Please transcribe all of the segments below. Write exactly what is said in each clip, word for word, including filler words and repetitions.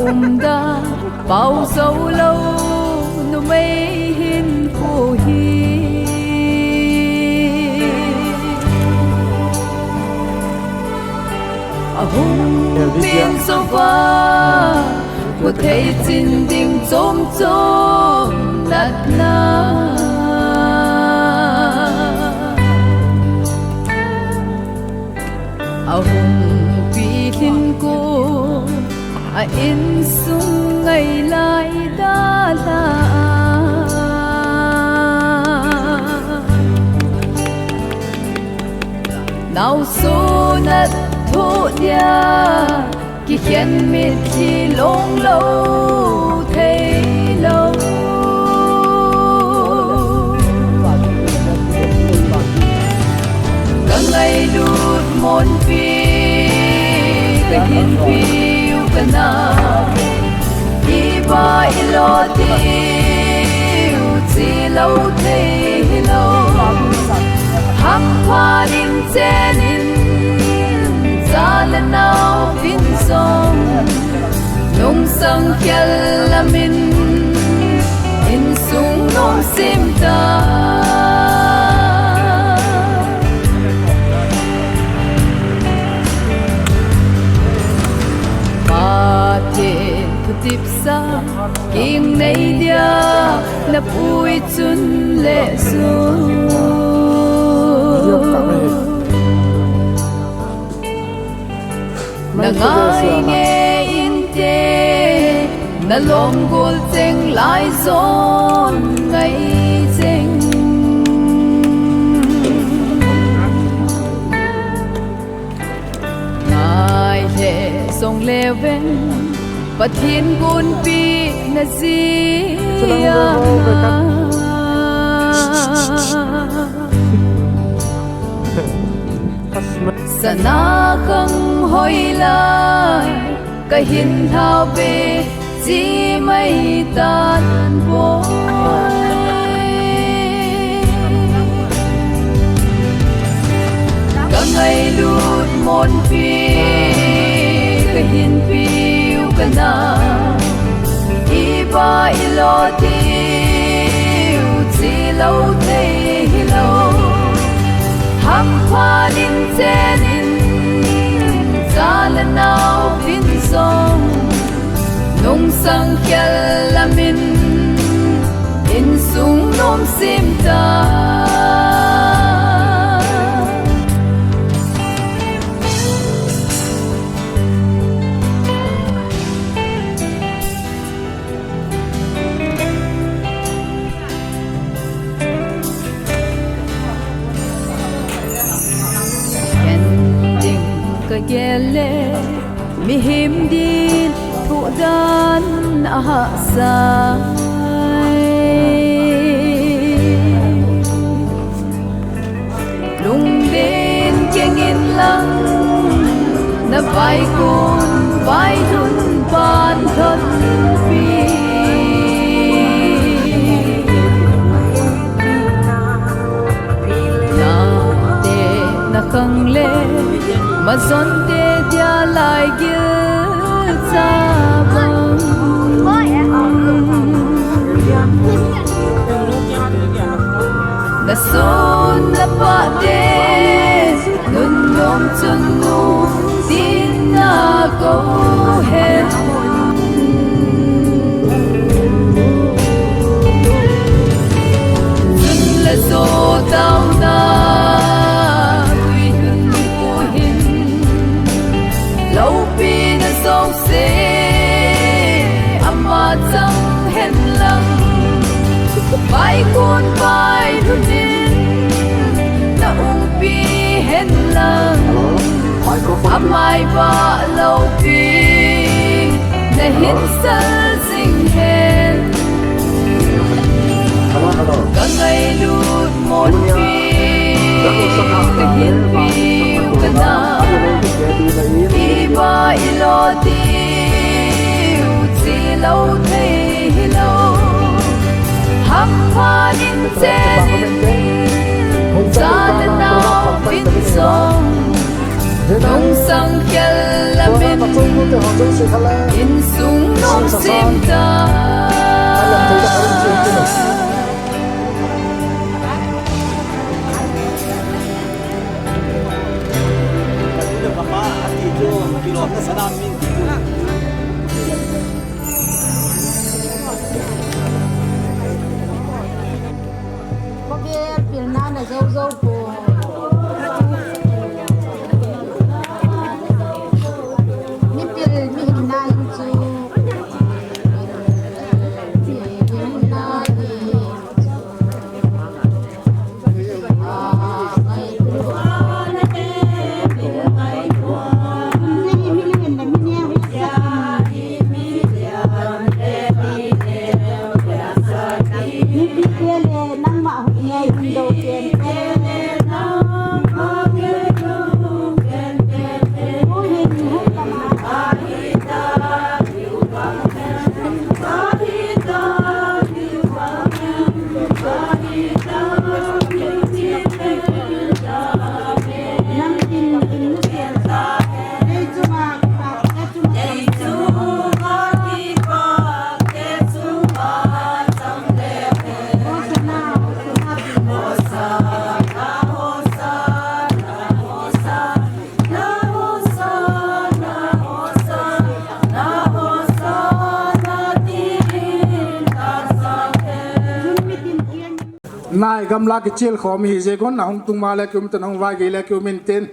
Umda pau zo lo numei hin pu hi. Ahung pin zo va, ku thei chin ding chom chom natna. Ahung pi lhin ko, a insung ngai lai da la. Nau sunat thu dia, kikhen mitlhi long lo thei lo. Ka ngailut monpi, ka hinpiu ka na. Iba ilo tiu chi lo thei lo. Hampha nin chenin, cha le nau vin song, nungsang khel lamin, insung nom sim ta. Pathen thutipsa, king nei dia, na pui chun le su. Na ngai nge inte, na lom gol cheng lai zon ngai cheng. Ngai le zong le veng, Pathen gunpi na zia. Sana khang hoi lai, ka hin thau pe chi mai tan boi. Ka ngailut monpi, ka hinpiu ka na. Iba ilo tiu chi lo thei hi lo. Hampha nin chenin, cha le nau vin song, nungsang khel lamin, insung nom sim ta. Ken ding ka gel le, mihem din thudan a hahsa. Lungden keng in lang, na vaikun vailhun pan lhonpi. Nate na khang le, mazonte dia lai gil cha bang. Na son na pate, nun nom chun nu, tin na ko hen. Chun le zo tau na, tui hun ku hin, lopi na zo se, ama chang hen lang. Vaikun vailhun in, na umpi hen lang. Amai va lopi, na hin sal zing hen. Ka ngailut monpi, ka hinpiu ka na. Iba ilo tiu chi lo thei hi lo. Hampha nin chenin, cha le nau vin song, Tongsang khel lamin insung nom sim ta. Khovel pilna na jou jou poi. Mipil mihinna hin chu. Mihinna hin chu. Nai gamla kichil khom hi jeh un, ahung tung ma le kium tan, ahung vai gei le kium in tin.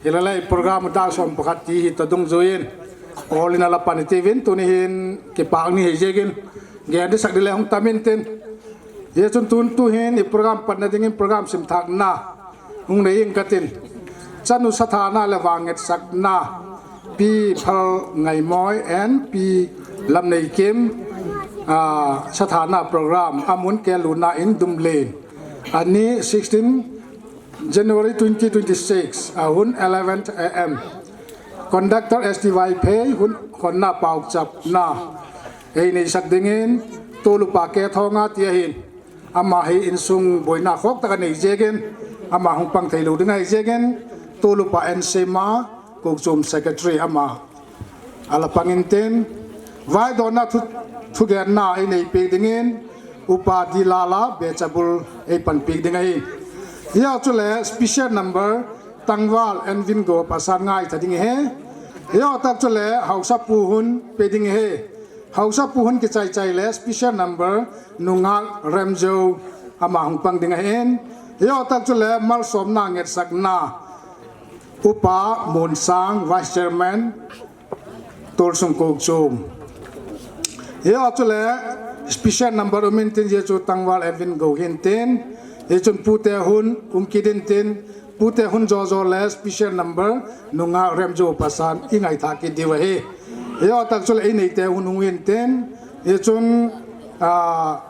Hilale program dah som pakhat ti hi to dungjuiyin. All in a la pan ti vin tuni hin kipak ni hi jeh in. Gen di sak di le hung tam in tin. Hichun tun tu hin i program patna dingin program simthakna hung nei ing katin. Chanu sathana le vangetsakna. Pi Phalngaimoi and Pi Lamneikim, ah, sathana program amun keluna in Dumlen. Ani sixteen January twenty twenty-six, ahun eleven A M. Conductor S T Vaiphei, hun honna pauchapna. Ei neisak dingin, Tulupa Kethonga ti ahin. Ama hi insung boina khok taka nei jeh in, ama hung pang thei lou ding ahi jeh in, Tulupa N C M a, Kokchom Secretary ama. A la pang in tin, vaidonna thu, thugenna ei nei peh dingin, Upa Dilala Bechabul ei pan peh ding ahi. Hia chule special number, Tangval Envin Go pasan ngai ta ding ahi. Hia tak chule Haosapu hun pe ding ahi. Haosapu hun kichai chai le special number Nungak Remjo ama hung pang ding ahin. Hia tak chule malsomna ngetsakna Upa Monsang Vice Chairman Tolsung Kokchom. Hia chule special number um in tin, hia chu Tangval Envin Go hin tin. Hichun pute hun um kit in tin. Pute hun jojo le special number Nungak Remjo pasan i ngaithah kit diu ahi. Hia tak chule i neite hun hung in tin. Hichun, ah,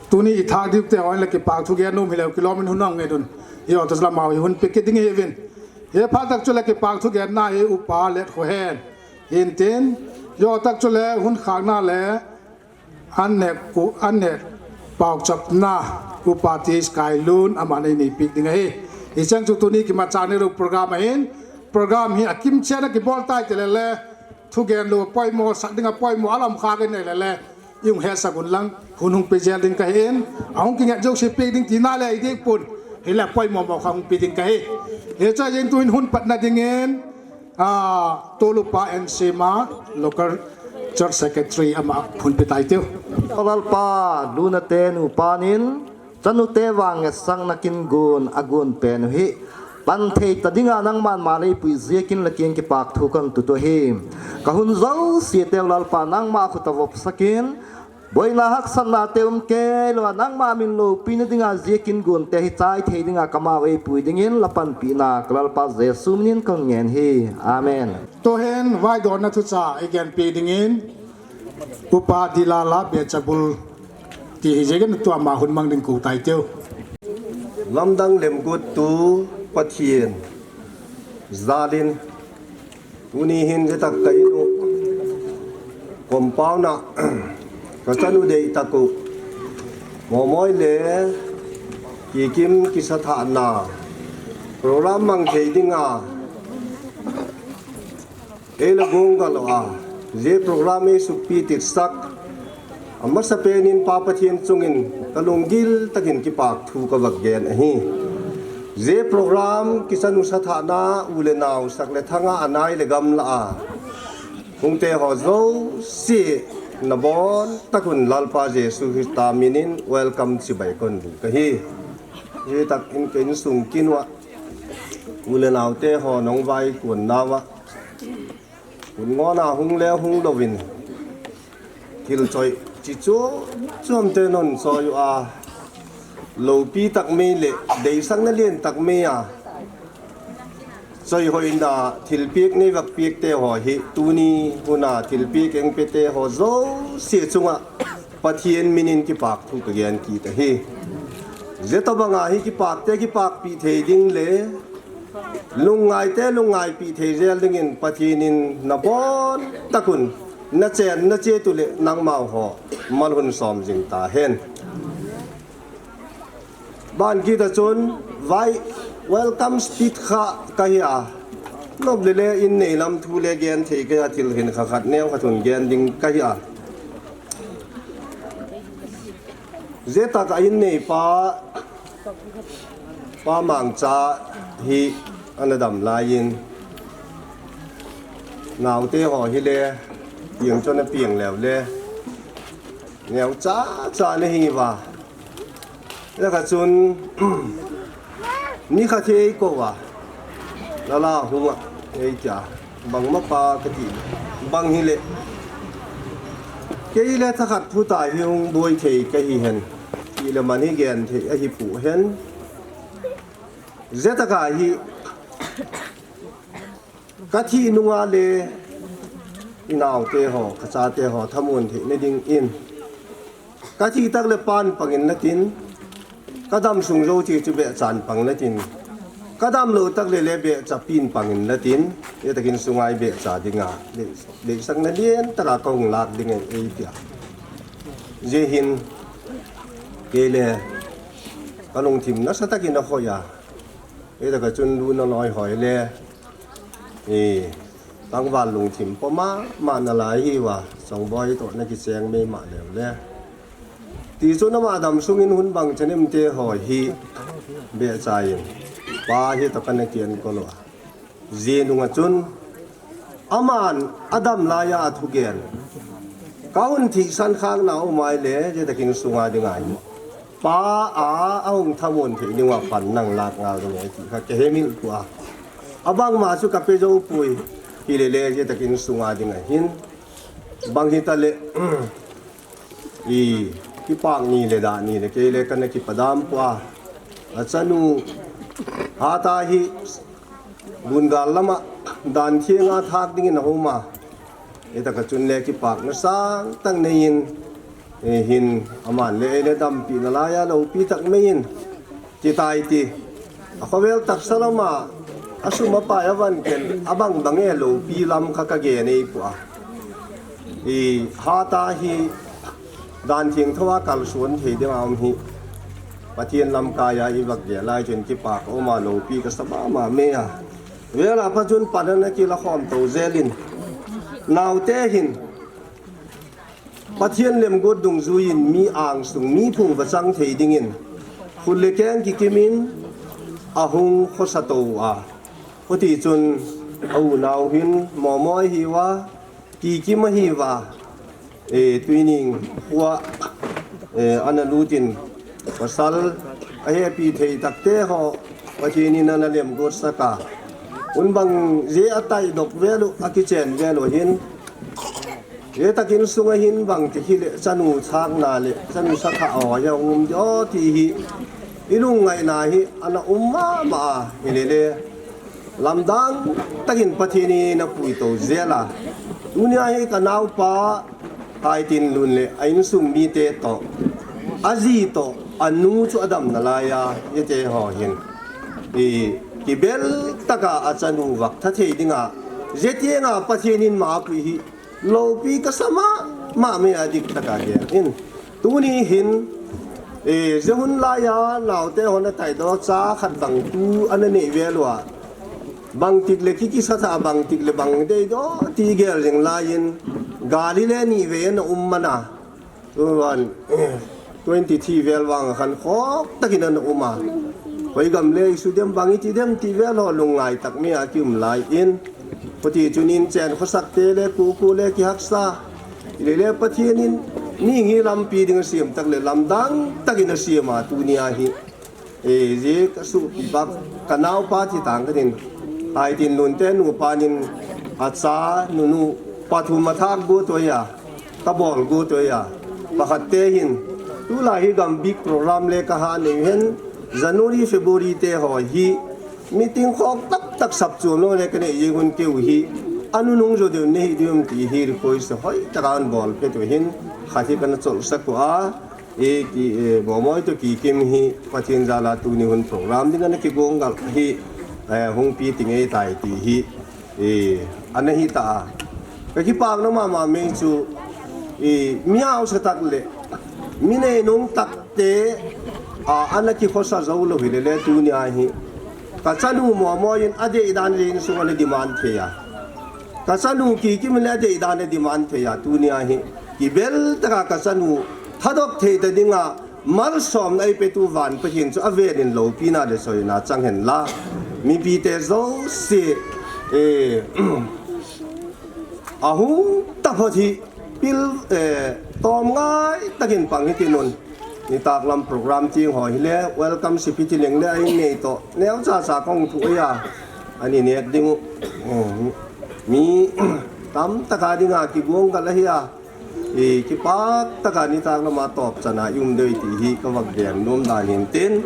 tuni i thah diu te hon le kipak thu gen um hileu kilom in hun hung nge dun. Hia tak chule mau hi hun pe kit ding hi vin. Hia phat tak chule kipak thu genna hi Upa Let Khohen hin tin. Hia tak chule hun khakna le An ne ku, an ne pauchapna Upa T H Kailun aman ei nei peh ding ahi. Hicheng chu tuni kimacha nei lou program ahin. Program hi akim chena kibol tai ti le le. Thugen lou poimo, sak dinga poimo, alam kha ke nei le le. I hung hesak un lang, hun hung pe jel ding kahin. Ahung kinget jouse pe ding tina le i ding pun. Hile poimo mo kha hung pe ding kahi. Hiche jeng tuin hun patna dingin. Ah, Tolupa N C M a, local church secretary ama hun pe tai tiu. Lalpa, luna te nupa nin, chanu te vang ngesang na kin gun, agun pen u hi. Pan thei ta dinga nangman malei pui ziakin la kin kipak thu kan tu tu hi. Ka hun jouse teu Lalpa nangma khu ta vop sakin, Boina haksatna te um kei lou a, nangma min loupina dinga ziakin gun te hi chai thei dinga kama vei pui dingin la panpina ka Lalpa Jesu minin ka ngen hi. Amen. Tuhin vaidonna thucha i gen pe dingin Upa Dilala Bechabul ti hi ziakin tua ma hun mang ding kou tai tiu. Lamdang lemgut tu Pathian jalin Tuni hin hitak ka inu compound a ka chanu dei taku momoi le kikim kisa thahna program mang thei dinga Ei la gong galo a, je program ei sukpi titsak, amasa penin Pa Pathian chungin ka lunggil takin kipak thu ka vak gen ahi. Je program kisan u sa thana u le nau sak le thanga anai le gamla a hungte ho jouse nabon takun Lalpa Jesu Christa minin welcome chibai kon bu kahi. Hi tak in ka insung kinua u le naute ho nong vai kun nawa kun ngona hung le hung lovin thil choi chi chu chuam te non choi u a lopi tak mei le deisang na lien tak mei a choi hoina thil piak nei vak piak te ho hi tuni huna thil piak eng pe te ho jouse chunga Pathian minin kipak thu ka gen kit ahi. Zetobanga hi kipak te kipak pi thei ding le lungngai te lungngai pi thei zel dingin Pathian in nabon takun na chen na che tu le nangmau ho malhun som jing ta hen. Ban kita chun vai welcome speech kha ka hi a. Nop le le in nei lam thu le gen thei ka hi a thil hin kha khat neo kha thun gen ding ka hi a. Zeta ka in nei pa pa mangcha hi ana dam lai in naute ho hi le piang chon a piang leu le neo cha cha ne hi va. Laka chun ni kha thei ko va lala hunga ei cha bang ma pa ka ti bang hi le kei le thakhat thu ta hi hung boi thei ka hi hen ti le man hi gen thei ahi pu hen. Zetaka hi ka thi nunga le inaute ho ka chate ho thamun thei ne ding in ka thi tak le pan pangin latin ka dam sung zo chi chu be chan pang latin ka dam lo tak le le be cha pin pangin latin e takin sungai be cha dinga le le sang na lien taka ka hung lak ding ei tia je hin ke le ka lungthim nasa takin a khoya e taka chun lu na loi hoi le e tangval lungthim poma ma na lai hi wa songboi to na kicheng mei ma leu le ti chu nama dam sungin hun bang chanem te ho hi be chain pa hi to kana kian ko lo je nunga chun aman adam laiya a thugen ka hun thi san khang na umai le je takin sunga dinga hi pa a a hung thamun thei niwa pan nang lak ngal ding ti kha ke hemil tua abang ma chu ka pe zo pui hi le le je takin sunga dinga hin bang hi ta le i kipak ni le da ni le ke le kana kipadam pua a chanu hata hi bungal lama dan thianga thak dingin a homa e taka chun le kipak na sang tang nei in e hin aman le e le dampi na laya lopi tak mei in ti tai ti a khovel taksa lama a sum a pai a van ken a bang bang e lopi lam kha ka ge nei pua i hata hi dan thiang thoa kalsuan thei ding a um hi Pathian lamkaiya i vak ve lai chun kipak a um a lopi ka sa mama mei a vela pa chun panana kila khom to zelin naute hin Pathian lemgut dungjuiin mi angsung mi phung va chang thei dingin khut le keng kikimin a hung khosa to a. Khuti chun a unau hin momoi hi va kikim a hi va e tuining khua e ana lutin pasal a hepi thei takte ho Pathian in ana lemgut saka un bang je a tai dok velu a kichen velu hin Ye takin sunga hin bang ti hi le chanu thak na le chanu sa kha o ya um jo ti hi i lungngai na hi ana um ma ma hi le le lamdang takin Pathian in a pui to zela tunia hi ka naupa hai tin lun le a insung mi te to a zi to a nu chu a dam na lai a ye te ho hin i kibel taka a chanu vak tha thei dinga je tianga Pathian in ma pui hi Lopi ka sa ma ma me a dik taka gen in tuni hin e je hun laiya naute hon a tai do cha khat bang tu ana nei ve lua Bangtik le kikisa tha, bangtik le bang dei do ti gel jing lai in, gali le ni ve na um mana. Tuan, twenty three vel vang khan khok takin ana um a. Hoi gam le isu dem bang iti dem ti vel ho lungngai tak mi a ki um lai in. Khuti chunin chen khosak te le kuku le kihaksa. Ile le Pathian in ni ngi lampi ding a siam tak le lamdang takin a siam a tunia hi. E, ji ka su pi bak ka nau pa ti tang ka din. Ai tin nun te nu pa nin a cha nu nu pa thu ma thak gu to ya. Ka bol gu to ya. Pakhat te hin. Tu la hi gam big program le ka ha nei hen. January, February te ho hi. Meeting khok tak tak sap chu lo le ka nei ji gun keu hi. Anu nung jo de nei hi dium ti hi request hoi ta kan bol pe to hin. Kha hi ka na chol sa ko a. E ki, e, Bomoi to Kikim hi Pathian jal a tuni hun program ding ana kigong gal hi, e, hung pi ting e tai ti hi, e, ana hi ta a. Ka kipakna mama mei chu, e, mi hausa tak le, mi neinung tak te, a, ana kikhosa jou lou hi le le tunia hi. Ka chanu Momoi in a dei dan le in sung ana demand thei a. Ka chanu Kikim le a dei dan a demand thei a tunia hi. Kibel taka ka chanu thadok thei ta dinga malsomna ei petu van Pathian chu a velin lopina le soina chang hen la. Mipi te jouse, e, a hung ta phot hi pil, e, tom ngai takin pang hi ti nun. Nitak lam program ting ho hi le welcome sipi ti leng le a in nei to. Neo cha cha kong thu ya. Ani nek ding u. Mi tam taka dinga kigong gal ahi a. I kipak taka nitak lama top chana i um dei ti hi ka vak gen nom dan hin tin.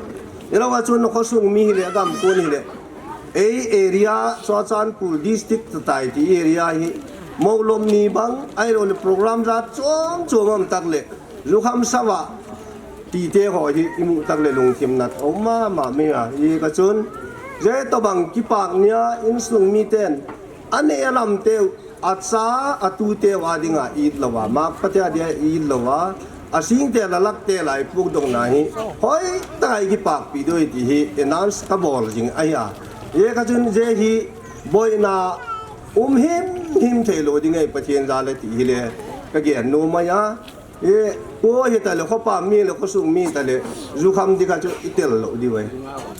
I lo a chun na khosung mi hi le gam kun hi le. Ei area Churachandpur district tatai ti area hi. Molom ni bang ai lo le program jat chom chom am tak le. Jukham sava ti te ho hi i mu tak le lungthim nat om mama mi a. I ka chun. Je to bang kipak nia insung mi ten. Ane alam te Acha, atu te va dinga it lova, mak pate a dia it lova, asing te la lak te lai puk dong na hi, hoi takai kipakpi doi ti hi, announce ka bol jing ahi a. Ye ka chun je hi, boina um him him thei lo ding ai Pathian jal a ti hi le, ka gen nom ai a. E, ko hi ta le, khopa mi le, khosung mi ta le, jukham ding a chu i tel lo di vai.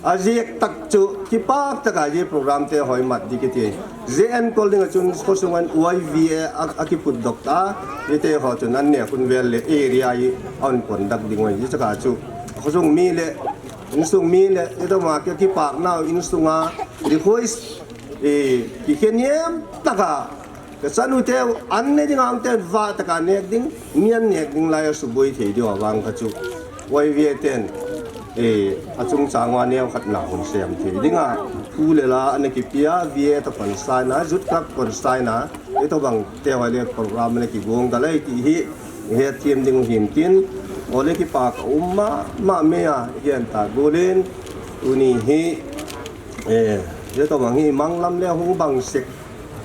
A jek tak chu, kipak taka je program te hoi mat di kiti. Je enkol ding a chun, khosung an Y V A a, a kiput dok ta, je te ho chun an ne kun vel le, area i an kon dak ding vai, je taka chu. Khosung mi le, insung mi le, je to ma ke kipak nau, insung a, request, e, ki keniam taka, Ka chanu te an ne ding ang ten va taka nek ding, mi an nek ding lai a suboi thei ding a vang kha chu. Y V A ten, e, a chungchang a neo khat na hung sem thei ding a. Thu le la ana kipia, V A to kon sign a, jut kap kon sign a, e to bang te wa le program ana kigong ka lai ti hi, he thiam ding hin tin, o le kipak um ma, ma me a, hian ta gulin, tuni hi, e, e to bang hi mang lam le hung bang sek.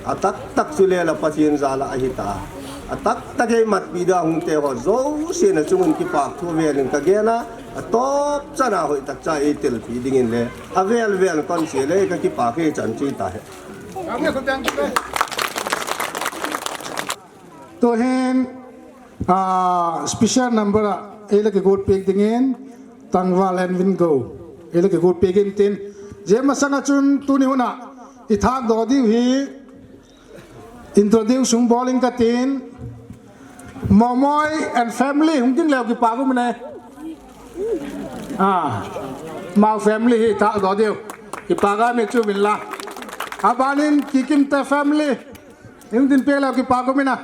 A taktak chu le la Pathian jal a ahi ta. A taktak ei matpi da hung te ho jouse na chungun kipak thu velin ka gen a, a top chana hoi tak cha ei telpi dingin le, a vel vel kon che le ka kipak hi chan chi ta he. Tuhin, a, special number a, ei la kigot pek dingin, Tangval Envin Go. Ei la kigot pek in tin. Je masanga chun tuni huna, i thak do diu hi, Introduce hung bol ing ka tin. Momoi and family hung ding leu kipak um ne. Ah. Mau family hi thak do diu. Kipak a mi chu min la. Abanin Kikim te family. Hung din pe leu kipak um ina.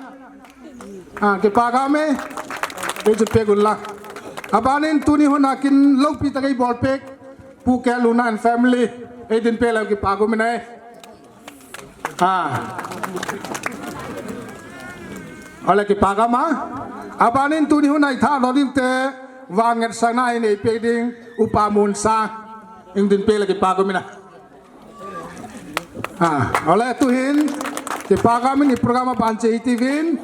Ah, kipak a mi. Ei chu pe gun la. Abanin tuni huna kin lopi ta kei bol pek. Pu Keluna and family. Ei din pe leu kipak um ina. Ah. Ole kipak a ma. Abanin tuni huna i thak do diu te. Vang nget sana i nei pe ding. Upa mun sa. Ing din pe le kipak um ina. Ah. Ole tuhin. Kipak a min i program a ban che i tivin.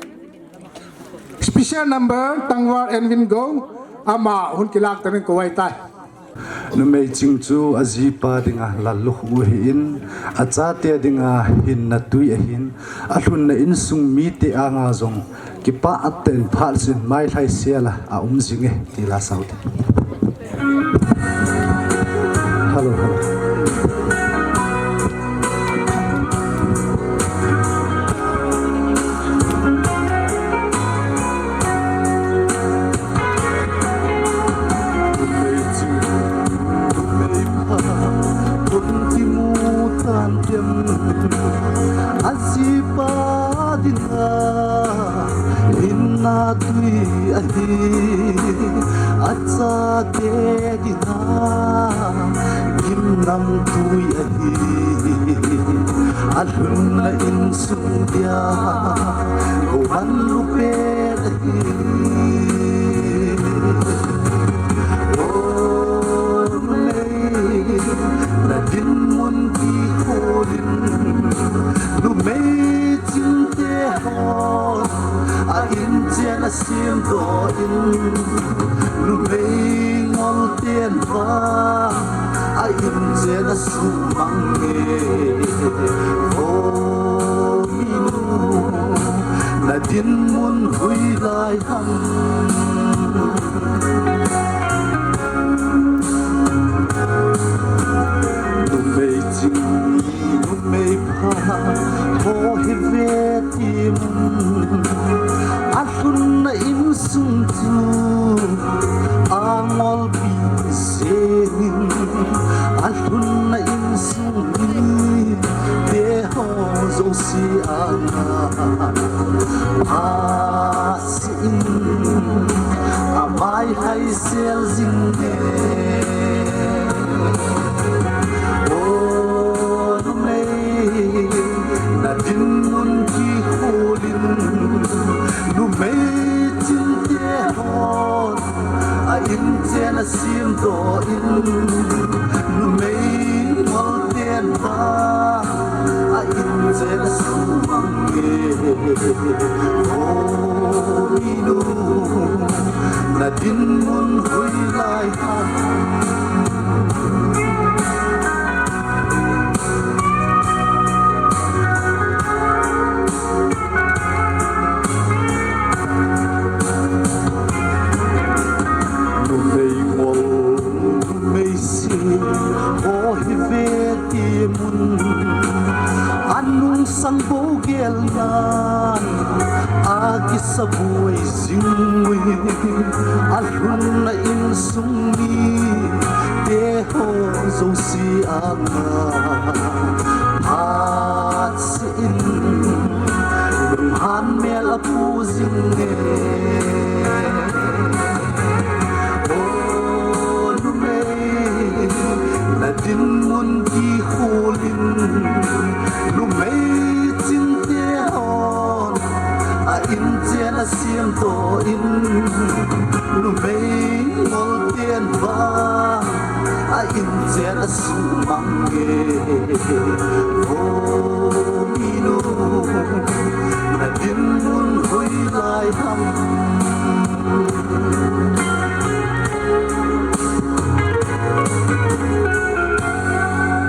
Special number Tangval Envin Go. Ama hun kilak tanin ko wai tai. Numei Ching chu ajipa dinga lallukhuh ahin, achate dinga hinna tui ahin, alhunna insung mite anga jong kipah tah in phat sin mai lhai sela aum jinge ti la sau te. Hello, hello. Ajipa dinga hinna tui ahi, achate dinga gimnam tui ahi, alhunna insung dia koman lupet ahi. Numei, nadinmun kikholin, numei Chingte hon a inchen asemdoh in, numei Ngolten vang a inchen asumang e. O minu, nadinmun hoilai ham? Numei Ching, numei pha, ho hi ve ti mun. Alhunna insung chu angolpi jengin, alhunna insung mite ho jouse anga phat in, amai lhai sel jing e. O numei, nadinmun kikholin, numei Chingte hon a inchen asemdoh in, numei Ngolten vang a inchen asumang e. O minu, nadinmun hoilai ham? Numei Ngol, numei Sing, ho hi ve ti mun. Anungsang bou gelnan akisaboi jing ui, alhunna insung mite ho jouse anga phat in, lunghan mel apu jing e. O numei, nadinmun kikholin, numei Chingte hon a inchen asemdoh in, numei Ngolten vang a inchen asumang e. O minu, nadinmun hoilai ham?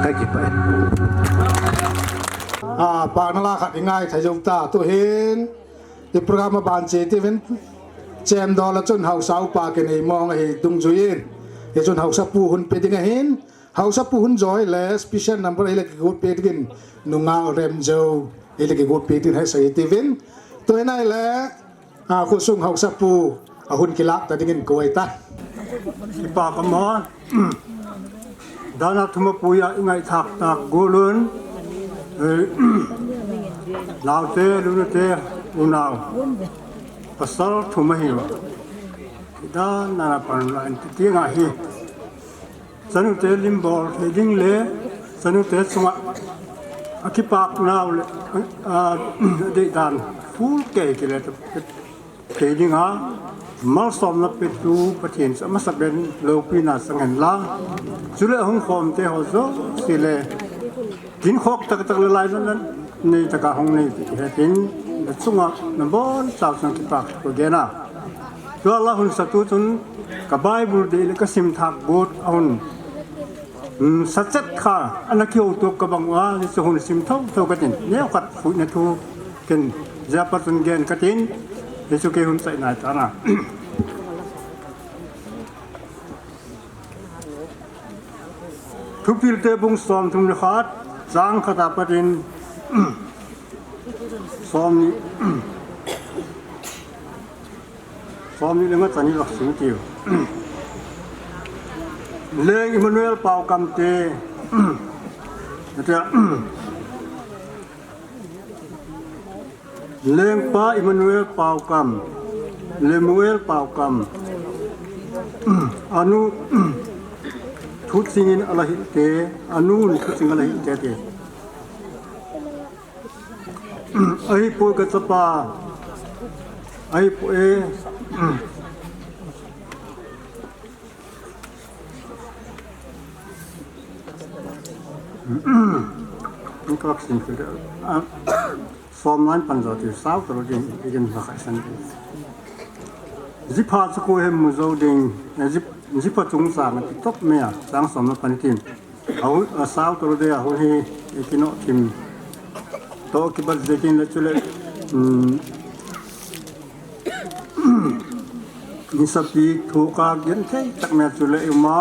Ka kipah e. A, pahna la khat i ngaithai jou ta, tuhin i program aban che tivin, chemdol a chun haosa upa kinei mong ahi dungjuiyin, hichun haosapu hung pe ding ahin, haosapu hung joi le special number ahile kigot pe dingin, nungah remjou ahile kigot pe dingin hetsah tivin. Tuhin ahile, a, khosung haosapu ahung kilak ta dingin kou ahitai. Kipah ka mo. Dan a thum a puiya i ngaithak tak golun, eh, naote, lunute, unau, pasal thum ahi. Dan a pan la in ti nga hi. Chanute lim bol thei ding le, chanute chunga a kipah nau le, a, a deidan full kei kile ta, kei dinga malsomna petu Pathen chu amasa pen loupina chang hen la. Chule hung khom te ho jouse le, ginkhok tak tak le lai nan nan nei taka hung nei ti hetin, na chunga na bonchau chunga kipah ko gena. Tua la hun satu chun ka Bible dei le ka sim thak got a hun Hmm, sachet kha, ana kihouto kabang uva, hichu hung sim thotho katin. Neokhat fuina thu ken, jia pa chun gen katin, hichu kei hung chai nai tana. Thupilte bung somthum le khat, chang khat a patin, somni, somni le nga chani lak sing tiu. Leng Emmanuel Paukam te, tia, Lengpa Emmanuel Paukam, Lemuel Paukam, anu, thuchingin ala hite, anu thuching ala hite te. Ahipoi kachapa, ahipoi e. Introduction to the, ah, som nine pan jo ti sao talo ding, igin na khai san. Jipha chu ko hem mu jo ding, eh, jip, jipha chungchang ti top me a, chang som na pan tin. Au, a sao talo de a hon hi, ikino kim. To kibat jekin le chule, um, Nisapi thu ka gen thei tak me chu le ima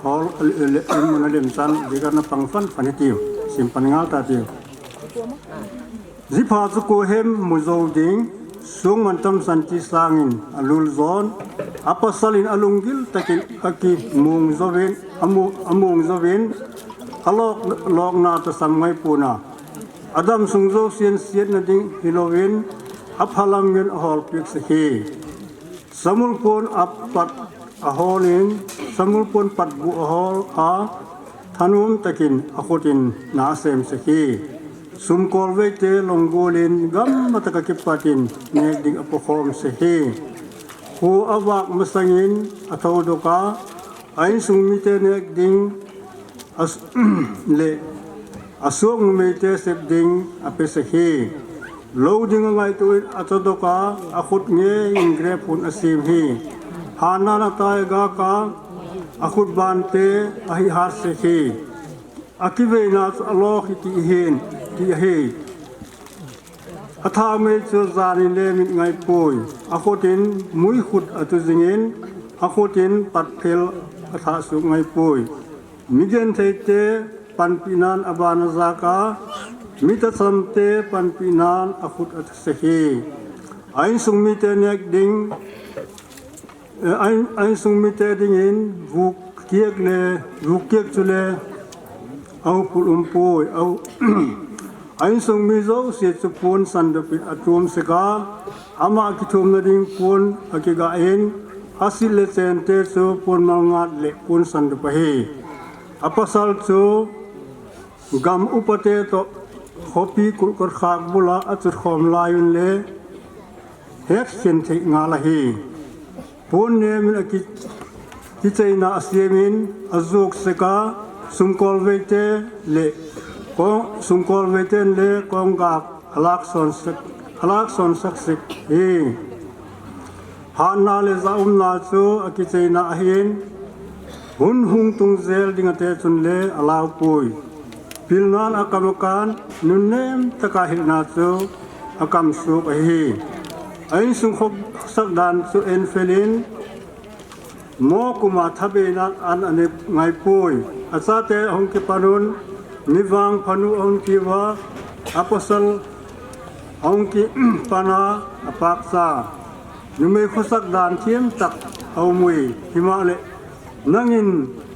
hol le in mun a lem chan, dikana pang fan fan tiu, sim pan ngal ta tiu. Jipha chu ko hem mu jo ding, sung man tam san ti sangin alul jon, apasal in alunggil takin aki mung jovin, amu, amung jovin, alok, lokna ta sam ngai puna. Adam sung jo sian siatna ding hilovin, aphalam ngin ahol piak sa hi. Samul pon a pat a holin, samul pon pat bu a hol a, thanom takin a khutin na a sem sek hi. Sumkol veite longgolin gam mataka kipatin nek ding a pokhom sek hi. Khu a vak masangin a tho doka, a insung mite nek ding a s-, le a suak numeite sep ding a pe sek hi. Lo ding a ngaituin a tho doka, a khut ngeiin grep hun a sim hi. Hana na tai gaka, a khut bante a hi hat sek hi. A kiveina chu a lok hi ti hin, ti hi. A thau mei chu jani le mit ngai poi. A khutin mui khut a tu jingin, a khutin pat phel a thah suk ngai poi. Mi gentheite panpihnan a bana jaka, mi tachamte panpihnan a khut a tu sek hi. A insung mite nek ding, eh, a in, a insung mite dingin vuk kiak le, vuk kiak chu le, a upul um poi, a u-, a insung mi jouse chu pon sandopin a tum sek a, ama kithumna ding pon a kigahin, a sil le chente chu pon malngat le pon sandop ahi. A pasal chu gam upate toh khopi kulkot khak bula a chut khom lai un le, het khen thei ngal ahi. Pon nemin a ki, kicheina a siamin a juk sek a, sumkol veite le kong, sumkol veiten le kong gap a lak son sek, a lak son sak sek hi. Hatna le ja umna chu a kicheina ahin, hun hung tung jel ding a te chun le a lau poi. Pilnan a kam a kan, nunnem taka hilna chu a kam suk ahi. A insung khop sak dan chu en felin, mo kuma thabeina an a nep ngai poi. A chate a hung kipanun, mi vangphanu a hung kiva, a pasal a hung kipana a paksa. Numei khosak dan thiam tak a um ui, himale nangin,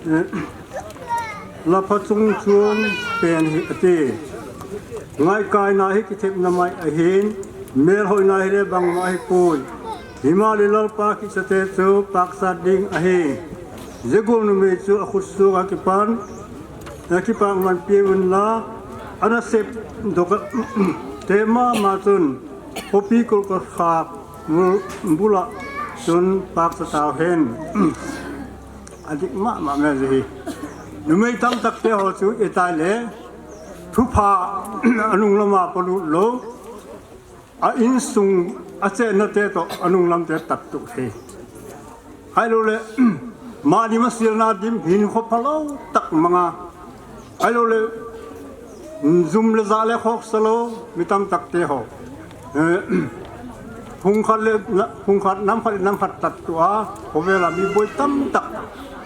eh, la pha chung chuang pen hi ati. Ngaikaina hi kithepna mai ahin, melhoina hi le bangma ahi poi. Himale Lalpa kichate chu paksa ding ahi. Jegul numei chu a khut suk a kipan, a kipak man piun la, ana sep doka te mama chun, khopi kulkot khak bul-, bula chun paksa tau hen. A dik mama me ji hi. Numei tam tak te ho chu e tai le, thupha a nung lama palut lo, a insung a chenna te toh a nung lam te tak tu hi. Hai lo le, Mani masilna dim hinkho phalou tak manga. Ahilou le, jum le ja le khoksa lou, mi tamtak te ho. Eh, phung khat le, na-, phung khat, nam khat le nam khat tat tua, khovel a mi boi tamtak.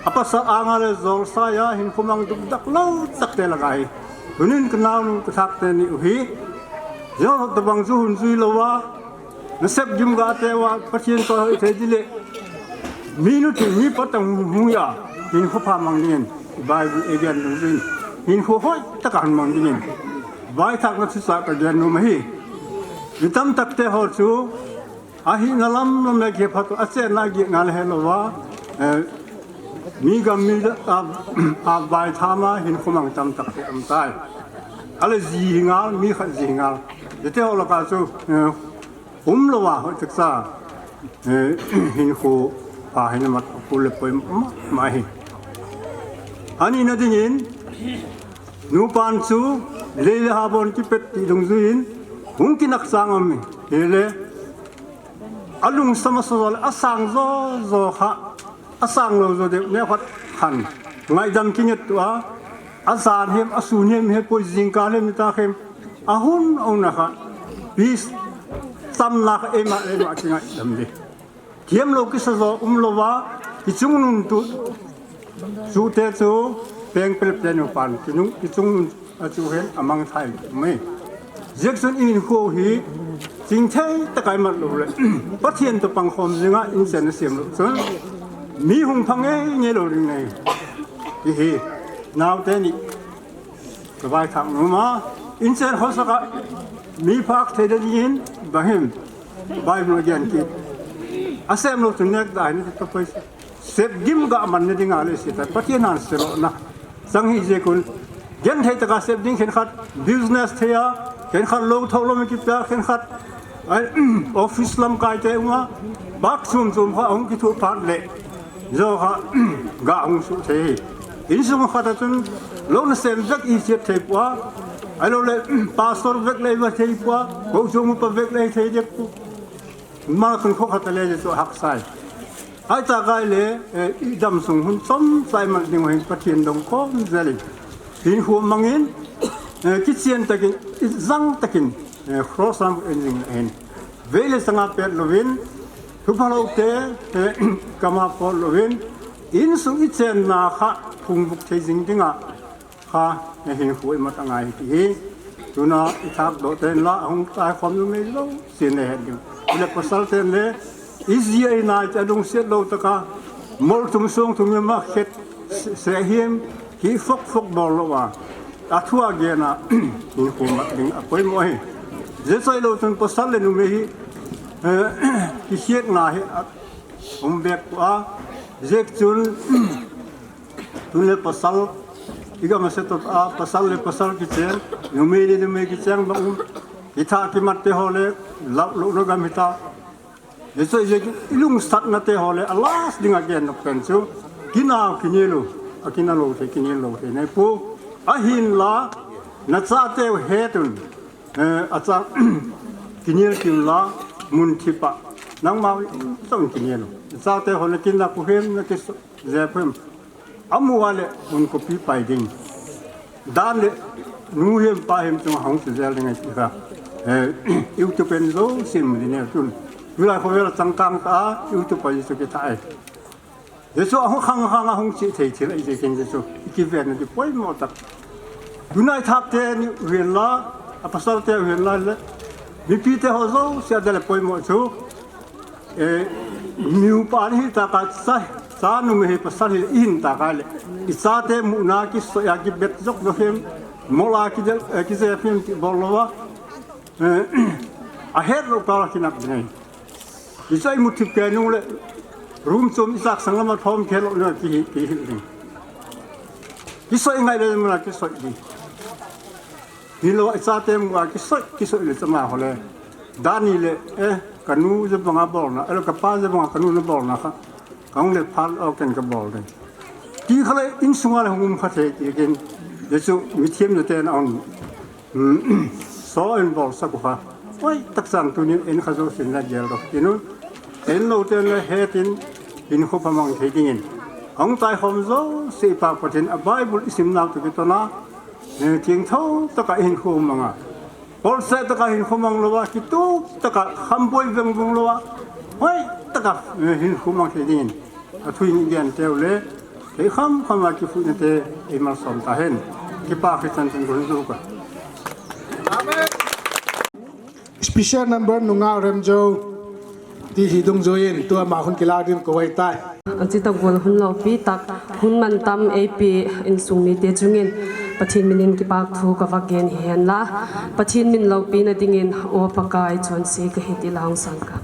A pasal anga le jolsa a, hinkho mang dukdak lou tak te langa hi. Tunin ka naonu ka thak teni u hi. Jong tabang chu hun jui lou a, nasep gim ga te uva, Pathen toh hoithei ding le. Mi nu ti mi patang hung hung a, hinkho pha mang dingin, Bible a gen dungjuiyin, hinkho hoitaka hin mang dingin, vaithakna thusa ka gen nom ahi. Mi tamtak te ho chu, ahina lam lam le kiphat u, achenna gihna le helou a, eh, mi gam mi a, a vaithama hinkho mang tamtak te um tai. Ale ji hi ngal, mi khat ji hi ngal. Hiti ho laka chu, eh, umlou a, hoitah cha, eh, hinkho pha hina mat, pu le poi ma, ma hi. Anina dingin, nupan chu, lei le ha bon kipet ti dungjuiyin, hung kinah chang um hi le, alungsam asa jo le, asang jo jo kha, asang lou jo deuh neo khat khan, ngaidam kinget tua, ajan hem, asun hem, hepoi jingkah hem, nitah hem, ahung, ahung na kha, peace, chamna kha eima, eima kingaidam ding. Thiam lou kisa jo umlou a, kichungnun tu, chu te chu, peng pel te nupan, kinung, kichungnun a chu hen, amang thai mai. Jeh chun hinkho hi, chingthei taka imat lou le, Pathen toh pangkhom jinga inchen na sem lou chun, mi hung pha ngei ngei lou ding ahi. Hihi, naote ni, ka vaithak nom a, inchen khosaka, mi phah thei dingin, bang hem, Bible a gen kit. Asem lou chun nek da hin, ka poi. Sep gim ga man na dinga le seta, Pathen in selo na. Sang hi jeh un, genthei taka sep ding khenkhat, business thei a, khenkhat lou thou lou mi kipia, khenkhat, ai, office lamkai te um a, bak chom chom kha hung kithu phat le, jo kha, ga hung suh thei. Insung khat a chun, lou na sem vek i siet thei pua, ahilou le, pastor vek le i va thei pua, ko chom upa vek le i thei dek pu. Ma khun kho khat a le chu haksai. Ai ta kai le, eh, i dam sung hun chom chai man ding hin Pathen dong khom jel in. Hinkho mangin, eh, kichian takin, i jang takin, eh, cross a en jing in. Vei le sanga pet louvin, thu phalou te, eh, kama pot louvin, insung i chenna kha phungvuk thei jing dinga, kha, eh, hinkho imat angai ti hi. Tuna i thah doh ten la, hung tai khom numei lou, sin le het ding. Le pasal ten le, i ji a i nai te lungset lou taka, mol thum song thum ma khet, se, se him, ki fok fok bol lou a. A thu a gen a, hinkho mat ding a poimo hi. Jeh chun ahilou chun pasal le numei hi, eh, kikhetna hi, a, um bek a, jeh chun, Tun le pasal, i gam a se tot a, pasal le pasal kicheng, numei le numei kicheng bang um, kitha kimat te ho le, lau, lou na gam hita. Jeh chun i lungsatna te ho le, a last ding a gen nok pen chu, kinah kinel u, a kinah lou thei, kinel lou thei nei pu, ahinla, na chate u het un, eh, a cha, kinel kim la, mun thip a, nangma, chang kinel u. Chate ho le kinah ku hem, na ki so, je phem. Amu a le, mun kopi pai ding. Dan le, nu hem pa hem chung hung chu jel ding ai ti kha. Eh, YouTube en jo sim di ne tun. Tulai khovel chang kang ta, YouTube a ji chu kitha ai. Jesu ahung khang khang ahung chi thei thil ai je ken Jesu. Kiven na di poimo tak. Tunai thak te ni ven la, a pasal te ven la le. Mipi te ho jouse a de le poimo chu. Eh, miupa ni hi taka cha, cha numei hi pasal hi i hin taka le. I chate muna kisoi a kibet jok jok hem, mol a kidel, eh, kije hem ti bol lou a. Eh, a het lou pa kinah ding ahi. I chai mu thip kei nung le, room chom i chak sang lama thom khe lou le kihi, kihi ding. Kisoi ngai le muna kisoi ding. Hilou, i chate mu a kisoi, kisoi le chama ho le. Dani le, eh, ka nu je banga bolna, eh, ka pa je banga ka nu na bolna kha. Ka hung le phal o ken ka bol de. Ti kha le insung a le hung um kha thei ti ken. Jesu mithiam na te na on. Hmm, so en bol sa ku kha. Oi, tak sang tunin en kha jo sin la gel ro. Inu, en lou te le het in, hinkho pha mang thei ding in. Ahung chaikhom jouse Pa Pathen a Bible isim nau toh kitona, eh, chingthou tokah ihinkho mang a. Polse tokah hinkho mang louva, kitup tokah khamboi vengvung louva, hoi tokah, eh, hinkho mang thei dingin. Athu in i gen teu le, thei khamkham a kifuina te, eimalsom tahen. Kipa Christian ten gon juka. Special number nunga remjo. Ti hi dungjuiyin, tua ama hun kila din ko vai tai. Achi tah gol hun loupi tah, hun mantam eipe insung mite chungin, Pathen minin kipa thu kava gen hihen la, Pathen min loupina dingin, O Pakai chonse kahi ti lang sang ka.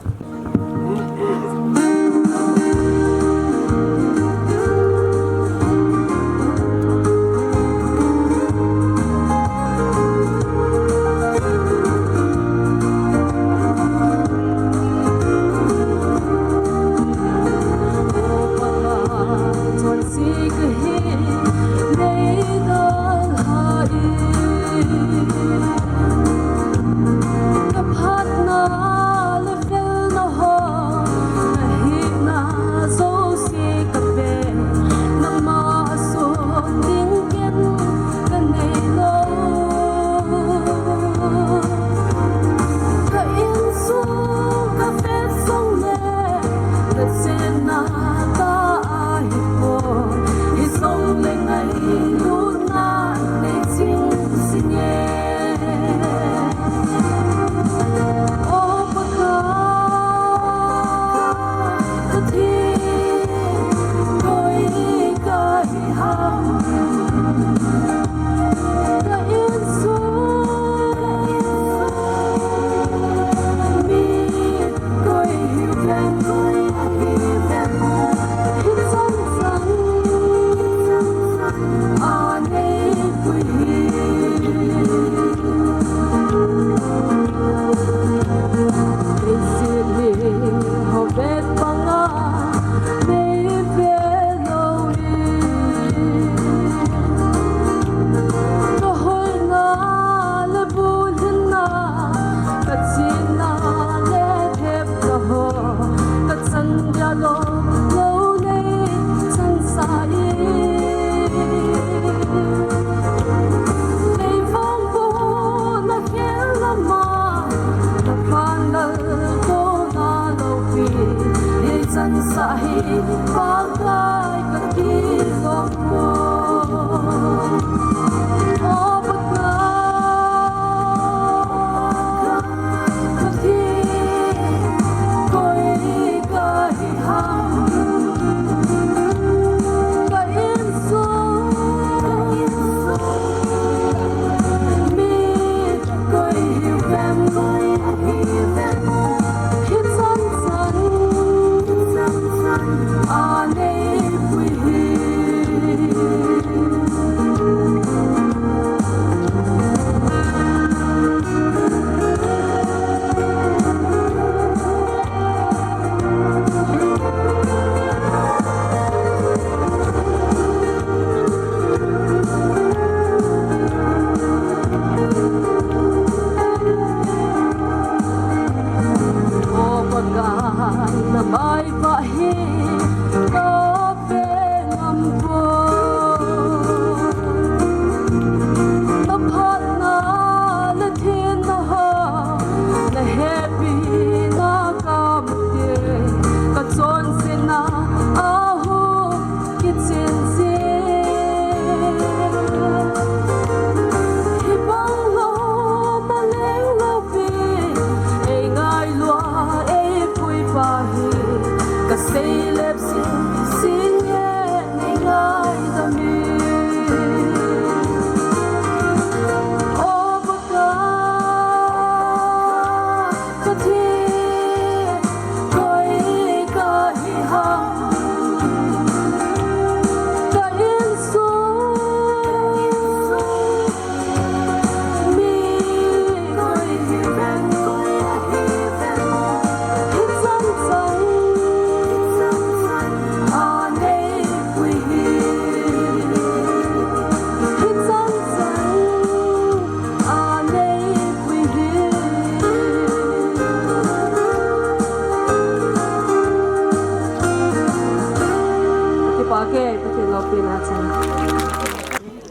Pake, Pathen loupina chan.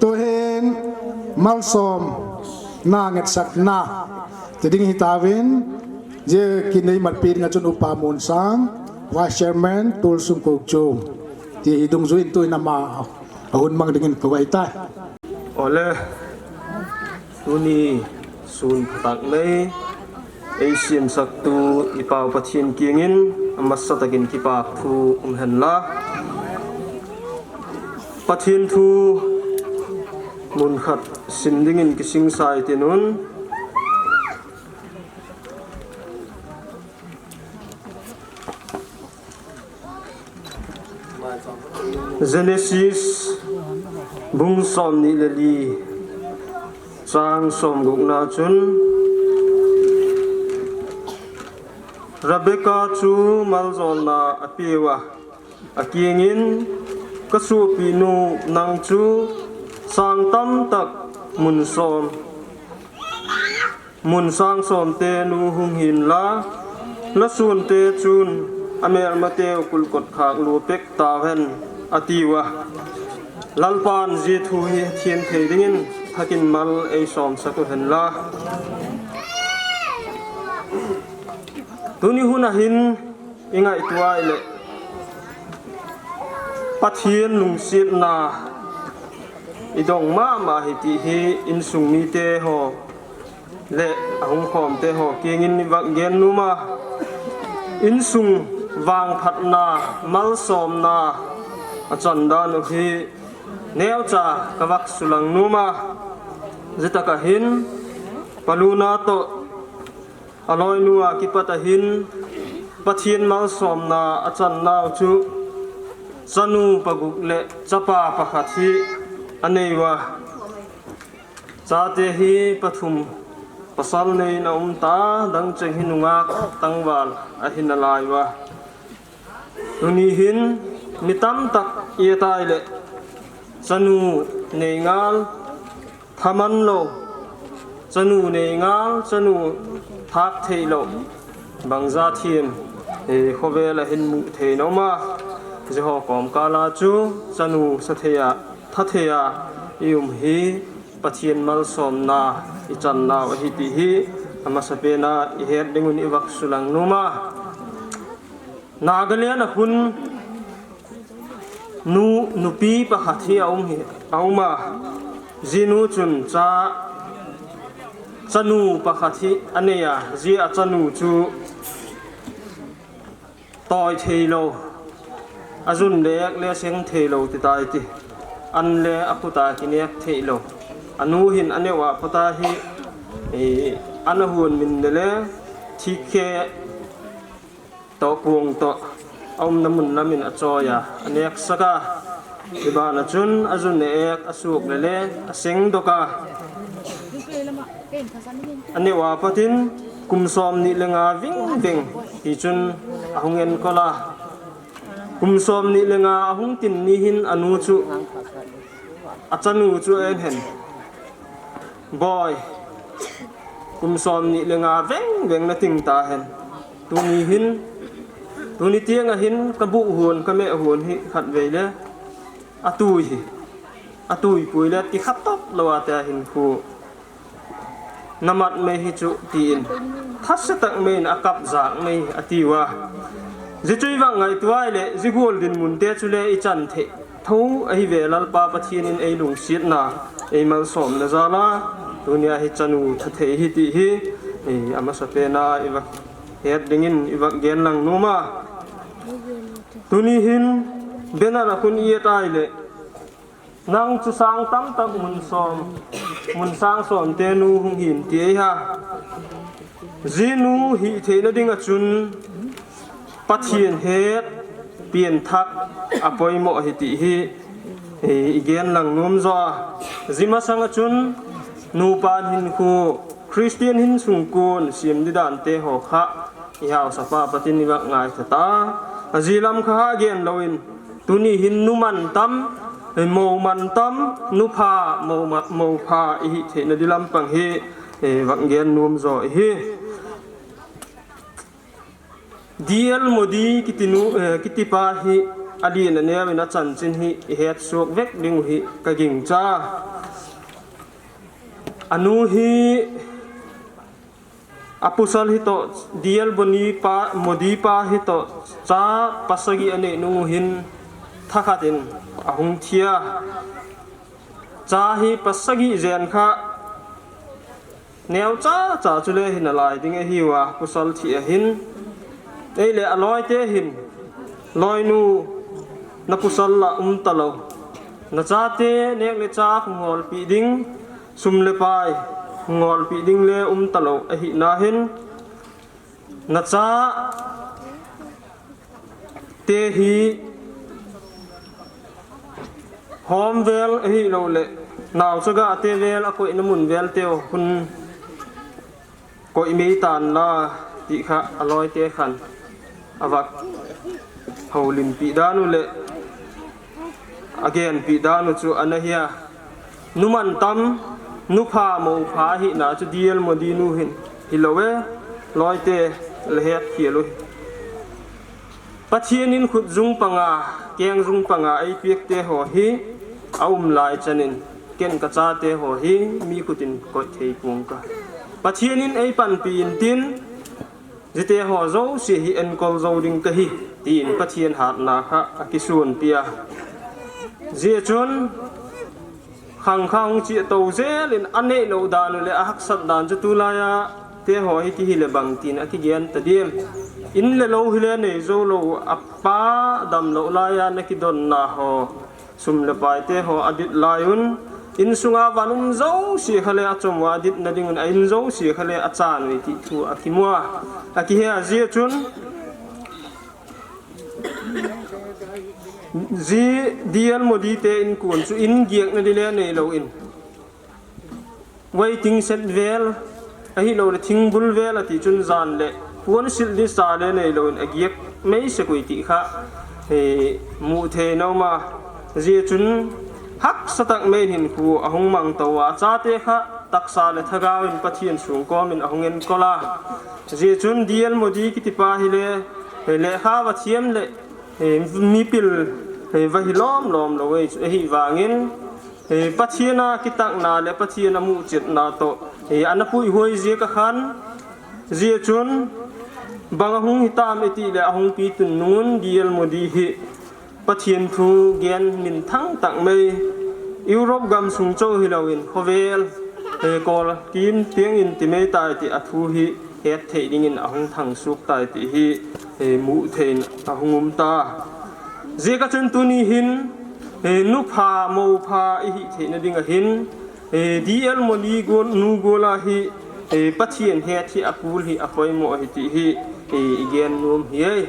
Tuhin malsomna ngetsakna ti ding hitauvin, jeh kinei matpi dinga chun Upa Munsang, Vice Chairman, Tulsung Kokchung ti hi dungjuiyin tuhin ama ahung mang dingin kavai tai. Ole, tuni sun phatah nei, eisem saktu i Pau Pathen kingin amasa takin kipa thu um hen la. Pathen thu mun khat sim dingin kisingsa ite un. Genesis bung somni le li, chang somgukna chun, Rebekah chu maljolna apeuva, akingin, "Ka sopinu, nang chu sang tamtak mun som, mun sang somte nu hung hin la, la sunte chun amelmateu kulkot khak lou pek tauhen," atiuva. Lalpan jia thu hi thiem thei dingin thakin mal eisomsak uhen la. Tuni hun ahin i ngaito uva ahile, Pathen lungsetna i dong mama hi ti hi insung mite ho le ahung khomte ho kingin i vak gen numa. Insung vangphatna, malsomna achan dan u hi neocha ka vak sulang numa. Jeh tah a hin, paluna toh aloinu a kipat ahin, Pathen malsomna achan nau chu chanu paguk le chapa pakhat hi anei uva. Chate hi pathum, pasal nei in aum ta, dang cheng hi nungak tangval ahi nalai uva. Tuni hin mi tamtak i et ahile, chanu nei ngal, thaman lou, chanu nei ngal, chanu thak thei lou, bangja thiem, eh, khovel a hin mu thei in aum a, jeh ho komkal a chu chanu sa thei a, tha thei a i um hi Pathen malsomna i chan nau ahi ti hi amasa pen a i het ding un i vak sulang numa. Nagaland a hun nu, nupi pakhat hi aum hi, aum a. Jinu chun cha, chanu pakhat hi anei a, jia chanu chu toi thei lou, ajun le ek le seng thei lou ti tai ti. An le akhut a kinek thei lou. Anu hin aneo a pota hi, eh, ana hon min le le, thik khe toh kung toh aumna mun lamin achoi a, anek sak a. Hibana chun ajun le ek asuk le le aseng doh a. Aneo a patin kum somni le nga veng veng hi chun ahung enkol a. Kum somni le nga ahung tin ni hin anu chu, achanu chu ahen hen. Boi, kum somni le nga veng veng na ting tahen. Tuni hin, tuni tiang a hin ka buh hon, ka meh hon hi khatvei le atui hi, atui pui le ti khat tot lou a te a hin khu. Na mat mai hi chu, tin thase tak mai in akap jak mai atiuva. Jeh chu i vak ngaito uva ahile, jeh gol dinmun te chu le i chan thei tho ahi ve, Lalpa Pathen in ei lungsetna, ei malsomna jal a, tunia hi chanu tha thei hi ti hi, eh, amasa pen a i vak het dingin i vak gen lang numa. Tuni hin banner a khun i et ahile, nang chu sang tamtak mun som, mun sang som te nu hung hin ti ahi a. Jinu hi theina ding a chun Pathen het pianthak apoimo ahi ti hi, eh, i gen lang nom jo a. Jeh masang a chun nupa hin khu Christian hin sungkun sim di dan te ho kha i haosa pa patin i vak ngai ta. Ajeh lam kha ha gen lou in, tuni hin nu man tam, mo man tam, nu pha, mo ma-, mo pha i hi theina di lampang hi, eh, vak gen nom jo i hi. D L Moody kiti nu, eh, kiti pa hi alen aneo in achanchin hi ihet suak vek ding u hi kagingcha. Anu hi apasal hitoh, D L Modi pa, Modi pa hitoh, cha pasagi anei nung u hin thakhat in ahung thia. Cha hi pasagi jen kha neocha cha chule hinalai ding ahiuva, pasal thi ahin. Eile aloite hin, loinu, napasal la umtalou, nachate nek le chak hung holpi ding, sum le pai hung holpi ding le umtalou ahina hin, nachate hi hom vel ahilouleh naochagahte vel akoina mun vel teu hin koimei tan la, ti kha aloite khan avak houlimpih dan u le agenpih dan u chu ana hia. Numan tam, nupha mopha ahina chu D L Modi nu hin hilou e, loite, le hetkhel u hi. Pathen in khut jung panga, keng jung panga eipiakte ho hi aum lai chanin, ken kachate ho hi mi khut in koih thei pong ka. Pathen in eipanpi intin, jite ho jouse hi enkol jou ding kahi, tin Pathen hatna kha akisunpia. Jia chun, khangkha hung chihto jel in aneilou dan u le ahaksat dan chu tulaiya te ho hi kihile bang tin akigen ta diam. In le lou hile nei jou lou, apa damlou laiya nakidonna ho, sum le paite ho adit lai un, insunga van um jouse kha le achom uva aditna ding un, a in jouse kha le achan uve ti thu akimu a. Akihea jia chun, ji D L Modi te inkon chu in giakna di le neilou in, waiting shed vel, ahilouleh thingbul vel ati chun jan le puansilh di sa le neilou in agiak meisek uve ti kha, eh, muthei in aum a. Jia chun haksa tak mai in hinkho ahung mangto a, achate kha taksa le thagau in Pathen sung kom in ahung enkol a. Jia chun D L Modi kitipa hile, eh, lekha va thiam le, eh, mipil, eh, va hi lomlom lou e chu ahivangin, eh, Pathen a kitakna le Pathen a muchetna toh, eh, ana puihoi jia kha khan, jia chun bang ahung hitam iti le ahung pitun nung un D L Modi hi Pathen thu gen minthang tak mai, Europe gamsung chauh hilou in khovel, eh, kol kim tiang in ti mai tai ti a thu hi het thei ding in ahung thangsuak tai ti hi, eh, muthei in ahung um ta. Jia kha chun tuni hin, eh, nupha mopha ihi theina ding ahin, eh, D L Modi gol, nu gol a hi, eh, Pathen het hi akul hi apoimo ahi ti hi, eh, igen nom hi e.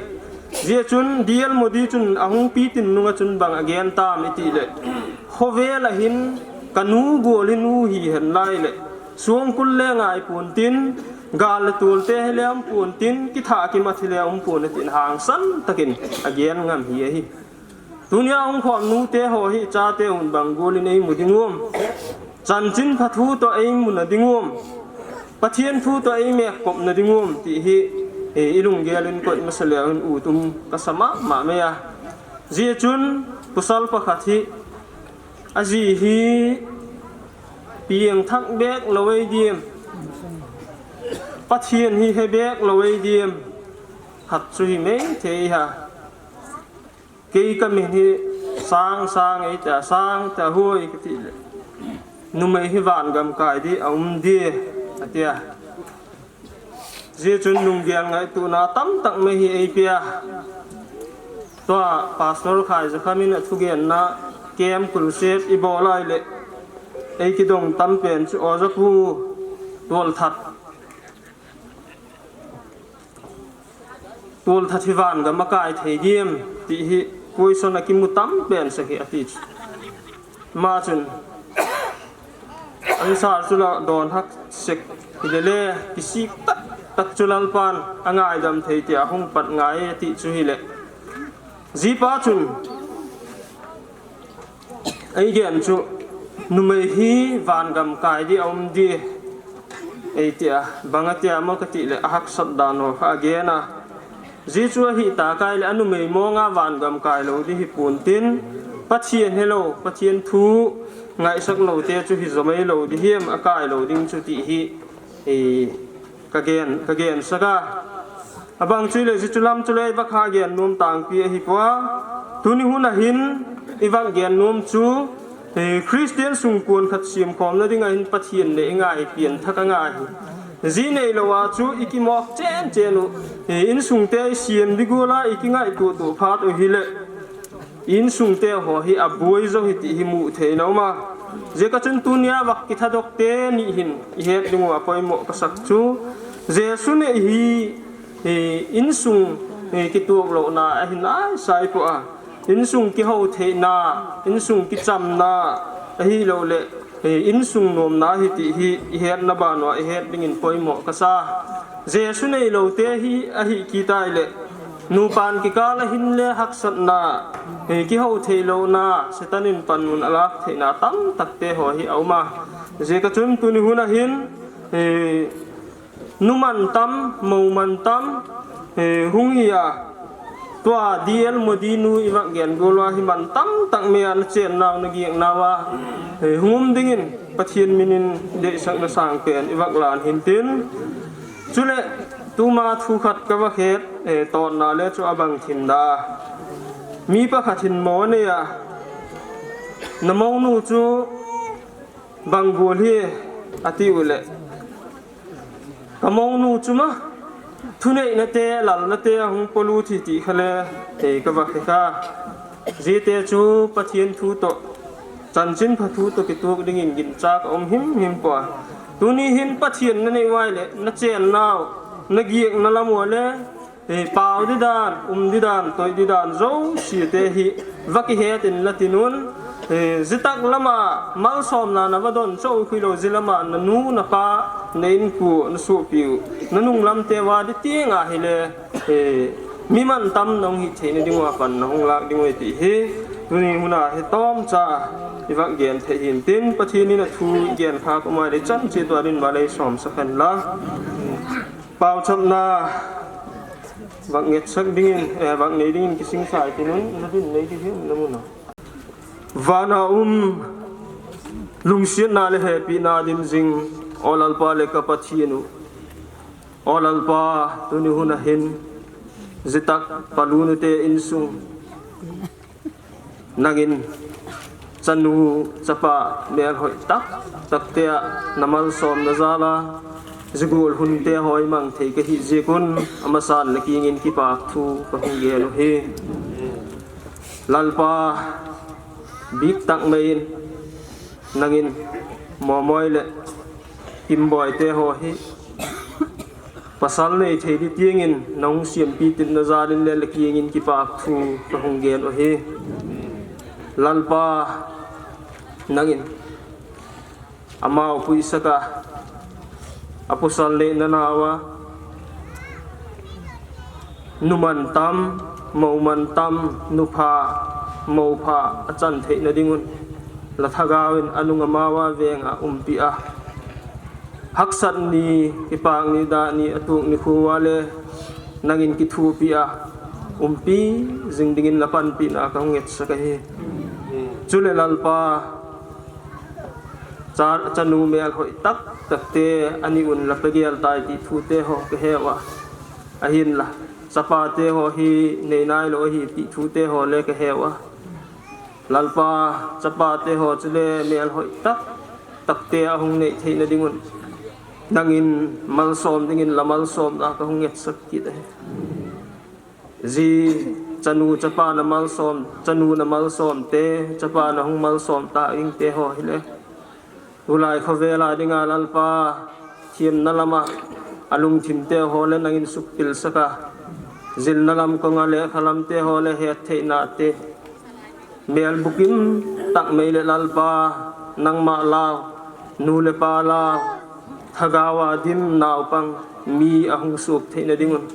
Jia chun D L Modi chun ahung pitun nung a chun bang agen tam iti le, khovel a hin kanu gol hi nu hihen lai le, songkul le ngai pon tin, gal le tol te hi le um pon tin, kithah kimat hi le um pon tin hangsan takin agen ngam hi ahi. Tunia hung khom nute ho hi chate hon bang gol in eimu ding um. Chanchin pha thu toh eimu na ding um. Pathen thu toh eimekkop na ding um ti hi, eh, ilunggel in koih masa leu in utum kasa mama mai a. Jia chun pasal pakhat hi, aji hi piang thak bek lou ei diam, Pathen hi he bek lou ei diam, hat chu hi mai thei ha. Kei ka min hi Sang, Sang ei tia, Sang tia hoi kati le, numei hi vangam kai di aum di, atia. Jia chun lunggel ngaituana tamtak mai hi eipia. Tua Pastor Khaizakham in athugenna camp crusade ibol lai le, ei kidong tam pen chu, Oja Pu, Tualthat, Tualthat hi vangam akai thei diam ti hi question akimu tam pen sek hi ati chu. Ama chun, answer chu la don hak sek hi le le, kisik tak tak chu Lalpan angaidam thei tia hung pat ngai ati chu hi le. Jipa chun, eigen chu, numei hi vangam kai di aum di, ei tia, bang atia mo kati le, ahaksat dan ho kha agen a. Zia chu ahitah kei le anumei monga vangam kai lou ding hi pontin, Pathian helou, Pathian thu ngaisah lou te chu hi zomei lou ding hiam, akai lou ding chu ti hi, eh, ka gen, ka gen saka. Abang chu le zia chu lam chu le i va kha gen nom tangpi ahi pua. Tuni hun ahin i va gen nom chu, eh, Christian sungkuan khat siam khomna ding ahin Pathian le i ngai pian thak a ngai hi. Zia neilou a chu i kimok chen chen u, eh, insung te i siam ding ula i kingaito to phat u hile, insung te ho hi abuai zo hi ti hi mu thei na um a. Zia ka chun tunia va kithadok te ni hin i het ding u a poimo ka sak chu, Jesu nei hi, eh, insung, eh, kituak louna ahin ai sai pua. Insung kihou theina, insung kichamna, ahilou le, eh, insung nomna hi ti hi i hetna ban u a i het dingin poimo ka sa. Jesu neilou te hi ahi kit a le, nupan kikal ahin le haksatna, eh, kihou thei louna, Satan in panmun alak theina tamtak te ho hi a um a. Zia ka chun tuni hun ahin, eh, nu man tam, mo man tam, eh, hung hi a. Tua D L Moody nu i va gen gol a hi man tam tak mai a na chen nau na giak nau a, eh, hung um dingin Pathian min in deisakna sang pen i va lan hin tin. Chule tuma thu khat ka va het, eh, tonna le chu abang thim da. Mi pakhat hin mo nei a, na mo nu chu bang gol hi ati u le, ka mo nu chu ma, thuneina te, lalna te ahung polut hi ti kha le, eh, ka va he kha. Zia te chu Pathian thu to, chanchin pha thu to kituak dingin gincha ka um him him pua. Tuni hin Pathian na nei uai le, na chen nau, na giak na lam u le, eh, pau di dan, um di dan, toi di dan, zosia te hi va kihet in la tin un, eh, zia tak lama malsomna na va don chou khui lou, zia lama na nu na pa, na inpu, na sopi u, na nung lam te va di tiang a hile, eh, mi man tam na hung hi theina ding u a pan na hung lak ding u ti hi, tuni hun a hi tomcha i va gen thei hin tin, Pathian in a thu i gen kha ka mai le chan chi tua din va lei som sa khen la. Pauchapna vang ngetsak dingin, eh, vang nei dingin kising sai tin un, na din nei di hiam na mun a. Vana um, lungsiatna le hepina dim zing, O Lalpa le ka Pathian u. O Lalpa, tuni hun ahin, zia tak palunu te insung. Nangin chanu chapa melhoi tak tak te a na malsom na jal a, zia gol hun te ho i mang thei ka hi ziak un, amasan le kiangin kipak thu ka hung gen u hi. Lalpa, bik tak mai in nangin Momoi le Kimboi te ho hi pasal nei thei di tiangin na hung siampi tin na jal in le la kiangin kipak thu ka hung gen u hi. Lalpa, nangin amau puisak a, apasal le na nau a, nu man tam, mo man tam, nu pha, mo pha a chan theina ding un, la thagau in a nung amau a veng a umpi a, haksat ni, kipak ni, dah ni, a tuk ni khu a le nangin kithupi a umpi zing dingin la panpina ka hung ngetsak ahi. Chule Lalpa, cha, chanu melhoi tak tak te a ni un la pe gel tai ti thu te ho ka he u a. Ahinla, chapa te ho hi nei nai lou ahi ti thu te ho le ka he u a. Lalpa, chapa te ho chule melhoi tak tak te a hung nei theina ding un, nangin malsom dingin la malsomna ka hung ngetsak kit ahi. Zia chanu chapa na malsom, chanu na malsom te, chapa na hung malsom ta ding te ho hi le, tulai khovel a dinga Lalpa, thiamna lama a lungthim te ho le nangin sukpil sak a, zilna lam konga le khalam te ho le het theina te, mel bukim tak mai le Lalpa, nangma lau, nu le pa lau, thagau a dim naupang mi a hung suak theina ding un,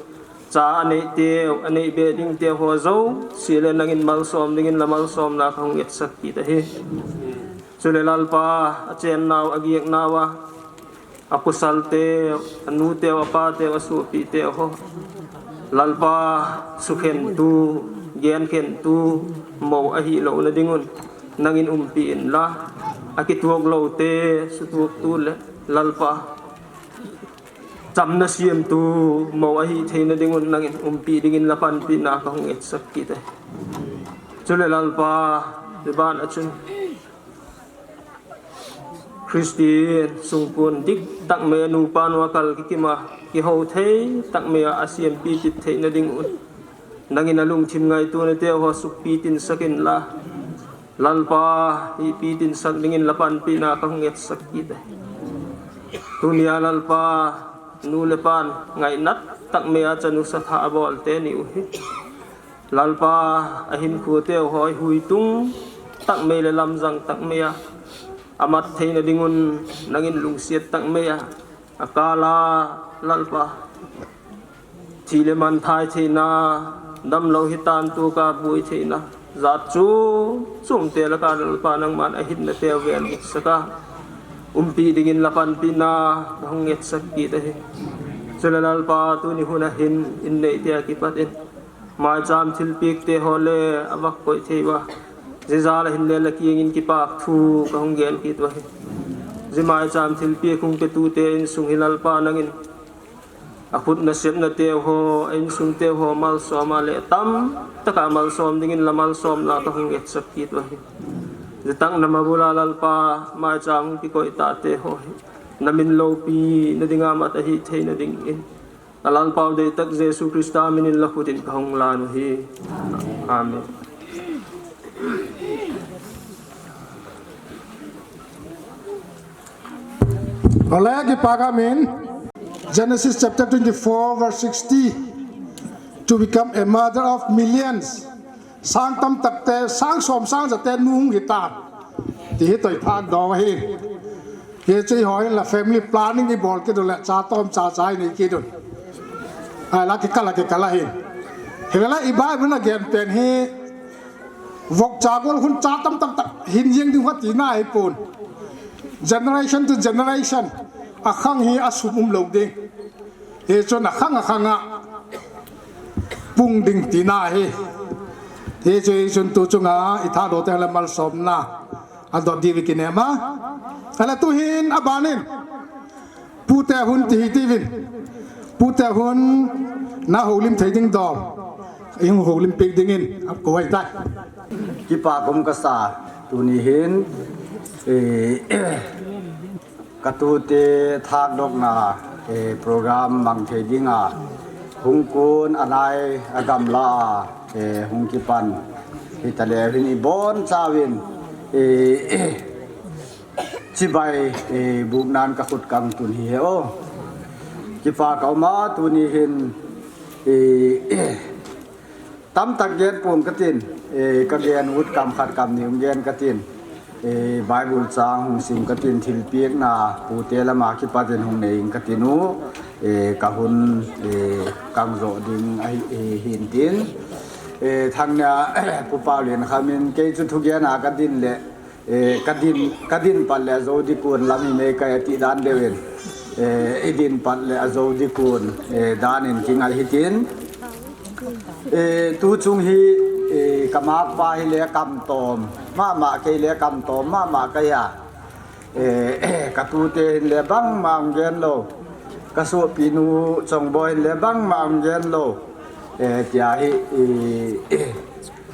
cha a nei teu, a nei be ding teu ho zosia le nangin malsom dingin la malsomna ka hung ngetsak kit ahi. Chule Lalpa, a chen nau, a giak nau a, a pasal teu, a nu teu, a pa teu, a sopi teu ho, Lalpa, sukhentu, genkhentu, mou ahi louna dingun nangin umpi inla, akituak loute sutuaktu le Lalpa, chamna siamtu mou ahi theina dingun nangin umpi dingin la panpina kahung etsak kit e. Chule Lalpa, hiban a chun Christian sungpun diktak mai a nupa nu a kal kikima, kihou thei tak mai a asiampi tit theina dingun nangin alungthim ngaituna teho sukpi tinsak inla, Lalpa, ipi tinsak dingin la panpina kahung etsak kit e. Tunia Lalpa, nu le pan ngainat tak mai a chanu satha abol teni uhi. Lalpa, ahinkho teho huitung tak mai le lamjang tak mai a amat theina dingun nangin lungsiat tak mai a akala, Lalpa, thi le man thai theina, damlou hitan tuka bui theina, jat chu chumte laka Lalpa nangman ahinna teu vel saka umpi dingin la panpina kahung etsak kit ahi. Chule Lalpa, tuni hun ahin in neite a kipat in maicham thilpiak teho le avak koi thei uva, jijal ahin le la kiangin kipahthu kahung gen kit uva hi. Ji maicham thilpiak hung petute insung hi Lalpa nangin akhut nasepna teho, a insung teho malsom a le tamtaka malsom dingin la malsomna kahung etsak kit uva hi. Jitang na mabula Lalpa, maicham hung kikoi ta teho hi namin loupina dinga mat ahi theina dingin, a Lalpau deitak Jesu Christa minin la khutin kahung lan uhi. Amen. Ole, kipa kamin. Genesis chapter twenty-four, verse sixty. To become a mother of millions. Sang tamtakte, sang som sang jate nu hung hitan. Ti hi toh i thah dong ahi. Hiche ho hin la family planning i bol kit u le cha tom cha cha i nei kit u. Ai la kikal a kikal ahi. Hilai i Bible a gen pen hi vokcha gol khun cha tamtak tak hin jeng ding u ahi tina ahipon. Generation to generation. Akhang hi asum um lou ding. Hichun akhang akhang a pung ding tina ahi. Hichu, hichun tu chunga i thah doh teng le malsomna adot diu i kinem a. Ahile tu hin abanin pute hun ti hi tiuvin. Pute hun na houlim thei ding dol. I hung houlim peh dingin akoi tai. Kipa kom kasa tuni hin, eh, Ka tute thah dohna, eh, program mang thei dinga, hung kon anai agamla, eh, hung kipan. Hitaleh hin i bonchauvin, eh, chibai, eh, buknan ka khut kang tun hi he o. Kipa ka um a tuni hin, eh, Tamtak gen pong katin, eh, ka gen ut kam khat kam ni um gen katin, eh, Bible chang hung sim katin thilpiakna pute lama kipatin hung nei ing katin u, eh, ka hun, eh, kang jo ding ahi, eh, hin tin. Eh, thangnia Pu Paulin khamin kei chu thugen a ka din le Eh, ka din, ka din pat le ajo dikun lam hi mei kai ati dan deuin. Eh, i din pat le ajo dikun, eh, danin kingai hitin. Eh, tu chung hi, eh, ka makpa hi le kam tom, mama kei le kam tom, mama kei a. Eh, ka tute hin le bangma um gen lou. Ka sopi nu Chongboi hin le bangma um gen lou. Eh, tia hi, eh,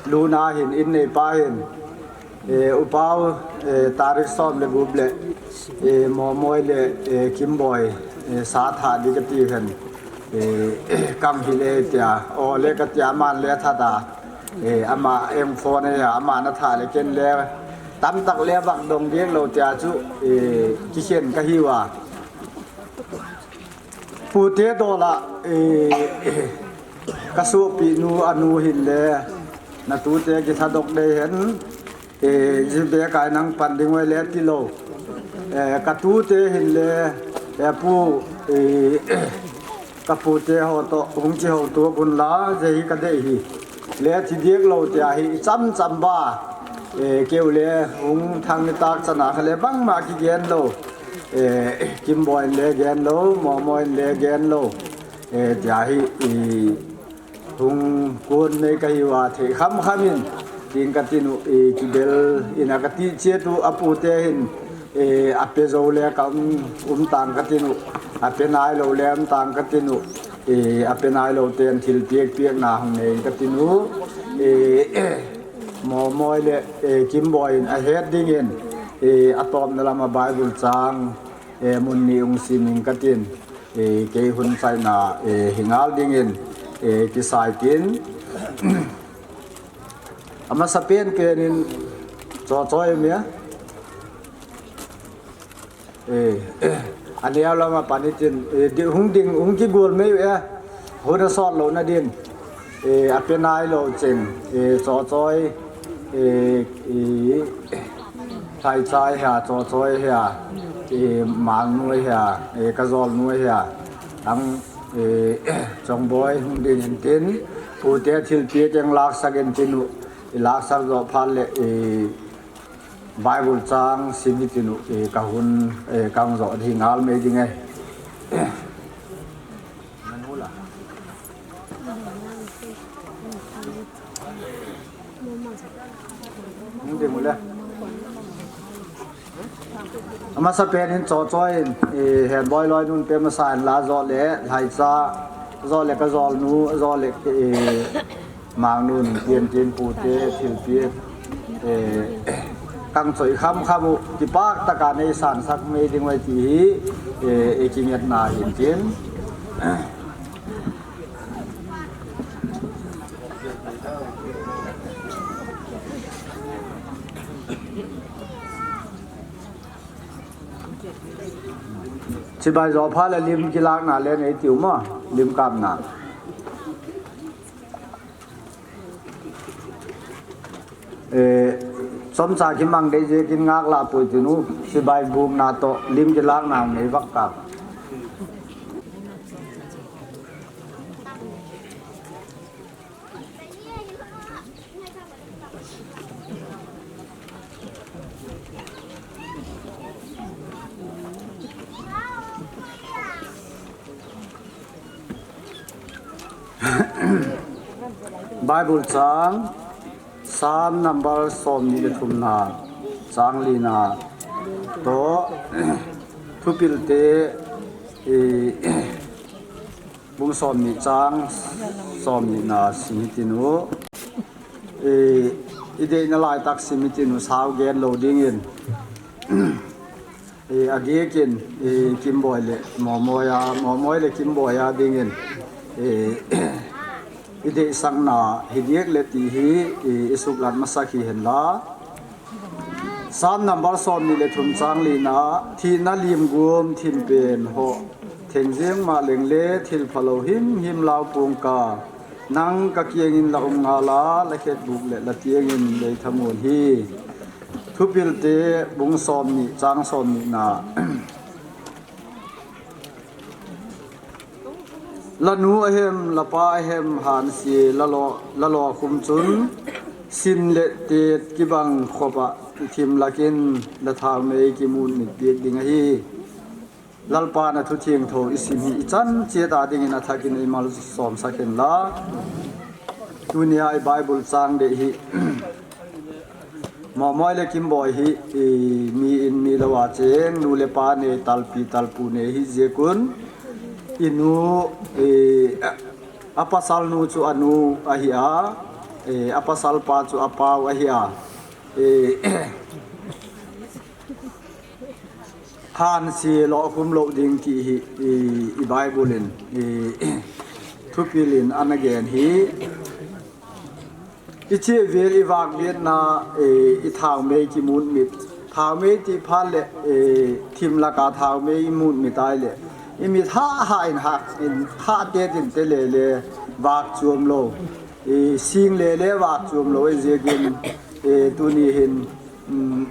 Luna hin, in neipa hin, eh, Upau, eh, tarik som le gup le, eh, Momoi le, eh, Kimboi, eh, sa tha di kati hin, eh, kam hi le tia, o le katia aman le tha da, eh, ama eng phone a, ama na tha le ken le, tamtak le bak dong ding lou tia chu, eh, kikhen kahi uva. Pute dola, eh, ka sopi nu anu hin le, na tute kithadok dei hen, eh, jibe kai nang pan ding uve le tilou. Eh, ka tute hin le, eh, pu, eh, ka pute ho to, hung chi ho to kun la, je hi ka dei hi. Le thi diak lou tia hi i cham cham ba, eh, keu le hung thang ni tak chana kha le bangma kigen lou. Eh, Kimboi le gen lou, Momoi le gen lou. Eh, tia hi i Hung kon nei kahiuva thei kham kham in, tin katin u, eh, kibel in a kati chet u, apu te hin, eh, ape jou le ka um, um tang katin u, ape nai lou le um tang katin u, eh, ape nai lou ten thil piak piak na hung nei katin u, eh, Momoi le, eh, Kimboi in ahet dingin, eh, atopna lama Bible chang, eh, mun ni hung sim ing katin, eh, kei hun chaina, eh, hi ngal dingin, eh, kisai tin. Amasa pen pen in Chochoi mi a. Eh, aneo lama pan itin, eh, di-, hung ding, hung kigol mei e. Hun asot lou na din. Eh, ape nai lou cheng. Eh, Chochoi, eh, eh, Lhaicha hia, Chochoi hia, eh, Mangnu hia, eh, Kajolnu hia. Ang, eh, Chongboi hung ding in tin, pute thilpi teng laksak in tin u, i laksak jo phat le, eh, Bible chang sim itin u, eh, ka hun, eh, kang jo di ngal mei ding e. Hung ding u le. Amasa pen in Chochoi in, eh, Henboi loinun pe masa in la jo le, Lhaicha, jo le Kajolnu, jo le, eh, Mangnun, tin tin pute, thilpi, eh, kang choi kham kham u, kipak taka nei sansak mei ding u ahi ti hi, eh, i kingetna hin tin. Chibai jo phat le lim kilakna le nei tiu mo, lim kapna. Eh, chomcha kimang dei jeh in ngak la pui tinu, chibai bukna toh, lim kilakna nei vak kap. Bible chang, Psalm number somni le thumna, chang lina toh, Thupilte, eh, bung somni chang somnina sim hitinu. Eh, i deina laitak sim hitinu, sao gen lou dingin. Eh, agikin, eh, Kimboi le Momoi a, Momoi le Kimboi a dingin, eh, i deisakna hi diak le ti hi, eh, i suklat masak hi henla. Psalm number somni le thum chang lina, thina lim gum thim pen ho, theng jeng ma leng le thil phalou him him lau pung ka, nang ka kiangin la um ngala, la khetbuk le la tiangin lei thamun hi. Thupilte bung somni, chang somnina. La nu ahem, la pa ahem, hansie, la lo, la lo khum chun, sin le tet kibang khopa, thim lakin, la thau mei kimun mit piak ding ahi. Lalpa na thu thiangtho i sim hi i chan chiat a dingin a thakin i malsomsak hen la. Tunia i Bible chang dei hi. Momoi le Kimboi hi, i, mi in mi lou a cheng, nu le pa nei, talpi talpu nei hi jeh un. I nu, i, a pasal nu chu a nu ahi a, i, a pasal pa chu a pau ahi a. I, hansie lo khum lou ding ti hi, i, i Bible in, i, thupil in ana gen hi. I cheh vel i vak vetna, i, i thau mei kimun mit. Thau mei ti phat le, i, thim laka thau mei i mun mit ai le. I mit ha ha in ha, in ha te tin te le le vak chuam lou. I, sing le le vak chuam lou, i jeh in, i, tuni hin, um,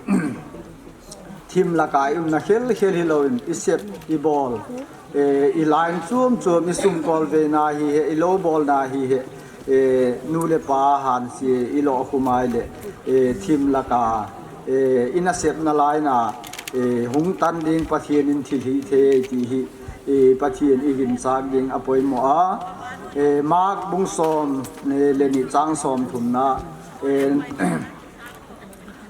thim laka i umna khel khel hi lou in, i sep, i bol, eh, i line chuam chuam, i sum kol veina hi he, i lou bolna hi he, eh, nu le pa hansie, i lo khum ai le, eh, thim laka, eh, i nasepna laina, eh, hung tan ding Pathian in thil hi thei ti hi, eh, Pathian i ginchak ding a poimo a. Eh, Mark bung som, eh, le ni chang som thumna, eh,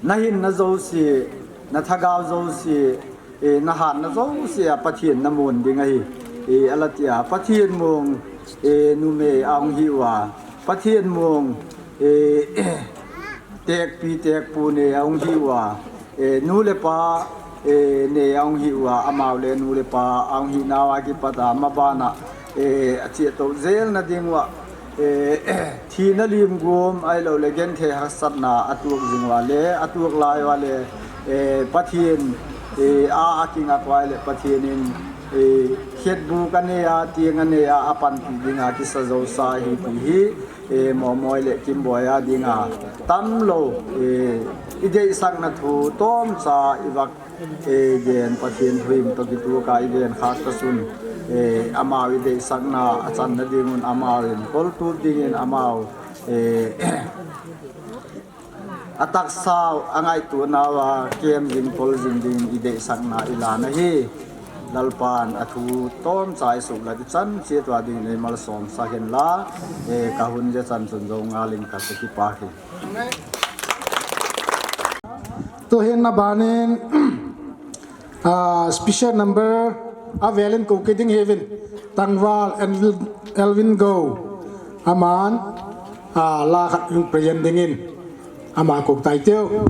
na hinna jouse, na thagau jouse, eh, na hatna jouse a Pathen na mun ding ahi. Eh, ala tia, Pathen mong, eh, numei ahung hiuva, Pathen mong, eh, tekpi tekpu nei ahung hiuva, eh, nu le pa, eh, nei ahung hiuva, amau le nu le pa ahung hinauva kipata, mabana, eh, achetou jelna dinguva, eh, thina lim gum, ahilou le genthei haksatna atuak jing uva le, atuak lai uva le, eh, Pathen, eh, a, akingah uva le, Pathen in, eh, khetbu kanei a, ti kanei a, apanpi dinga kisa jousa ahi ti hi, eh, Momoi le Kimboi a dinga tamlou, eh, i deisakna thu tomcha i vak, eh, gen Pathen thu him toh kituka i gen khak ta sun, eh, amau i deisakna achanna dingun amau in koltup dingin amau, eh, ataksau angaituanauva kem jing kol jing dingin i deisakna i lan ahi. Lalpan athu tomcha i suhlat i chan chiat uva dingin ei malsomsah hen la, eh, ka hun jeh chan chun jou ngal in ka kipa hi. Tuhin na banin, ah, special number avelin kou kit ding hiuvin, Tangval Elvin, Elvin Go, aman, ah, la khat hung present dingin, ama kou tai teu.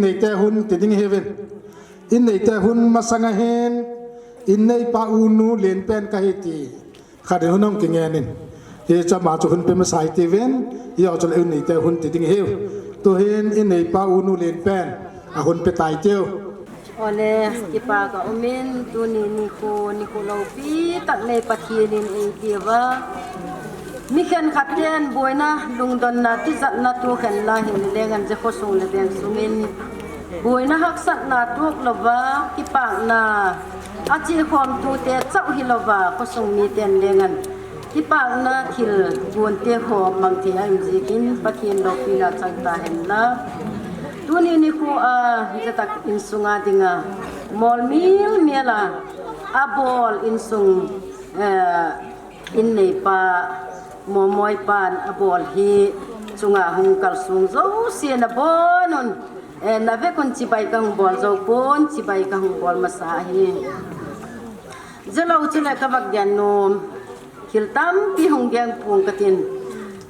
Neite hun ti ding hiuvin. In neite hun masanga hin, in neipa unu lenpen kahi ti khat in hun hung kingen in. Hiche ama chu hun pe masa hite uvin, hijou chule in neite hun ti ding hiu. Tuhin in neipa unu lenpen ahun pe tai tiu. Ole, kipa ka umin, tuni nikho, nikho loupi tak nei Pathen in eipeuva. Mi khenkhat ten boina, lungdonna, tijatna tu khen la hile lengan je khosung le veng sungin boina haksatna tuak louva, kipakna, achi khom tute chauh hilouva, khosung miten lengan kipakna thil gonte ho mang thei a um jikin Pathen loupina chang tahen la. Tuni nikho a, hiche tak insunga dinga mol mil mil a, abol insung, eh, in neipa, Momoi pan abol hi chunga hung kalsong jouse nabonun, eh, navekun chibai kahung bol jou pon, chibai kahung bol masa ahi. Jilou chule kavah gen nom, thil tampi hung gen pong katin,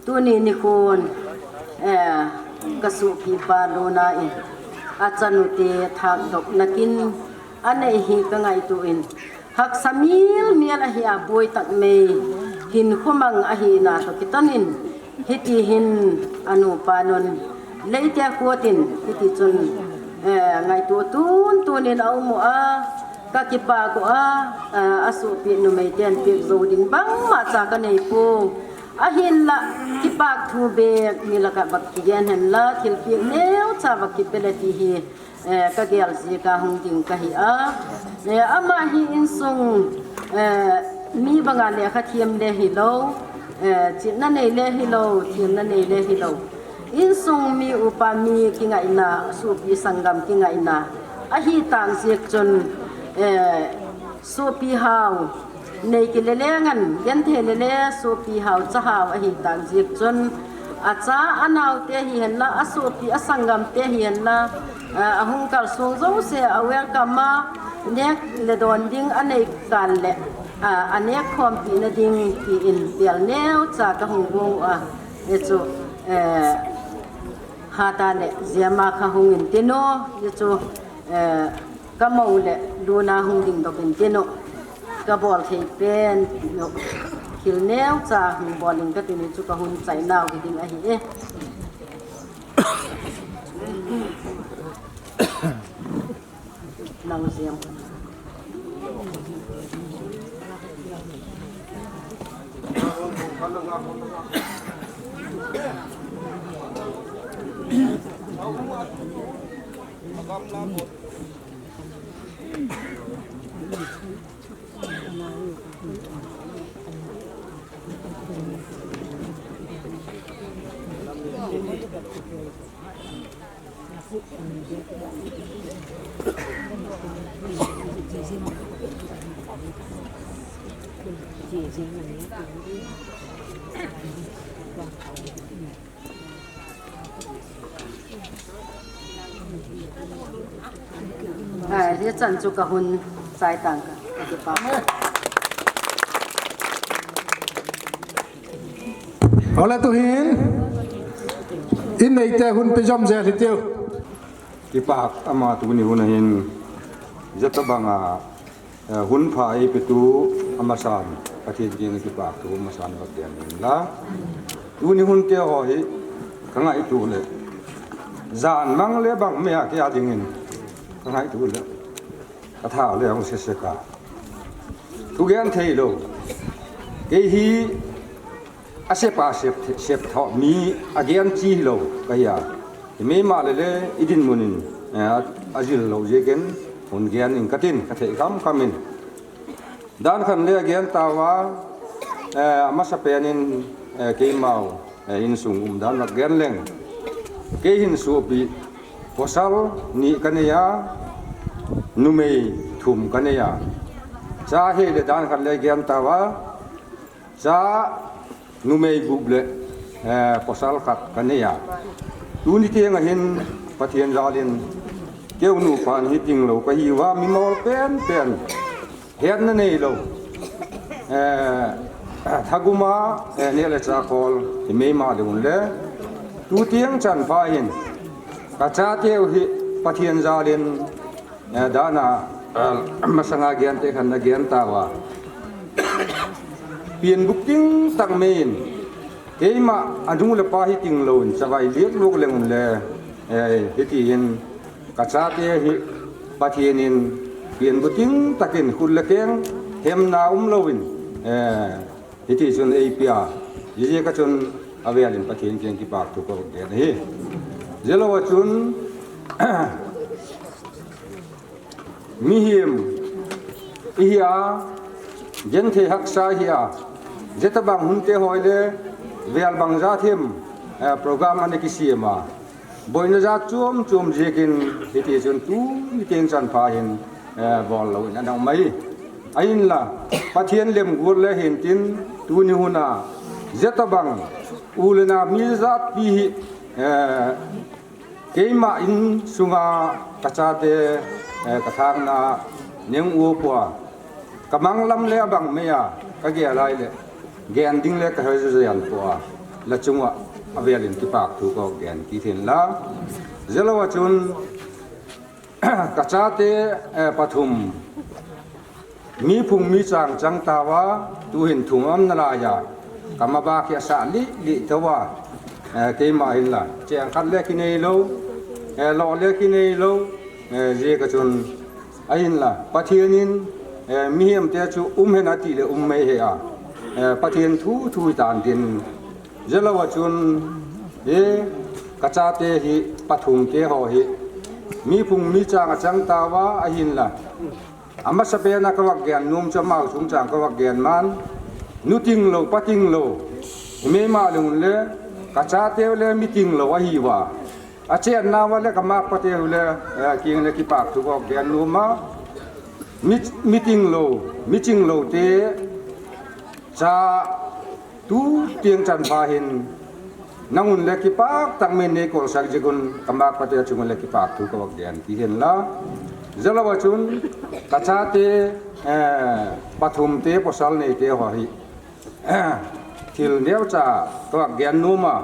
tuni nikhon, eh, kasopipa Luna in, achanu te thakdoh nakin, anei hi kangaito in, haksa mil mil ahi a boi tak mei, hinkho mang ahina toh kiton in, hiti hin anupa nun, Leitia Kot in, hiti chun, eh, ngaito tun tun in aum u a, kakipak u a, eh, asopi numei ten pek jou ding bangma cha kanei pon. Ahinla, kipak thu bep mi laka vah kigen hen la, thilpek neocha vah kipe le ti hi, eh, kagel jeh a hung ding kahi a. Eh, ama hi insung, eh, mi banga lekha them le hilou, eh, chitna nei le hilou, themna nei le hilou. Insung mi upa mi kingaina, sopi sanggam kingaina ahi tah jeh chun, eh, sopi hao, nei kile lengan, genthei le le, sopi hao, cha hao ahi tah jeh chun, acha, anaote hihen la, asopi, asanggam te hihen la, eh, ahung kalsong jouse, a welcome a, nek le don ding anei kal le, ah, anek khompi na ding ti in, tel neocha kahung bol u a, hichu, eh, hatah le, jema kha hung in tin u, hichu, eh, Kamou le Luna hung dingdoh in tin u. Kabol thei pen u. Thil neocha hung bol in katin u chu kahung chai nau hi ding ahi e. Nang jeng. Ai, hichan chu kahung chai tang ka, kakipah. Ole tuhin, in neite hun pe jom jel hitiu. Kipah ama tuni hun ahin, jatobang a, Eh, hun pha eipetu amasan, Pathen kiang kipah thu amasan vah gen in la. Tuni hun te ho hi, kangaito le. Jan mang le bang mei a kei a dingin, kangaito le. Katha le ahung sese ka. Thu gen thei lou. Kei hi, Asep a sep, sep tho mi agen chi hilou, kahi a. Imeima le le, idinmun in, eh, a, ajil lou jeh in, hung gen in katin, kathei kham kham in. Dan khat le agen tauva, eh, amasapen in, eh, keimau, eh, insung umdan vah gen leng. Kei hin sopi, pasal ni kanei a, numei thum kanei a. Cha hi le dan khat le agen tauva, Cha numei gup le, eh, pasal khat kanei a. Tuni teng ahin Pathen jal in keu nupa hi ding lou kahiuva, mimol pen pen, hetna neilou. Eh, thagum a, eh, neh le chah khol, imeima le un le. Tutiang chan pha hin, kachateu hi, Pathen jalin, eh, dana, eh, masanga gente khan na gen tauva. Pian buk ting tak mei in, keima anu le pa hi ting loin, chavai liak luak leng un le, eh, hiti hin, ka chate hi Pathen in pian buk ting takin khut le keng hemna um loin, eh, hiti chun eipia, hijeh a chun avelin Pathen kiang kipahthu ka gen ahi. Jeh lou a chun, mihem ihi a, genthei haksa ihi a, jeh tabang hunte hoi le, vel bang jat hem, eh, program ana kisem a. Boina jat chom chom jeh in hiti chun tuni teng chan pha hin, eh, bol louvin ana um ahi. Ahinla, Pathen lemguat le hintin tuni hun a, jeh tabang, u le nao mi jat pi hi, eh, keima insunga ka chate, eh, ka thangna neng u pua. Ka mang lam le abang mei a, ka gel lai le, gen ding le ka hoi ju jan pua. La chunga avelin kipahthu ka gen kit in la. Jeh lou a chun, ka chate, eh, pathum. Mi phung mi chang chang tauva, tu hin thum aum nalai a. Ka mabak hi asah lih lih tauva. Eh, keima hin la. Cheng khat le kinei lou. Eh, lo le kinei lou. Eh, jeh a chun Ahinla, Pathen in, eh, mihem te chu um hen ati le um mei hih a. Eh, Pathen thu thu hi tan tin. Jeh lou a chun, eh, ka chate hi, pathum te ho hi. Mi phung mi chang a chang tauva, ahinla. Amasa pen a ka vak gen nom chu amau chungchang ka vak gen man. Nu ting lou, pa ting lou. Hi mei ma lung le, ka chate le mi ting lou ahi uva. Achenna uva le ka makpa te u le, eh, kiang le kipahthu ka gen nom a. Mi, mi ting lou, mi ching lou te cha tu teng chan pha hin nang un le kipak tah mei nei kolsak jeh un ka makpa te chung le kipahthu ka gen ti hin la. Jeh lou a chun ka chate, eh, pathum te pasal nei te ho hi. Thil neocha ka gen nom a.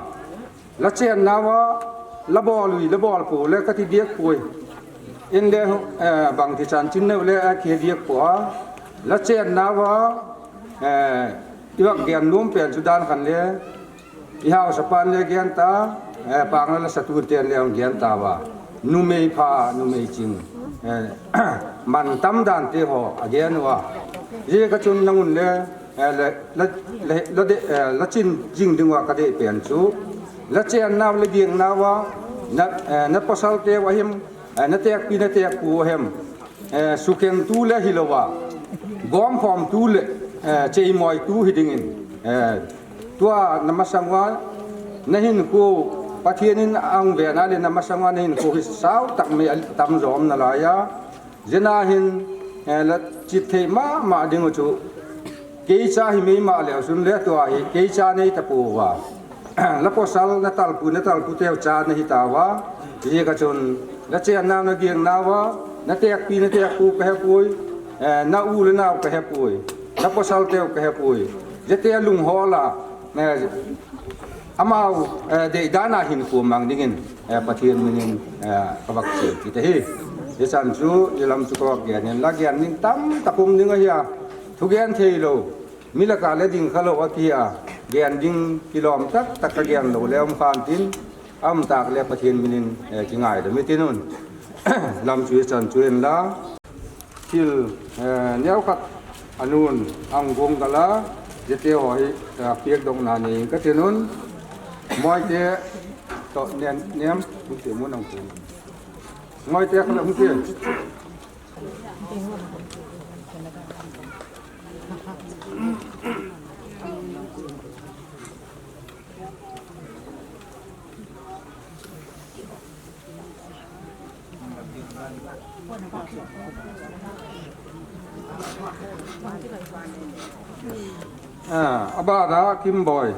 La chenna uva, la bol ui, la bol pou le ka ti diak poi. In le, eh, bang ti chan chin neu le a ki diak po a. La chenna uva, eh, i vak gen nom pen chu dan khan le, i hausa pan le gen ta, eh, pang la la sa tu ten le ong gen ta uva. Numei pha, numei ching, eh, man tam dan te ho a gen uva. Jeh a chun nang un le, Eh, la, la, la, la de, eh, la chin jing ding uva ka dei pen chu. La chenna uva, la giakna uva, na, eh, na pasal te uva hem, eh, na tekpi, na tekpu uva hem. Eh, sukhen tu le hilou va. Gom khom tu le, eh, cheimoi tu hi ding in. Eh, tua na masang uva, na hinkho, Pathen in ahung ve na le na masang uva, na hinkho hi sao tak mei a tam jo um nalai a. Jeh a hin, eh, la chit thei mama ding u chu. Kei cha hi mei ma le sun le tua hi, kei cha nei ta pou va. La pasal na talpu, na talpu teu cha na hi ta va. Jeh a chun, la chenna na giakna uva, na tekpi, na tekpu ka he poi, eh, na u le nao ka he poi, na pasal teu ka he poi. Jeh te lung hol a, eh, amau, eh, deidan a hinkho mang ding in, eh, Pathen min in, eh, ka vak chial kit ahi. Hichan chu, i lam chu ka vak gen in, la gen ding tamtah um ding ahi a. Thugen thei lou, mi lak a le ding kha lou a ki a, gen ding kilom tak tak ka gen lou le um khan tin, aum tak le Pathen min in, eh, kingaidam i tin un. Lam chu hichan chu in la. Thil, eh, neo khat anun, ang gong kala, jete ho hi, eh, piak dong na nei ka tin un. Moi te, to nem, nem, hung ti mun ang tin. Moi te kala hung ti. Ah, abada Kimboi.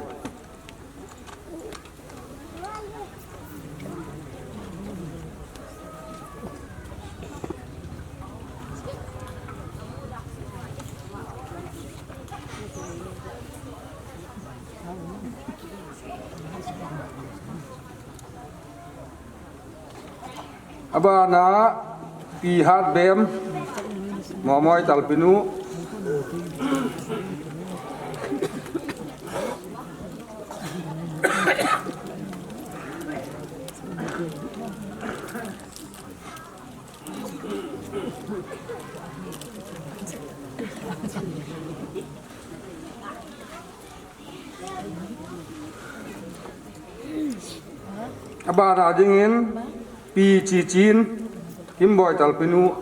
Abana, Pi Hatbem, Momoi Talpinu. Abana dingin Pi Chichin, Kimboi Talpinu.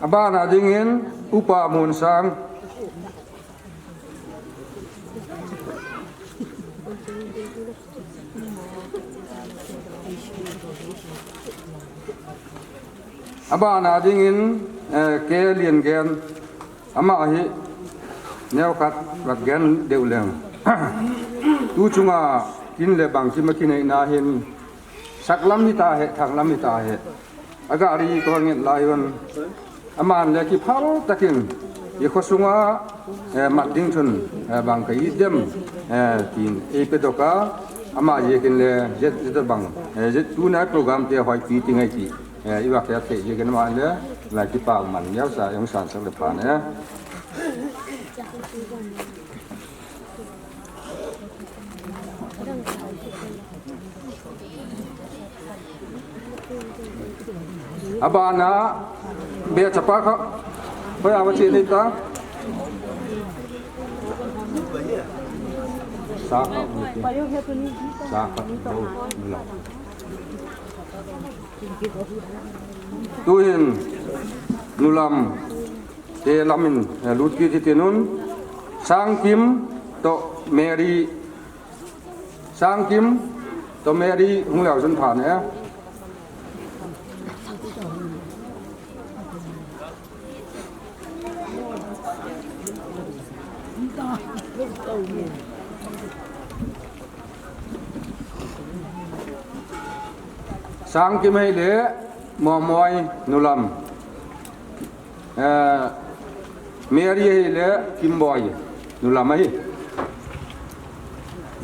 Abana dingin Upa Munsang. Abana dingin, eh, K Liangen, ama hi neokhat vat gen deu leng. Tu chunga kin le bang kima kineina hin saklam hita he, thanglam hita he. Agari ko ngen lai un. Aman le kiphal takin, i khosunga, eh, mat ding chun, eh, bang ka i dem, eh, tin, ei pedoka, ama ye kin le, jet, jet bang, eh, jet tu na program te hoi pi ti ngai ti, eh, i va ke te ye kin ma le, la ki pa man ya sa, yang san sa le pa ne. Abana, be chapa kha. Hoi, aba chi ni ta. Sa kha, sa kha, no, no. Tuhin, nulam, te lamin, eh, lut kit hitin un, Sangkim toh Mary, Sangkim toh Mary hung leu chun pha ne. Sangkim hei le, Momoi nulam. Eh, Mary hei le Kimboi nulam ahi.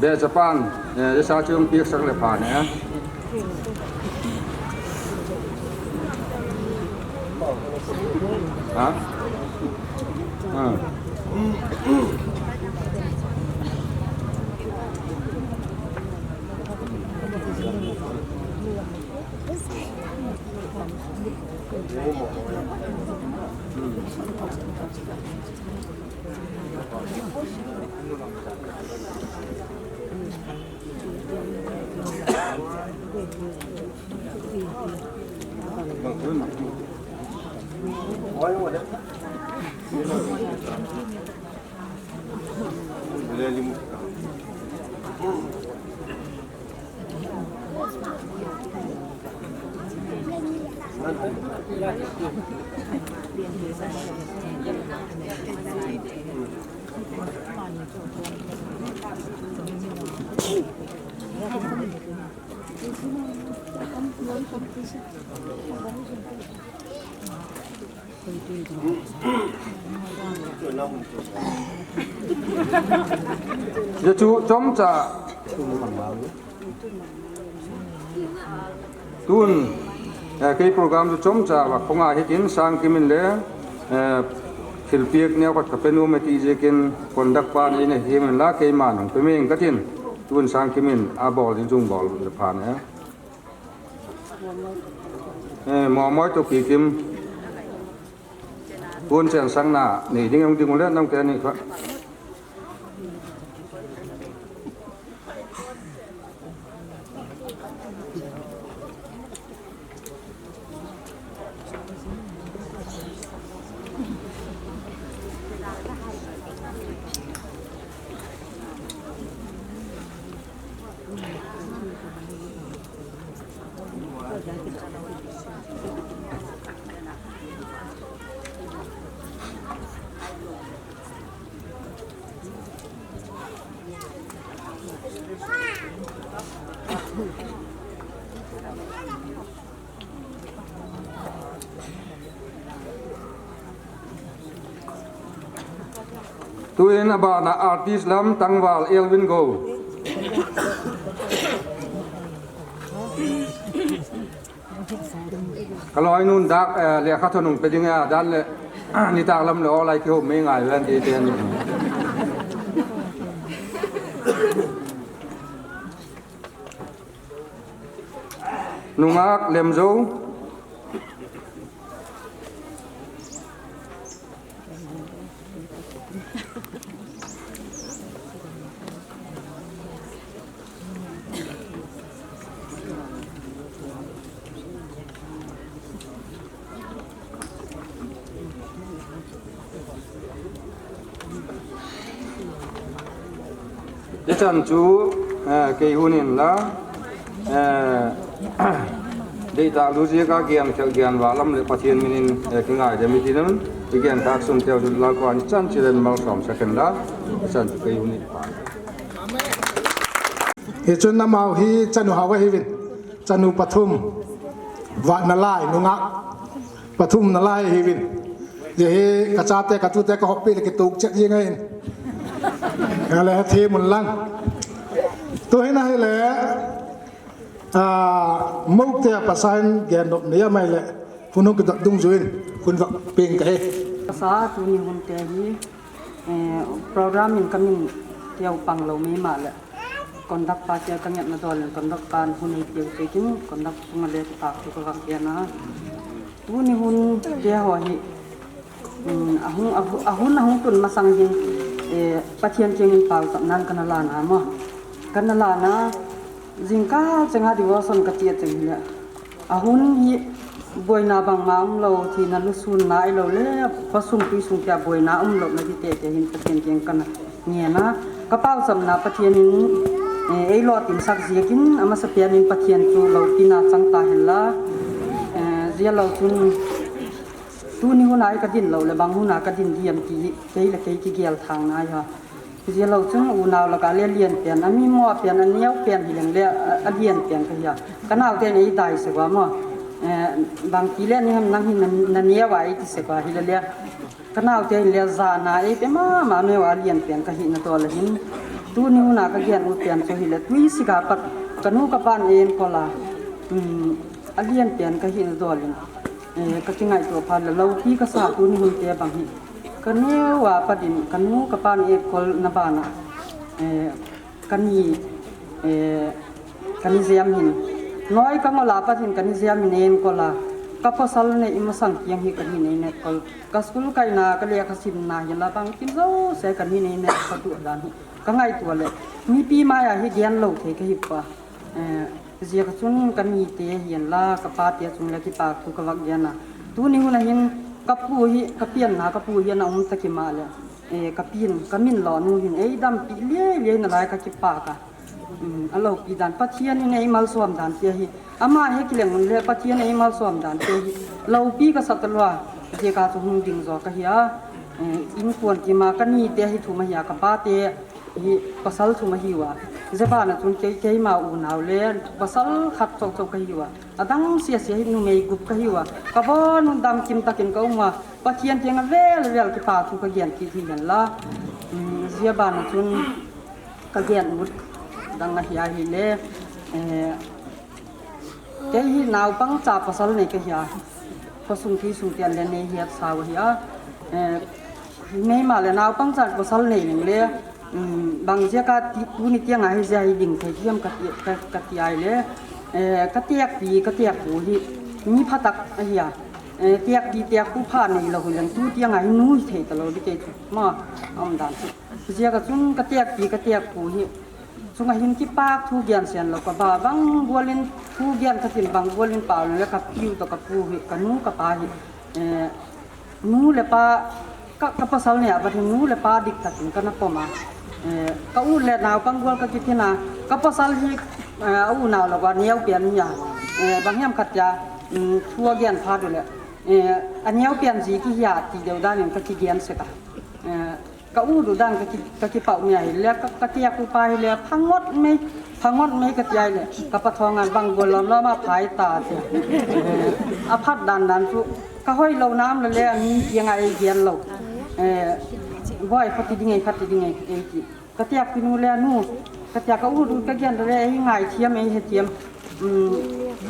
Be Japan, eh, sa chung piak sak le pha ne. Ha? Ha. Hichu chomcha. Tun, eh, kei program chu chomcha va khonga hitin Sangkim in le, eh, thilpiak neo khat ka pe nom e ti jeh in conduct pan in ahi men la keiman hung pe meng katin. Tun Sangkim in abol ding chung bol le phan e. Eh, Momoi toh Kikim. Kun chen sang na nei ding ong ding le nang te ni kha. Tuin abana artist lam tangval Elvin Go. Kaloinun dak, eh, lekha thonung pe ding a dan le, nitak lam le olai kihou mei ngai ven ti ten. Nungak Lemzo. Hichan chu, eh, kei hun in la, eh, deitah lu jia ka gen khel gen va lam le Pathian min in, eh, kingai dem i ti nun, i gen khak sum teu chu Lalpa in chan chilen malsom sa khen la, hichan chu kei hun in pa. Hichun amau hi chanu hao ahiuvin, chanu pathum, vatna lai, nungak pathum na lai ahiuvin. Hijeh hi ka chate, ka tute ka hoppi le kituk chet jing ahin. Ahile hethem un lang. Tuhin ahile, ah, Mukte a pasal in gen nop nei a mai le, hun hung kidot dungjuiyin, hun vak peng kahi. Pasal tuni hun te hi, eh, program in kamin teu pang lou mei ma le. Conduct pa tia ka ngetna dol in conduct pan hun ei teu teu kin conduct sunga le kipak thu ka vak gen a. Tuni hun te ho hi, um, ahung, ahu-, ahun ahung tun masang hin, eh, Pathian kiang in pausap nan kana lana mo. Kana lana, jingkah chenga devotion ka tia cheng le. Ahun hi boina bangma umlou, thina lusunna ahilou le, khosung tuisung tia boina umlouna ding tete hin Pathian kiang kana ngen a. Ka pausapna Pathian in, eh, eilo tinsak jeh in, amasa pen in Pathian chu loupina chang tahen la. Eh, jia lou chun, tuni hun a hi ka din lou le, bang hun a ka din ding ham ti hi, kei le kei kigel thang na ahi a. Jia lou chun unau laka le alian pen, amimo pen, aneo pen hileng le, a, alian pen kahi a. Ka naote in eidai sek uva mo. Eh, bang ti le ni ham nang hi na, na neo a eiti sek uva hile le. Ka naote in le jana eipe mama neo a alian pen kahi na dol ahin. Tuni hun a ka gen u pen chu hile tui sik a pat ka nu ka pan enkol a. Um, alian pen kahi na dol in. Eh, ka kingaito phat le loupi ka sa tuni hun te bang hi. Ka neo a pat in ka nu ka pan enkol na bana. Eh, ka ni, eh, ka ni jem hin. Noi ka ngol a pat in ka ni jem hin enkol a. Ka pasal nei masang kiang hi ka ni nei netkol. Ka school kaina ka lekha simna hi la bang kim jouse ka ni nei netkol tu dan hi. Ka ngaito le. Mipi mai a hi gen lou thei kahi pa. Eh, jia ka chun ka nite hin la, ka pate chung le kipak thu ka vak gen a. Tuni hun a hin ka pu hi, ka pianna ka pu hi ana um ta kima le. Eh, ka pin, ka min lo nu hin eidampi le le na lai ka kipak a. Um, aloupi dan Pathian in eimalsom dan tia hi. Ama hi kileng un le Pathian eimalsom dan tia hi. Loupi ka sa talou a. Jia ka chu hung ding jo kahi a. Eh, inkuan kima ka nite hi thum ahi a ka pate. Hi pasal thum ahiuva. Jia bana chun kei, keima unau le pasal khat chou chou kahiuva. Adang sia sia hi numei gup kahiuva. Ka bon un damkim takin ka um uva. Pathian kiang a vel vel kipa thu ka gen kit hi hen la. Um, jia bana chun ka gen ut dang ahi ahile. Eh, Kei hi naopang cha pasal nei kahi a. Khosung tuisung tian le nei hiat sau ahi a. Eh, nei ma le naopang cha pasal nei ning le, um, bang jia ka ti, tuni tiang a hi jia hi ding thei hiam ka ti, ka, ka ti ai le. Eh, ka tiak pi, ka tiak pu hi. Mi phatak ahi a. Eh, tiak pi, tiak pu pha nei lou hu leng tu tiang a hi nu hi thei ta lou di kei tu. Ma, um dan tu. Jia ka chun ka tiak pi, ka tiak pu hi. Chunga hin kipak thu gen sen lou ka ba bang gualin thu gen ka tin bang gualin pau le ka piu to ka pu hi ka nu ka pa hi, eh, nu le pa ka, ka pasal ne a ba nu le pa dik takin ka na pom a, eh, ka u le naopang gual ka kiphin a ka pasal hi, eh, a u nau lou ka neo pian hi a, eh, bang hiam khat ya, um, thu a gen pha du le, eh, a neo pian ji ki hi a ti deu dan in ka kigen sek a, eh, Ka u du dan ka ki, ka kipau mi ahi le, ka, ka tiak u pa hi le, phangot mei, phangot mei ka ti ai le, ka pa thong an bang gol lom lom a phai ta ti. Eh, a phat dan dan chu, ka hoi lou nam le le, mi kiang a ei gen lou. Eh, Boi, khat ti ding e, khat ti ding e, ei ti. Ka tiak pi nu le nu, ka tiak ka u du ka gen le ei ngai thiam ei he thiam. Um,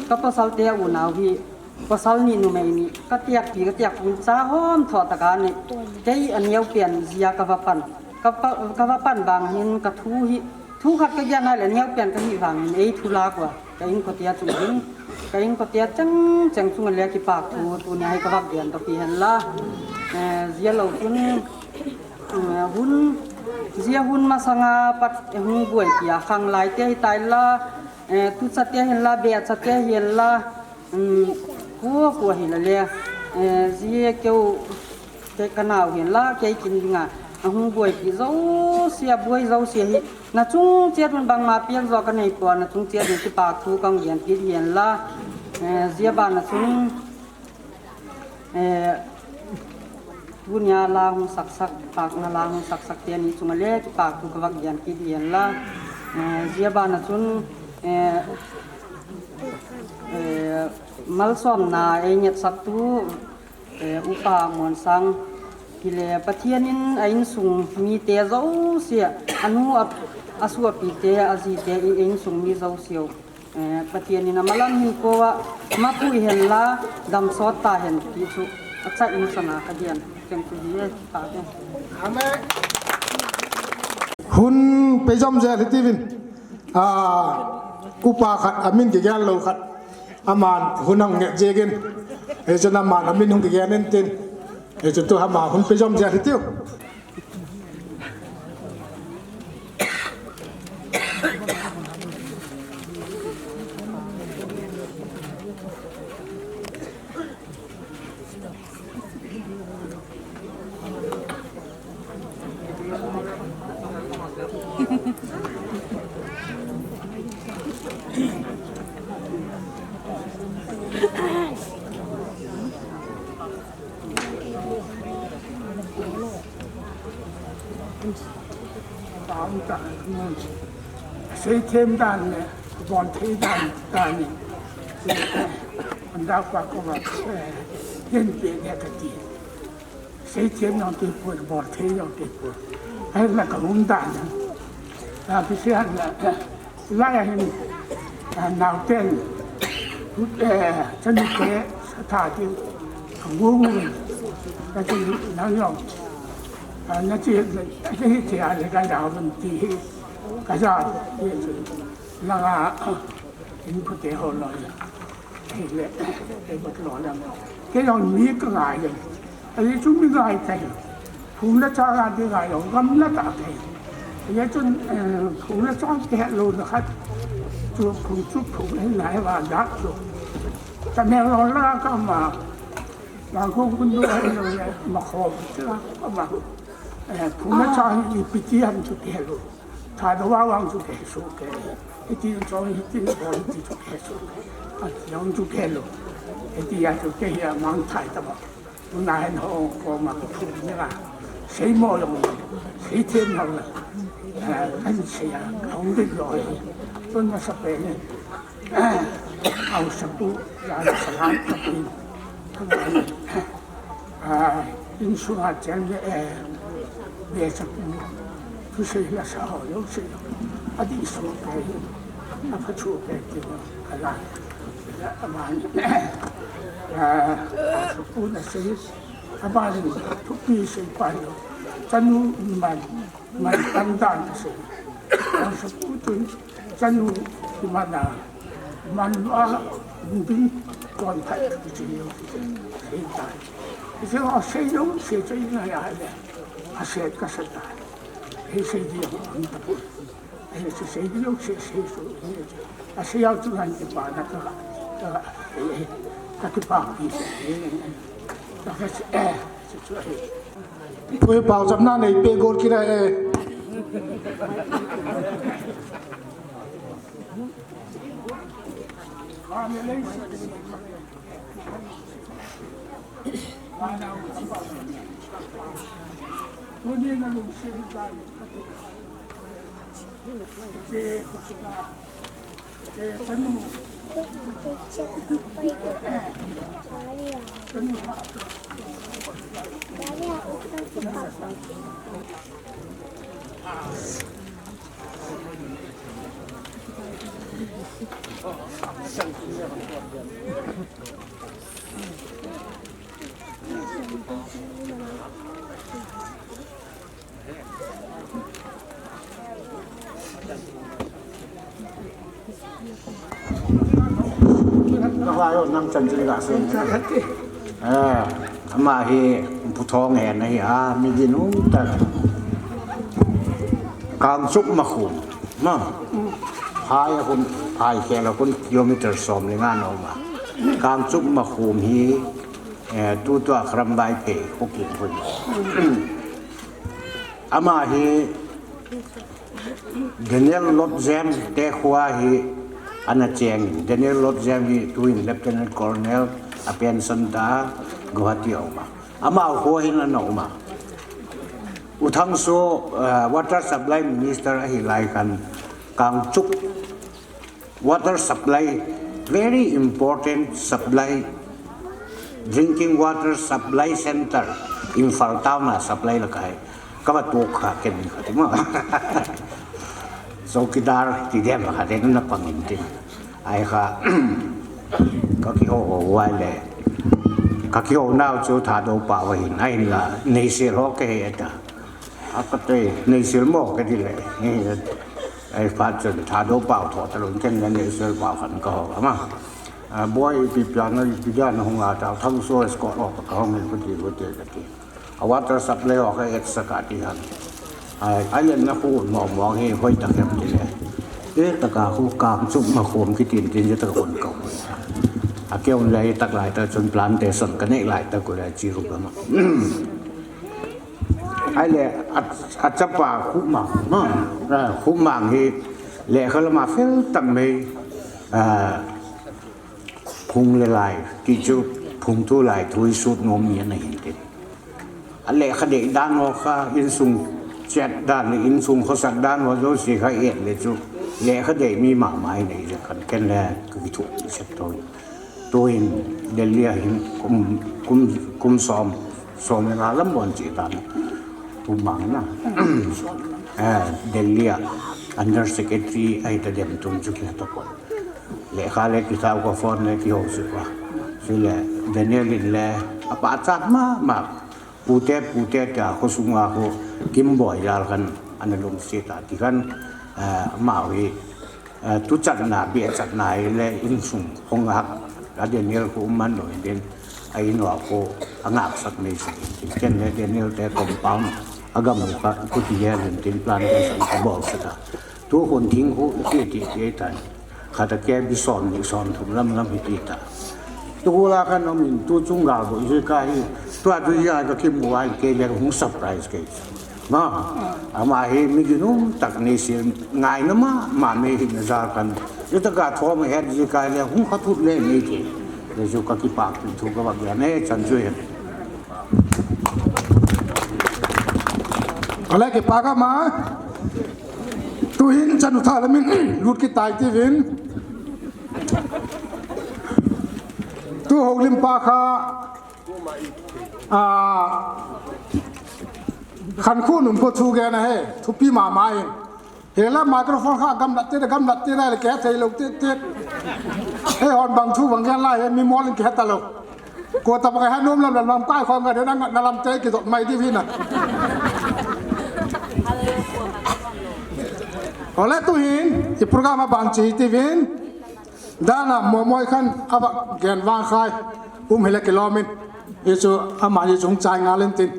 ka pasal te u nau hi, pasal ni numei ni. Ka tiak pi, ka tiak pi cha hom tho ta ka ni. Kei a neo pian zia ka va pan. Ka va, ka va pan bang hin ka thu hi. Thu khat ka gen ai le neo pian ka hi vang hin ei thu la kwa. Ka in ko tia chung hin. Ka in ko tia chang chang chung le kipak thu tu ni ai ka va gen to pi hen la. Eh, zia lo chun Eh, hun, zia hun masanga pat, eh, hung buai tia khang lai te hi tai la, eh, tu cha te hin la, be cha te hin la, um, ku, ku hi la le, eh, zia keu, ke ka nau hin la, kei kin dinga, a hung buai pi zo sia, buai zo sia hi, na chung chiat hun bang ma piak zo ka nei po, na chung chiat hun kipak thu kang gen pi hin la, eh, zia ba na chung, Eh, tunia la hung saksak, pakna la hung saksak te ni chunga le, kipak thu ka va gen kit hen la. Eh, zia bana chun, eh, eh, malsomna ei ngetsak tu, eh, Upa Muansang hi le Pathian in a insung mi te zo sia, a nu a, a suapi te, a zi te, i, a insung mi zo sia. Eh, Pathian in a malam hin ko a, mapui hen la, dam sot ta hen, ti chu, a chai in sana ka dian, keng chu hi e, pa ke. Amen. Hun pe jom je hi ti vin. A, upa khat, a min ki gel lo khat. Aman hun ang nge je gen. E chu na man a min hung ki gel nen tin. E chu tu ha ma hun pe jom je hi ti. Seithem dan le, bol thei dan, dan ni. Anda pa ko ba, eh, den pe ne ka ti. Seithem jong kei poi, bol thei jong kei poi. Ahila ka hung dan. La kisei han la, eh, Lai a hin, ah, naoten, eh, chanute, sa tha ti, a ngu ngu, na ti nang jong, ah, na ti, na ti hi ti a le ka ja vun ti hi, ka ja, ti chu, langa, ah, in ko te ho lo ya. Hile, eh, bot lo le. Kei jong mi ka ngai le. Ahi chu mi ngai tai. Phung le chang a ding ngai lo, gam le tah tai. Ahi chun, eh, phung le chang kihe lo na khat. Chu phung chu phung le ngai va dak chu. Tamenglong la ka ma. Bang ko kun du ahi lo le, ma kho chu la ka ma. Eh, phung le chang ipi ti ham chu kihe lo. Thadou a vang chu kihe soh kei. Hiti chong hiti bol hiti chu kihe soh kei. A jong chu kihe lo. Hiti a chu kei hi a mangthai ta ba. Tuna hin ho koma ka thu ni la. Seimo jong. Seithem jong la. Eh, kan sei a, ka hung dik jong hi. Tun masa pen ni. Haosapu, Jan Salam Kapin. Ah, insunga cheng le, eh, be chapu. Thusei la sa ho jouse. Adih soh kei. Apha soh kei ti la. Aman. Ah, Haosapu na sei. Aman thupi sei pa lo. Chanu man. Man tam dan ka sei. Haosapu chun chanu kiman a, man a, ding kon phai ka ti yo. Sei tai. Sei o sei yo, sei sei na ya le. A sei ka sa tai. Hei sei di yo, an ta pu. Hei sei sei di yo, sei sei su. A sei yo tu han ti pa na ka. Ka, eh, ka ti pa ki. Ka ka sei, eh, sei sei. Ui, pau chapna nei pe gol kira e. Ka hoi o, nang chanchin gasei. Eh, ama hi Pu Thonghen ahi a, mi ginum tah. Kangchup Makhum, na. Phai a khun, phai khel a khun kilometer som le nga ana um a. Kangchup Makhum hi, eh, tutua Kharam Vaiphei kho kit khun. Ama hi Daniel Lotjem te khoa hi ana cheng. Daniel Lotjem hi tuin Lieutenant Colonel a pension ta, Guwahati a um a. Ama kho hin ana um a. U Thangso, eh, Water Supply Minister ahi lai khan Kangchup Water supply, very important supply, drinking water supply center, Imphal town a supply la kai. Ka va tok kha ken kha ti ma. Chowkidar ti dem kha te na pang in ti. Ai kha, ka kihou hou uva le. Ka kihou nau chu Thadou Pao ahin, ahinla, neisil ho kahi e ta. A kate, neisil mo kati le. Ai phat chun Thadou Pao tho talou, ken le neisil pao khan ka hou a ma. A, boi ipi pian na, ipi dia na hung a ta, Thangso escort ho ka hung in kuti kuti kati. A water supply ho ka et sa kati han. Ai, ai na khu mo mo hi hoi ta kem ti le. E ta ka khu Kangchup Makhum kitin tin je ta ka kon ka. A ke un le tak lai ta chun plantation ka nei lai ta ku le chi ru ka ma. Ai le, a, a chapa Khupmang, no? A, Khupmang hi lekha lama fel tak mai, a, phung le lai, ti chu phung thu lai thu hi sut nom mi ana hin tin. A lekha dei dan ho kha, insung chet dan le insung khosak dan ho jouse kha et le chu lekha dei mi mama hi nei je khan ken le ka kithu set to. Tuin Delhi a hin kum, kum, kum som, som le nga lam bon chi tan. Kum mang na. Eh, Delhi a Under Secretary ahi ta dem tun chu kina to kon. Lekha le kitha ko phone le kihou su ko. Sile Daniel in le apa chat ma ma. Pute, pute ta, kho sunga kho, Kimboi jal khan, ana lungset a, ti khan, eh, amau hi, eh, tuchatna, biachatna hi le insung, hung hak, a Daniel kho um man lou hin tin, a in ho kho, a ngaksak nei sek in tin, ken le Daniel te compound, a gam u kha, kuti gel in tin, plantation ka bol sek a. Tu hun thing khu, ti, ti, ti, tai. Khat a ke bi som ni som thum lam lam hi ti ta. Tu khu la khan um in tu chung gal bo i ka hi. Tu a tu ya ka kim bo ai ke le hung surprise ke. Ma, ama hi mi ginum tak ni si ngai na ma, ma mi hi na za kan. Ita ka thom het ji ka le hung kha thut le ni ti. Le ju ka kipak tu ka ba ya ne chan ju he. Kale kipak a ma. Tuhin chanu tha lamin lut kit tai tivin. Tu houlim pa kha, a, khan khu num ko thu gen a he, thupi mama in. He la microphone kha gamlat te, gamlat te la le ke thei lou te te. He hon bang thu bang gen la he mi mol in ke ta lou. Ko ta bang he nom lam lam lam kai khong ga de na, na lam te ki dot mai di vin a. Ole tuhin, i program a ban chi ti vin. Dana mo moi khan a ba gen vang khai. Um hele kilomin. I chu ama i chung chai nga len tin.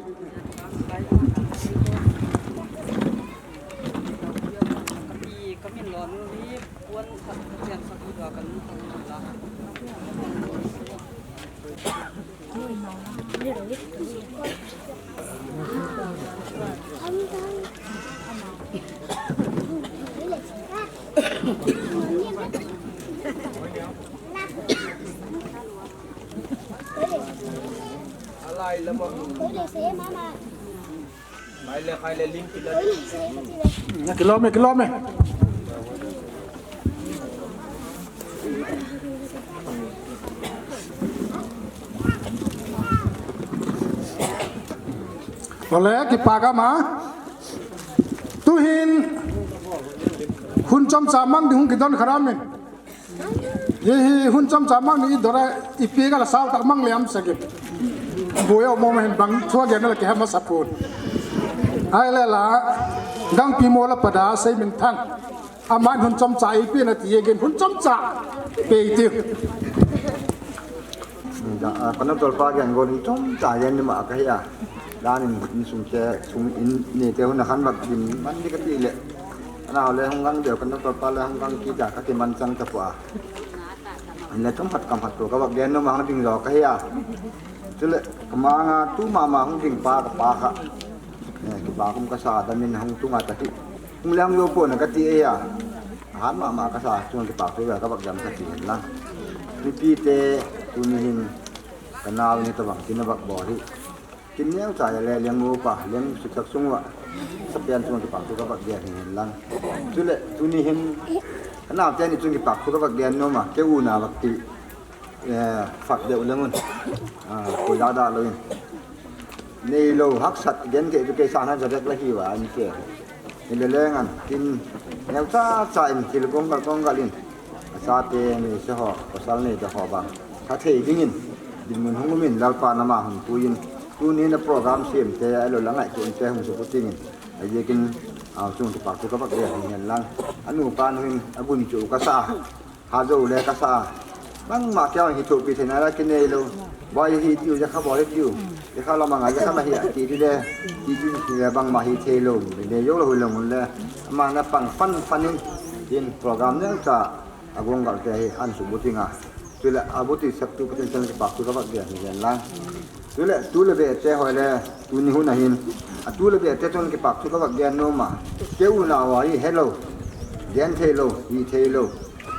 Na kilome, kilome. Ole, kipa gam a. Tuhin hun chomcha mang ding hung kidon khat aum in. Hihi hun chomcha mang ding idon a, ipi gala sao tah mang le am sakim. Boyo mo hin bang thua gen la kihe masa pon. Ahile la, Gangpimo le Pada Seiminthang. Aman hun chomcha eipeh in ati e, gin hun chomcha peh tiu. Da, a, conductor pa gin gol in chomcha gin ni ma kahi a. Dan in, insung te, sung in, ni te hun a khan vak din man di kati le. Ana le hung gang deu conductor pa le hung gang kit a kati man chang tapoi. Le chomkhat kamkhat tou kavak gin nom a hung ding jo kahi a. Chule, kamanga tu mama hung ding pa kapa kha. Eh, kipa kum kasa damin hung tung a tati. Hung le hung jou pon kati e a. Ahat mama kasa chung kipa thu ve kavak gam kati hen lang. Mipi te tuni hin kanao ni tobang tina vak bol hi. Kin neo cha le leng mo pa, leng su chak sung wa. Sapian chung kipa thu kavak gam hen lang. Chule tuni hin kanao te ni chung kipa thu kavak gam nom a, keu na vak ti. Eh, fak deu le ngun. Ah, ko da da lo in. Nei lo haksat gen ke tu ke sa na ja dek la hi wa an ke. Ni le leng an tin neu cha cha in thil gong gal gong gal in. Sa te ni se ho, pasal nei te ho bang. Ka thei ding in. Din mun hung min Lalpa nama hung pu in. Tuni na program sim te a lo la ngai tu in te hung su pu ting in. A ye kin a chung tu pa tu ka bak le hung hen lang. Anu pa nu in a gun chu kasa. Ha jo le kasa. Bangma keu hi thopi thei na la kinei lo. Boi hi tiu, ja kha boi tiu. Ja kha la manga, ja kha la hi ti ti le. Ti ti ti le bangma hi thei lo. Le yo lo lo le. Ama na pang pan pan in. Din program ne cha a gong gal te hi an su buting a. Chule a buti sep tu Pathen chan kipa tu ka bak dia hi jen lang. Chule, tu le be te hoi le, tuni hun a hin. A tu le be te chun kipa thu ka vak gen nom a. Keu na wa hi hello. Gen thei lo, hi thei lo.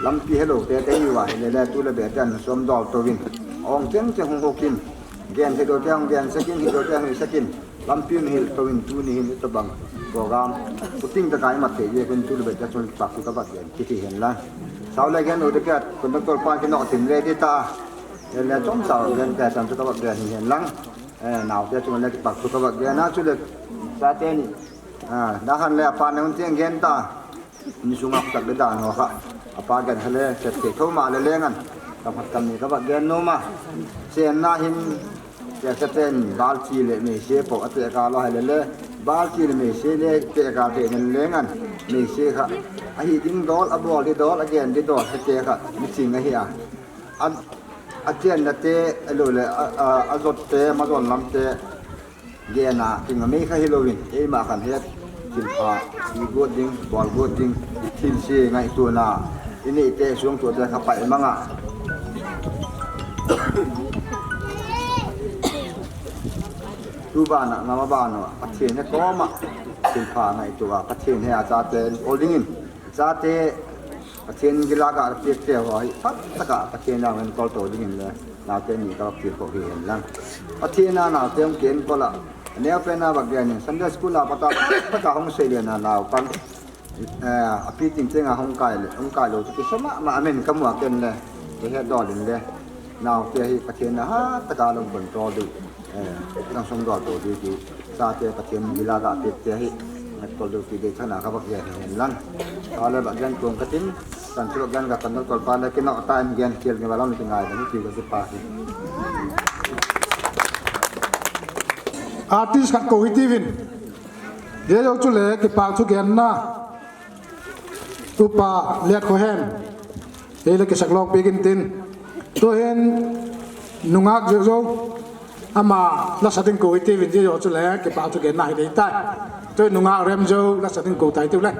Lampi hello te te hi wa hi le le tu le be te an som dol to vin. Ong cheng cheng hung hokin. Gen thei do te hung gen sakin, hi do te hung sakin. Lampi ni hil to vin tuni hin to bang. Program. Puting ta kai mat te ye kun tu le be te chun kipa thu ka vak gen. Kiti hen la. Sao le gen u de ka, conductor pa ki no tim le di ta. Yen le chomcha gen ka chan chu ka vak gen hi hen lang. Eh, nao te chung le kipa thu ka vak gen na chu le cha te ni. Ah, da han le apa ne un tiang gen ta. Ni sunga tak le da no kha. Apa gen kha le chet te tho ma le le ngan. Ka phat kam ni ka vak gen nom a. Chen na hin te sa ten bal chi le me se po a te ka lo hai le le. Bal chi le me se le te ka te ne le ngan. Me se kha. A hi ding dol a bol di dol a gen di dol he te kha. Mi ching a hi a. A, a chen na te, a lo le, a, a, a zot te, ma zon lam te, gen a, ting a mei kha hi lo in, ei ma khan het, thil pha, i got ding, bol got ding, thil si ngai tu na, i nei te suang tu te kha pai manga. Tu ba na, nga ma ba no, Pathen he ko ma, thil pha ngai tu a, Pathen he a cha te, ol ding in, cha te, Pathen gila ka pek te ho hi, phat taka Pathen a ngen kol to ding in le, nao te ni ka pek ko hi hen lang. Pathen a nao te ong ken kol a, neo pe na bak gen in, Sunday school a pata, pata hong sei le na nao pan, eh, a pi ting ting a hong kai le, hong kai lo, ti sama ma amen ka mua ken le, te he dol in le, nao te hi Pathen a ha taka long kon to du. Eh, lang som dol to di di. Sa te Pathen gila ka pek te hi. Ngat kol do ki de thana ka bak ya hen lang. Sa le bak gen kong ka tin. San chu gen ka kan kol pa le ki no ta en gen kel nge ba lam ti ngai da ti ka ti pa hi. Artist khat ko hi ti vin. Ye yo chu le kipa thu gen na. Upa Liatkhohen. Hei le kisak lok pek in tin. Tuhin nungak jo jo. Ama lasa ding ko iti vin jo chu le kipa thu gen na hi dei tai. Tuhin nungak rem jo lasa ding ko tai tu le.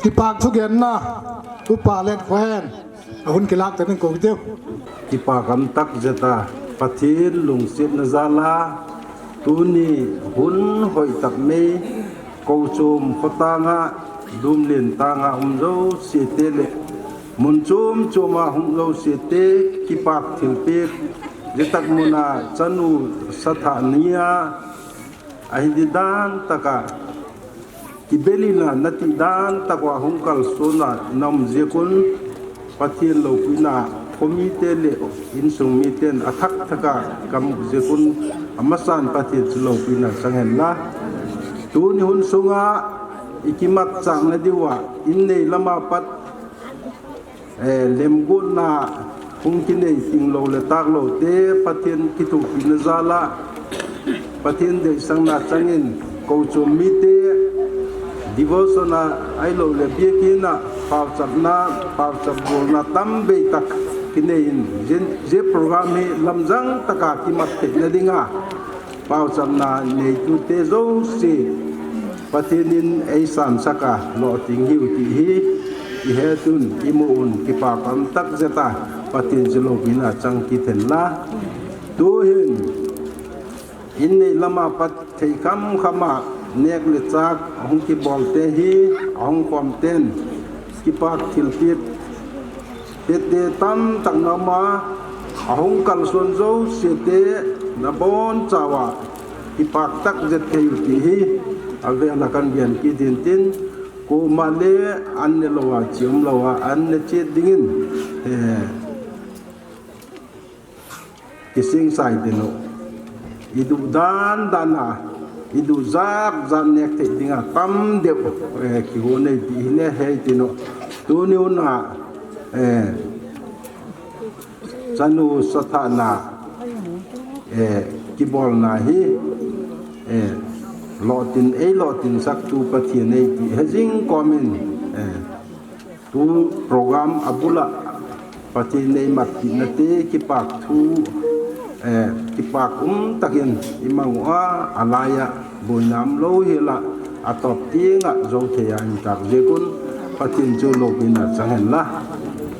Kipak thugenna, Upa Lenkhohen, ahung kilak tenin kou diu. Kipak tamtak jeta, Pathen lungsetna jal a, tuni hun hoitah mai, Kouchom khotanga, Dumlen tanga um jouse te le, mun chom choma hung jouse te, kipak thilpeh, jitah muna chanu sathah nia, ahi dan tah a, kibelina nati dan tah a hung kalsonna naum jeh un, Pathen loupina, khomite le insung miten athah thah a kamu jeh un, amasan Pathen chu loupina chang hen lang. Tuni hun sunga, i kimatchahna diuva, in nei lama pat, eh, lemgotna hung kinei ting lou le tak lou te, Pathen kithopina jal a, Pathen deisahna changin, Kouchom mite, devotion a ahilou le biakin a, pauchapna, pauchap bolna tam beitah kinei in, jeh, jeh program hi lamjang tah a kimat theina dinga, pauchapna neitute jouse, Pathen in eisansah a, lolhing hiu ti hi, i hetun, i mun un, kipak tamtak jeta, Pathen chu loupina chang kit hen lang. Tuhin, in nei lama pat thei khamkham a, nek le chak, ahung kibol te hi, ahung khom ten, kipak thilpeh, Tete tamtah naum a, ahung kalson jouse te nabonchauva, kipak tah jeh thei u ti hi, avel a kahin gen kit in tin, koima le an ne louva, chim louva, an ne chet dingin, eh, kisingsa ite nu. I duh dan dan a, i duh jat jat nek thei dinga tam deu, eh, kihou nei ti hi ne he ite nu. Tuni hun a, eh, chanu sathahna, eh, kibolna hi, eh, lolhin, ei lolhinsah tu Pathen ahi ti he jing komin, eh, tu program abul a Pathen in eimatpeh nate kipak thu, eh, kipak umtah in i mang uva, alai a boina umlou hel a, atop teng a jou thei a i um tah jeh un, Pathen chu loupina chang hen lang,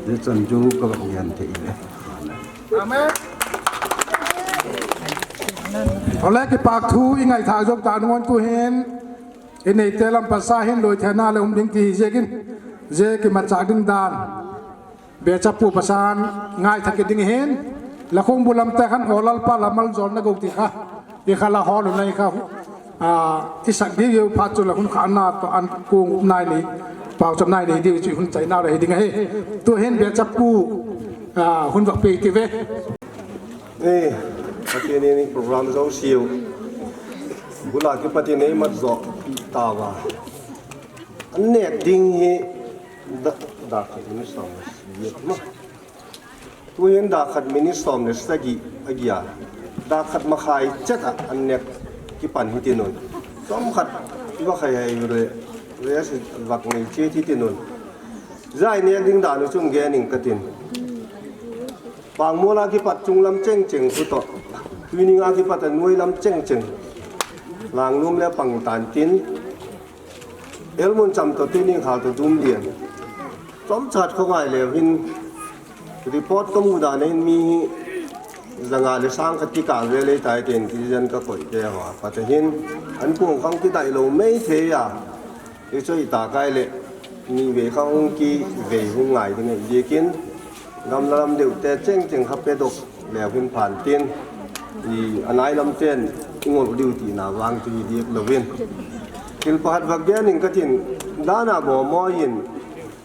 jeh chun chu ka va gen thei e. Amen. Ole kipak thu i ngaithah jou tah nung un tuhin, i neite lam pasa hin loi theina le um ding ti hi jeh in, jeh kimatchah ding dan. Becha pu pasan ngaithah kit ding hin, Lakhongbu lam te khan ho Lalpa la maljolna gou ti kha, i kha la hol u nai kha, a, i sak ding u phat chu la hun kha na to an kung nai ni, pauchap nai ni diu chu hun chai nau le hi ding ahi. Tuhin becha pu, a, hun vak pe ti ve. Eh, Pathen in program jouse u bul a kipat in eimat jo pi tauva. An nek ding hi da, da khat minute som le sagi ma. Tuhin da khat minute som le sagi a gia. Da khat makhai chet a an nek kipan hiti nun. Som khat i va khai hai re, re si vak nei chet hiti nun. Jai nek ding dan u chun gen ing katin. Pangmol a kipat chunglam chengcheng khu toh. Tuining a kipat a nuai lam chengcheng. Langnom le pang tan tin. Elmun cham toh Tuining khal toh Dumlen. Chomcha khat kho ngai leu hin report ka mu dan a hin mi hi janga le sang khat kikal vel ahi tai tin ti jen ka koi te ho. Pat a hin an kong khang kidai lou mai thei a. Hichu i ta kai le, ni vei kha hung kivei hung ngai ding ahi jeh in, gamla lam deu te chengcheng kha pe dok leu hin phan tin, i anai lam ten i ngol diu tina vang chu hi diak louvin. Thil pakhat va gen ing katin, dan a Momo in,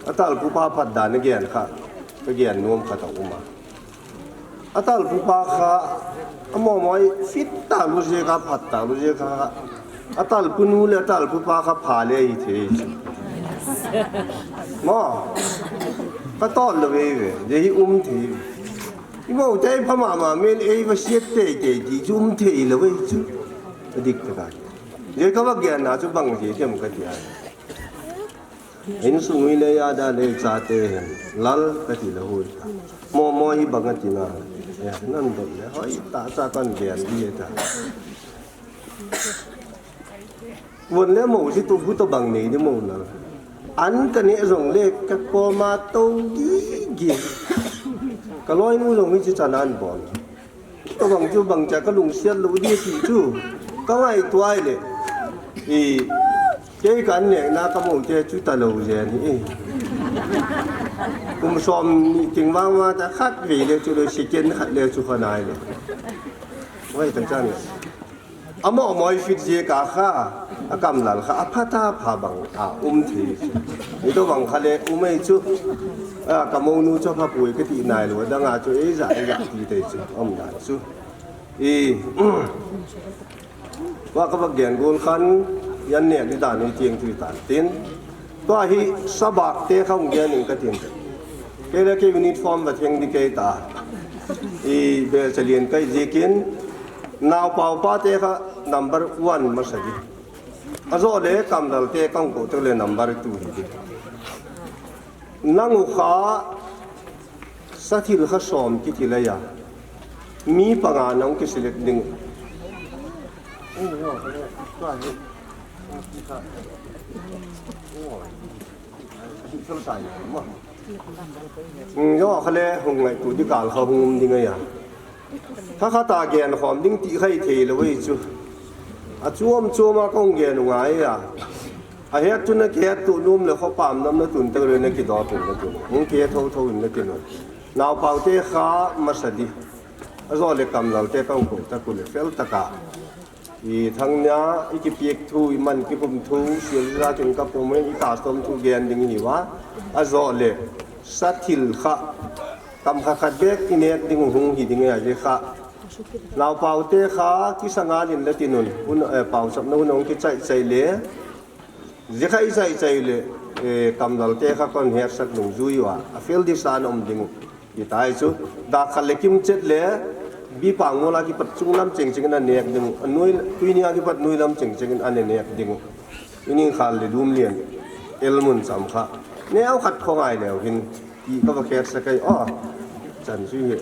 a talpu pa phat dan a gen kha, ka gen nom khat a um a. A talpu pa kha, a Momo hi fit ta lou jeh kha, phat ta lou jeh kha, a talpu nu le a talpu pa kha pha le hi thei. Mo, ka tol lou ve ve, jeh hi um thei. I mo te pha mama men ei va siat teitei ti chu um thei lou ve chu. A dik ta ka. Jeh ka va gen na chu bang jeh tem ka ti a. Insung ui le ya da le cha te hin lal ka ti le hui. Momo hi bang a ti na. Ya, nan dot le hoi ta cha kan gen di ta. Von le mo ji tu bu to bang nei ni mo na. An ka ne jong le ka ko ma to gi gi. Ka loi nu jong mi chi chan an bon. To bang chu bang cha ka lungsiat lo di ti chu. Ka ngai tuai le. I, kei ka an ne na ka mo te chu ta lo je ni. I. Kum som ni ting vang ma ta khat ve le chu lo si ken khat le chu kha nai le. Wai ta chan le. Amo moi fit je ka kha, a kamlal kha, a pha ta pha bang, a um thei chu. Ni to bang kha le, um ei chu, a ka mo nu chu pha pui ka ti nai lo, dang a chu, ei za, ei za ti te chu, um dan chu. I, wa ka ba gen gol khan, yan ne di dan ei tieng tu tan tin. Tua hi sabak te kha hung gen in ka tin. Kei le kei uniform va theng di kei ta. I bel chalien kai zikin. Nau pau pa te kha number one masa di. A zo le kamlal te kang ko te le number two hi di. Nang u kha sathil kha som ki ti le ya. Mi panga nang ki select ding. Yo khale hung ngai tu di kal kha hung um ding ya. Tha kha ta gen khom ding ti khai thei lo wei chu. A chuam chuam a kong gen ngai ya. A het tu na ke tu lum le kho pam nam na tun ta le na ki do tu na tu. Hung ke tho tho in na ti no. Nau pau te kha masa di. A zo le kamlal te kang ko ta ku le fel ta ka. I thang nia, i ki piek thu, i man ki pum thu, sil za tin ka pum i ka som thu gen ding hi wa. A zo le, sathil kha, kam kha khat bek i nek ding hung hi ding ya je kha. Nau pau te kha, ki sanga lin le tinun, un, eh, pau sap na un hung ki chai chai le. Zikha i chai chai le, eh, kamlal te kha kon her sak nung zui wa. A fel di sa na um ding u. Ki tai chu, da khat le kim chet le, bi pang mola ki pat chung lam cheng cheng in a nek ding u. A nui, tui ni a ki pat nui lam cheng cheng in a ne nek ding u. I ning khal le lum lian, el mun cham kha. Ne au khat khong ai leu hin, ki ka va kher sa kai, oh, chan chu hi.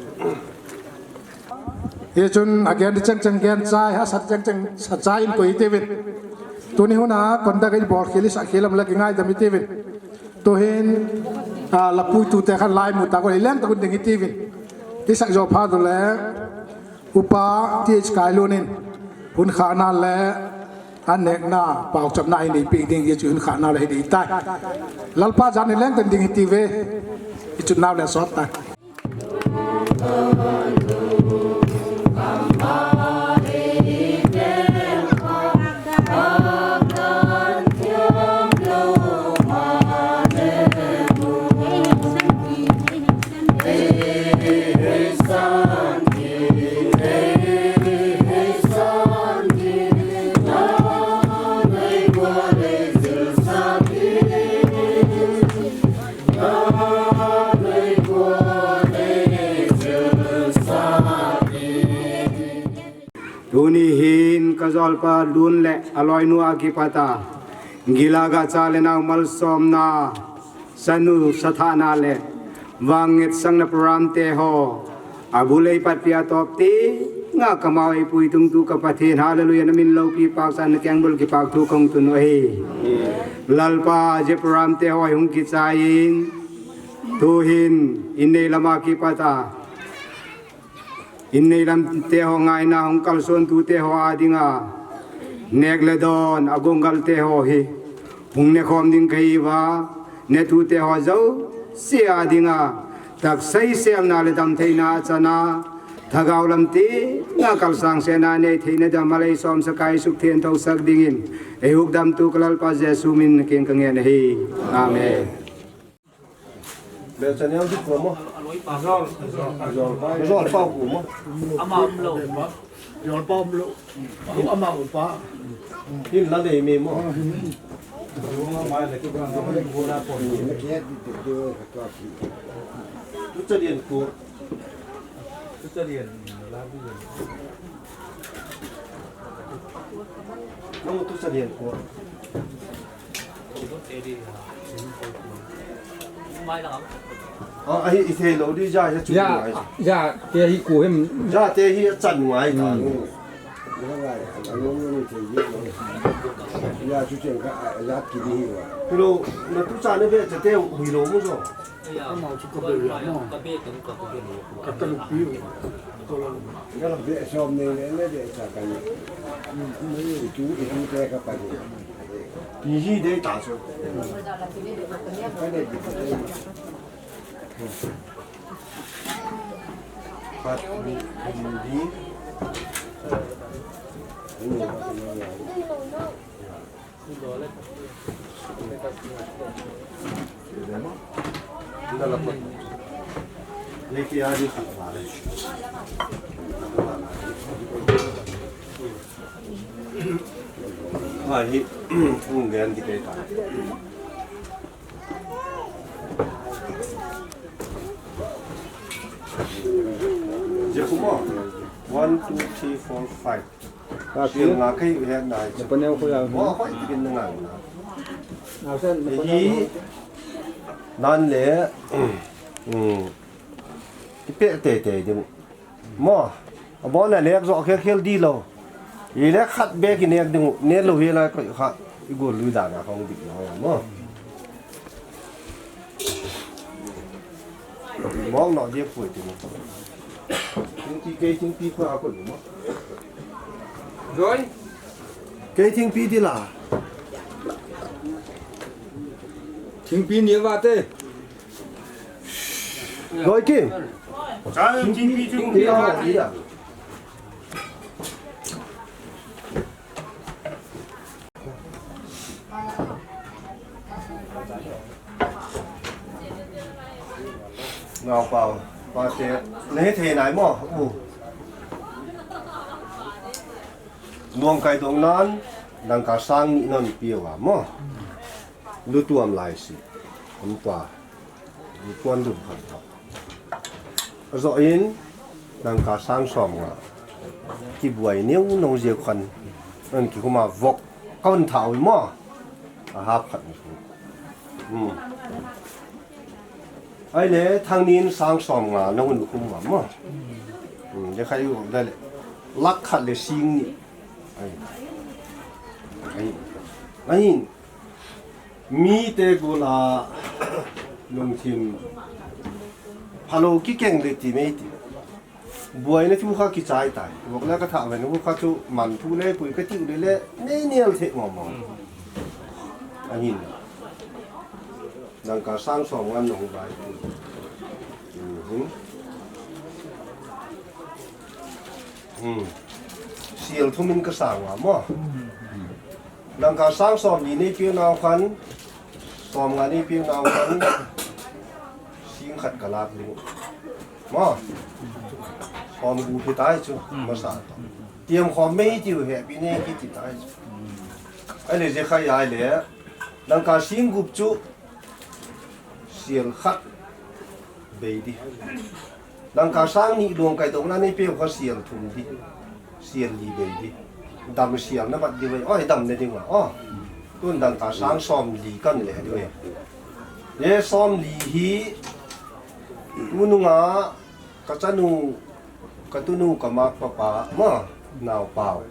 Hi chun a gen di cheng cheng gen chai, a sat cheng cheng sat chai in koi ti vin. Tuni hun a kon da kai bol khel i sa khel am la ki ngai da mi ti vin. Tuhin, a, lapui tu te khan lai mu ta ko le leng ta kun ding hi ti vin. Ti sak jo pha du le, upa ti kai lu nin. Hun kha na le, an nek na, pau chap na i nei pi ding hi chu hun kha na le hi di tai. Lalpa jan ni leng ta ding hi ti ve. I chu nau le sot tai. Tuni hin ka jolpa Lun le aloinu a kipata, gilaga cha le nau malsomna, sanu sathana le, vang ngetsang na program te ho, abulei pat pia top ti, nga kamau ei pui tung tu ka Pathen, hallelujah, na min lo pi pak san na keng bul ki pak thu kong tun ahi. Lalpa je program te ho hung kichai in, tuhin, in nei lama kipata, in nei lam te ho ngaina hung kalson tu te ho a dinga, nek le don, a gongal te ho hi, hung ne khom ding ka hi va, ne tu te ho zo, si a dinga, tak sei sem na le dam thei na chana, thagau lam ti, nga kalsang se na nei thei na dam malei som sa kai suk thien tho sak dingin, ei huk dam tu ka Lalpa Jesu min na king ka ngen ahi. Amen. Bel chaniang di ko mo. Azol, azol. Azol pa ko mo. Ama um lo. Azol pa um lo. Ama um pa. Hin la dei mi mo. Tu chaniang ko. Tu chaniang la di. Nang tu chaniang ko. Ah, ahi, i thei lo di ja, ja chu ja, ngai. Ja, te hi ku him. Ja, te hi a chan ngai ta. Hmm. Ngai, a lo ni thei di. Ya chu cheng ka, a, lat ki ni hi wa. Pero na tu cha na be cha te hui lo mu jo. Ka mau chu ka be ya mo. Ka be ka ka be ni. Ka ka lu pi. Ko lo. Ya la be som ne ne ne be cha ka ni. Ni tu i tu te ka pa ni. Ni hi de ta so. Ka ne ki. Pat ni ni. One, two, three, four, five. Ka Sial pi. Nga kai u het na ai. Na paneo ko ya. Mo, hoi, kin na nga na. Na sen, na paneo. Hi. Nan le. Hmm. Ki pe te te ding. Mo. Abo na le zo khel khel di lo. I le khat be ki nek ding. Ne lo hi la ko kha. I go lu da na khong dik lo mo. Mong no dia pui ti mo. Thingpi, kei thingpi ko a ko mo. Rồi. Kei thingpi ti la. Thingpi ni va te. Rồi ki. Cha thingpi thingpi. Ti la, ti la. Ngau pau, pa te, nei thei nai mo, u. Luang kai dong nan, dangka sang ni non piu a mo. Lu tuam lai si, um pa. Kuan dum khat tho. Azo in, dangka sang som nga. Kibuai neu nong zia khan. An ki huma vok. Kaun thau mo. A hap khat ni. Hmm. Ai le, thang nin sang som nga, nong un khum nga mo. Hmm, ya khai u da le. Lak khat le sing ni. Ai. Ai. Ai. Mi te gula lungthim phalo kikeng le ti mei ti. Buaina thu kha kichai tai. Vok le ka tha ven kha chu man thu le pui ka tiu le le nei nial the mo mo. Ahin. Dangka sang som ngan nong bai. Hmm. Hmm. Sial thum in ka sang wa mo. Dangka sang som ni nei piu nau khan, som nga nei piu nau khan, sing khat ka lak ding. Mo, som gu phi tai chu, masa to. Tiam khom mei tiu he pi nei ki ti tai chu. Ai le je khai ai le, dangka sing gup chu, sial khat bei di. Dangka sang ni luang kai tong na nei piu kha sial thum di. Sial li bei di. Dam sial na bat di vai. Oi, dam ne ding wa. Oh. Tun dangka sang som li kan le di vai. Ye som li hi. Tunung a ka chanu, ka tunu, ka mak papa, ma, nau pau.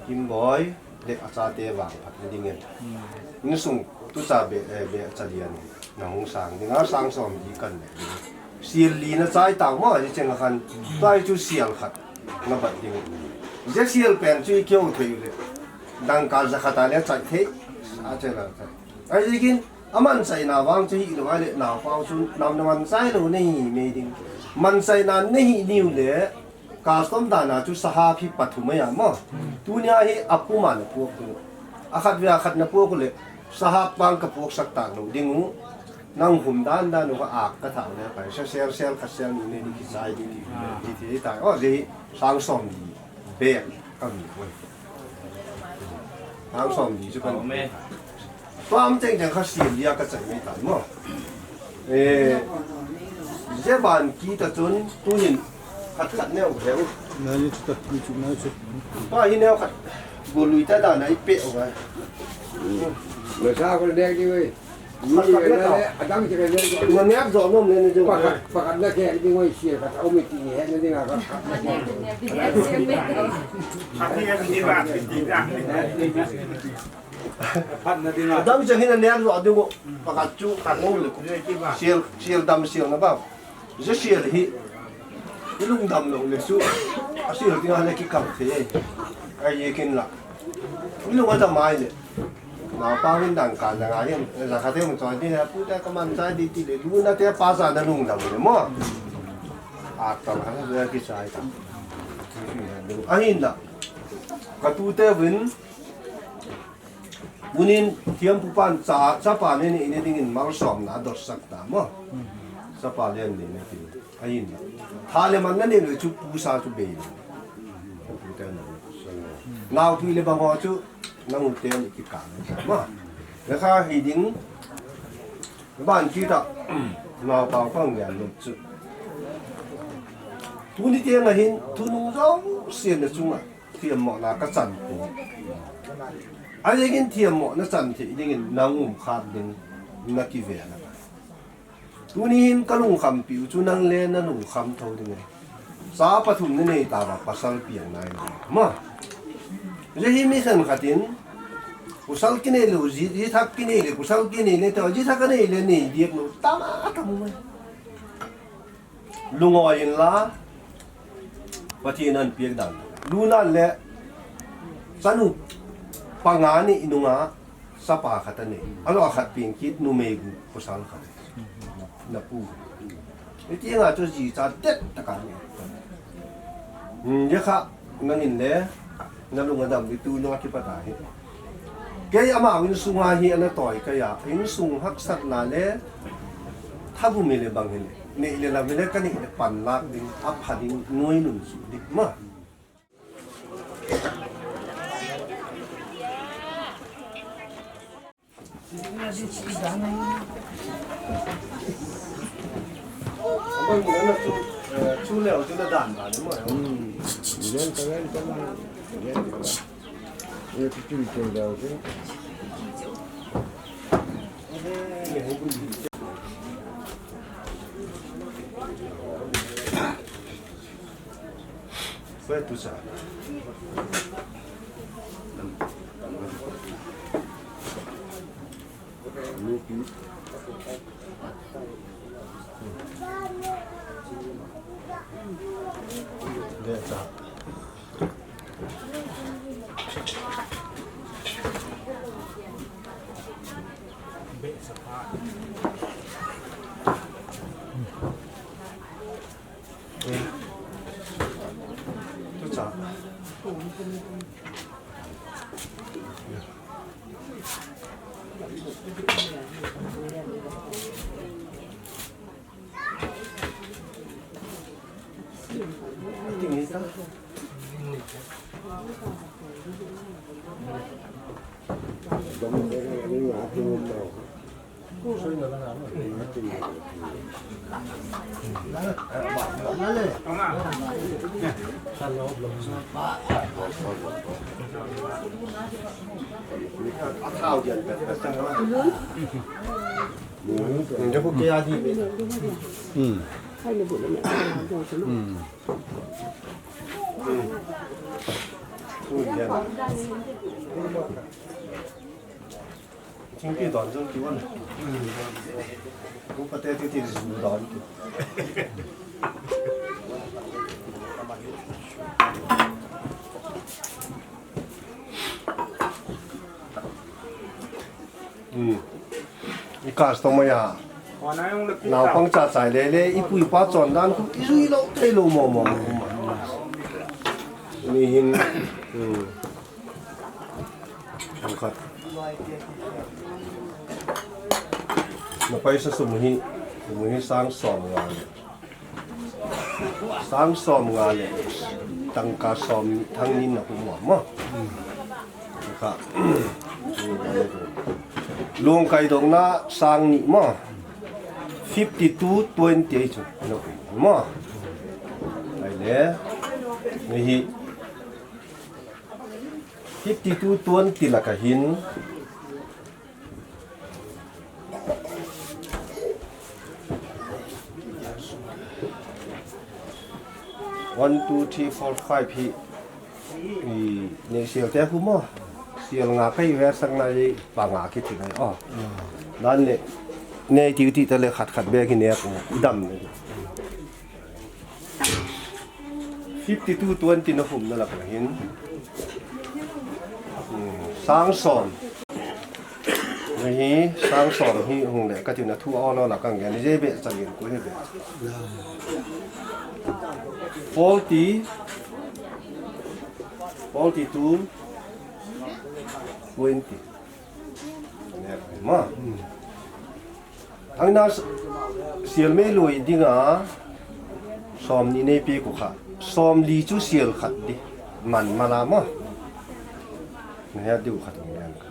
Kim boy. Le a chate vang phat na ding in. Insung tu cha be, eh, be cha lian in. Na hung sang ding a sang som di kan le. Sial li na chai tau mo, ji cheng khan. Tua chu sial khat. Na bat ding. Je sial pen chu i keu thei le. Dangka za khat a le chai thei. A che la chai. Ai ji kin, a man chai na vang chu hi lo ai le na pau chu nam na man chai lo nei mei ding. Man chai na nei hi niu le. Custom dan a chu sahap hi pathum a ya mo. Tunia hi a pum a na puak u. A khat ve a khat na puak u le. Sahap bang ka puak sak ta lo ding u. Nang hum dan dan u ka ak ka tha le pai. Sa sel sel khat sel ni ne ni ki sai di di. Di di tai. O ji sang som di. Be ka mi ko. Sang som di chu ka. Tuam cheng cheng kha sial lia ka chai mai tan mo. Eh, je ban ki ta chun tu hin khat khat neu heu. Na ni chu ta, ni chu na chu. Pa hi neu khat. Go lui ta da na i pe o ga. Na sa ko le ki wei. Ni khat khat le ta. A dang che le. Na neu zo nom le ne jo. Pa khat, pa khat na ke ni wei sial khat o mi ti ni he ne ding a khat khat na ke. Khat ni ni ba ti da. Phatna dinga. Dam jeng hin aner jo ding u. Pakhat chu ka ngol le. Sial, sial dam sial na ba. Je sial hi. I lungdam lou le chu. A sial dinga le kikam thei. Ai ye kin la. I lung a dam ai le. Naopa hin dang ka dang a hin. Za kha te mu choi di na pu ta ka man chai di ti le. Lu na te pa sa na lungdam le mo. A tam kha sa ki chai ta. Ahin da. Ka tute vin. Tunin thiampu pan cha, chapa le neina dingin malsomna adotsak ta mo. Chapa le neina ding. Ahin. Tha le man na nei lou chu pusa chu bei lou. Pu te na. Naopi le bang ho chu nang u te ni ki ka mo. Le kha hi ding. Ban ki ta. Naopa pang yan lou chu. Tuni te nga hin thunung jong sien na chunga. Thiam mo na ka chan pu. A le gin thiam mo na chan thei dingin nang um khat ding na ki ve na. Tuni hin ka lungkham piu chu nang le na lungkham tho ding e. Cha pathum na nei ta ba pasal piang nai ma. Je hi mi san khatin. Pasal ki nei lou ji, ji thak ki nei le, pasal ki nei le ta, ji thak ka nei le nei diak lou. Ta ma ta mu. Lungoi in la, Pathen an piak dan. Luna le, chanu, panga ni inunga, sapa khat ani. Alo khat ping kit numei gu pasal khat. Na pu. Iti nga chu ji cha det taka ni. Hmm, ya kha, nangin le, na lung adam di tu nung akipat ahi. Kei ama insung a hi ana toi kei a, insung haksatna le thabu mi le bang hi le. Nei le la mi le ka nei le panlak ding, apha ding, noi nun su ding ma. Abang mana tu, eh, chu leo chu na dan ba ni mo. Hmm. Len ka len ka len. Len ka len. Ye tu chu chu leo chu. Fue tu sa. Thingpi don jong kivan. Ku pate ti ti ju don. Hmm. I customer ya. Naopang cha chai le le, i pu i pa chon dan khu, i jui lou, thei lou mo mo. Ni hin. Hmm. Ang khat. Na paisa sum hi, sum hi sang som nga le. Sang som nga le. Tangka som thang ni na kum mo. Kha. Lungkai dong na sang ni mo. Fifty two twenty eight mo. Ai le. Ni hi. Fifty two twenty laka hin. One, two, three, four, five hi. I, nei sial te khu mo. Sial nga kai ve sang na ye pa nga kiti nai. Oh. Dan le. Nei tiu ti ta le khat khat be ki ne ko. Dam le. Fifty-two twenty na hum na lak na hin. Hmm, sang som. Na hi sang som hi hung le ka ti na thu a lo la kang ge ni je be chang in ko he be. Forty, forty-two, twenty. Ne ma. Ang na s-, sial mei lui dinga, som ni nei pi ku kha. Som li chu sial khat di. Man mala ma. Na ya diu khat ni yan ka.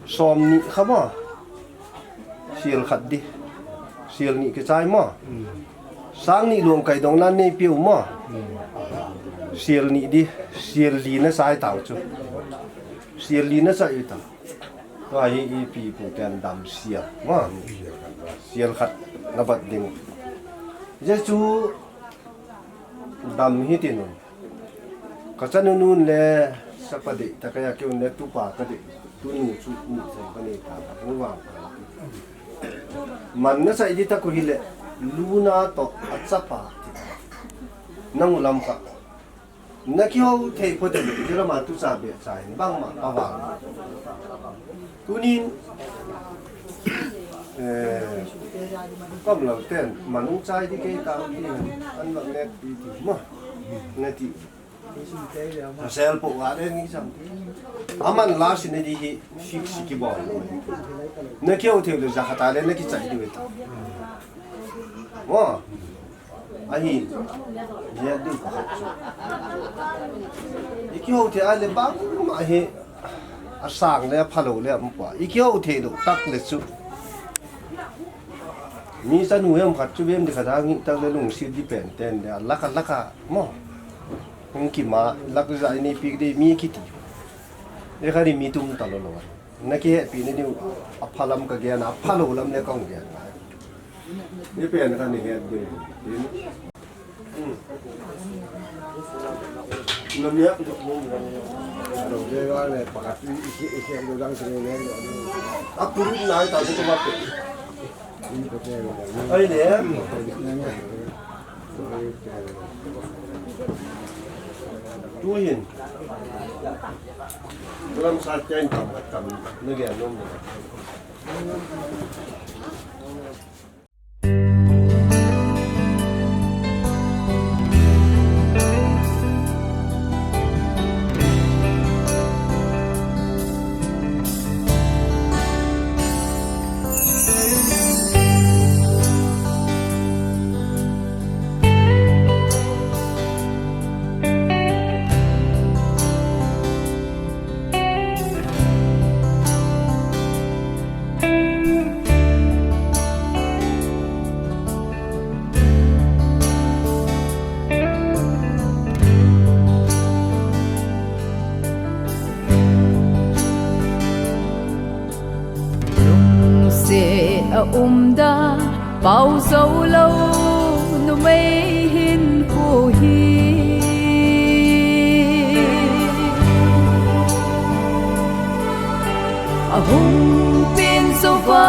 Som ni kha ma. Sial khat di. Sial ni ke chai ma. Sang ni luang kai dong nan nei piu ma. Sial ni di. Sial li na sai tau chu. Sial li na sai tau. Tua hi ipi pu ten dam sial. Ma. Sial khat na bat ding. Jesu dam hi tin. Ka chanu nun le sapa de ta ka ya ke un le tu pa ka de. Tu nu chu ni sai ka nei ta. Ka nu wa. Man na sai di ta ku hi le. Lu na to a chapa. Nang ulam ka. Na kihou thei phote le, jira ma tu cha be cha in bang ma pa vang. Tunin, eh, kom lo ten, manung chai di kei ta ti, an mak nek ti ti mo. Na ti. Sel po wa le ni sam. Aman la si ne di hi, fix ki bol. Na kihou thei le ja khata le, na ki chai di we ta. Mo. Ahi, je ding ka khat chu. I kihou thei a le bang ma hi a sang le a phalo le a um pa. I kihou thei lo tak le chu. Mi chanu hem khat chu bem di khat a ngi tak le lungsit di pen ten le a laka laka mo. Hung ki ma lak za ni pi di mi ki ti. E kha ni mi tum ta lo lo. Na kihehpina diu, a phalam ka gen, a phalo lam le ka hung gen. Ni pen ka ni het diu. Hmm. Na mi a, a lo le wa le pa ka ti i ki, i ki lo dang sini le. A puru na ta ko ba pe. Ai le. Tu hin. Tulam sa chen tam tam na ge nom. Lungset a um da, pau zo lo, numei hinkho hi. A hung pen zo va,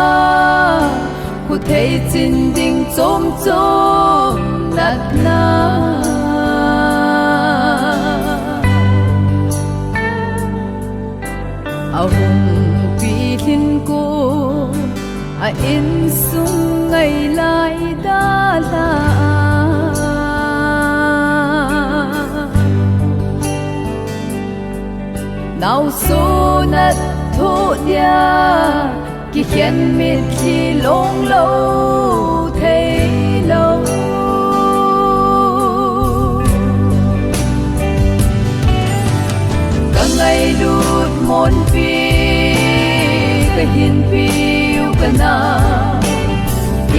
khuthei chin ding chom chom natna. A hung pi lhin ko, a insung ngai lai da la. Nau so nat tho dia, kikhen mitlhi long lo thei lo. Ka ngailut monpi, ka hinpiu ka na,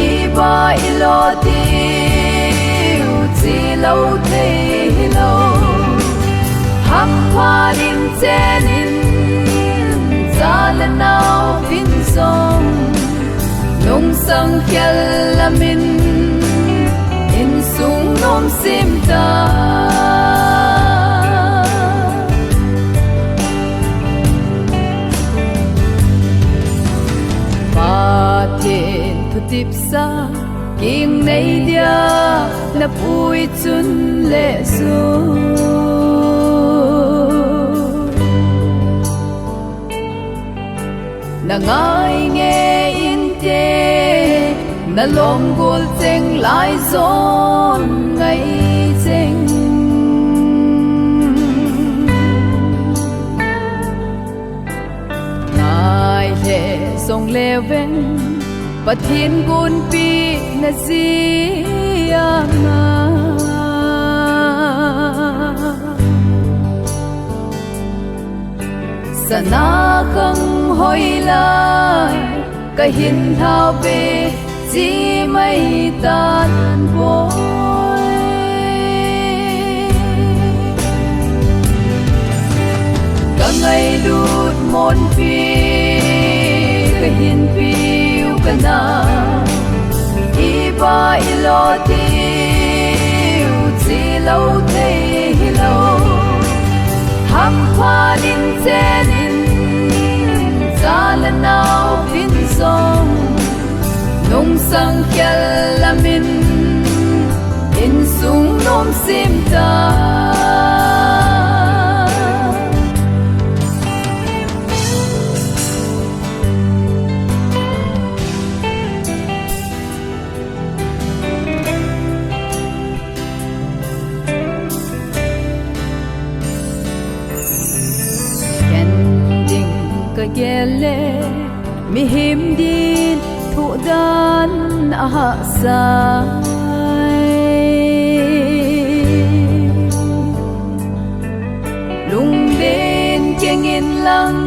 i ba i lo tiu chi lo thei lo. Hampha in chen in, cha le nau vin song, nung sang khel lamin, insung nom sim ta. Thutipsa kingnei dia napui chun le su. Na ngai nge inte, na lom gol cheng lai zon ngai cheng. Ngai le zong le veng, Pathian gunpi na zia nga. Sana khang hoi lai, ka hin thau pe, chi mai tan boi. Ka ngailut monpi, ka hin piu ka na. Iba i lo tiu, chi lo thei hi lo. Hampha nin chenin, cha le nau vin song. Nungsang khel lamin, insung nom sim ta. Ken ding ka gel le, mihem din thu dan a hahsai. Lungden keng in lang,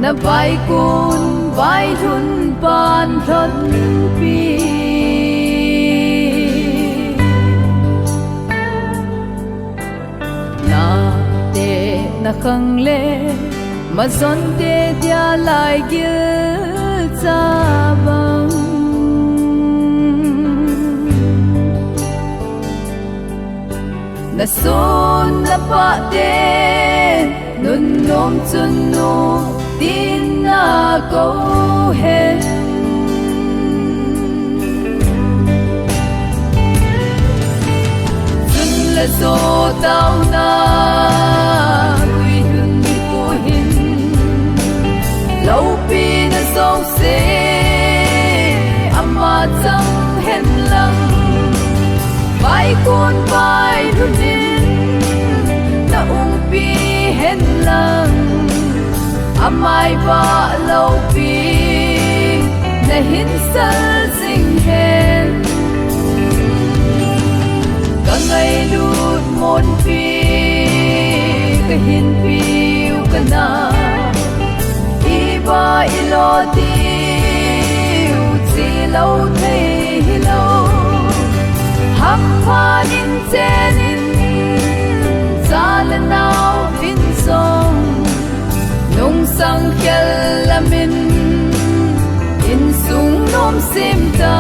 na vaikun vailhun pan lhonpi. Nate na khang le, mazonte dia lai gil cha bang. Na son na pate, nunnom chun nu, tin na ko hen. Chun la zo tau na, lui hun ku hin. Lopi na zo se, ama chang hen lang. Vaikun vailhun in, na umpi hen lang. Amai va lopi, na hin sal zing hen. Ka ngailut monpi, ka hin piu ka na. Iba i lo tiu, chi lo thei hi lo. Hampha nin chenin, cha le nau vin song. Nungsang khel lamin, insung nom sim ta.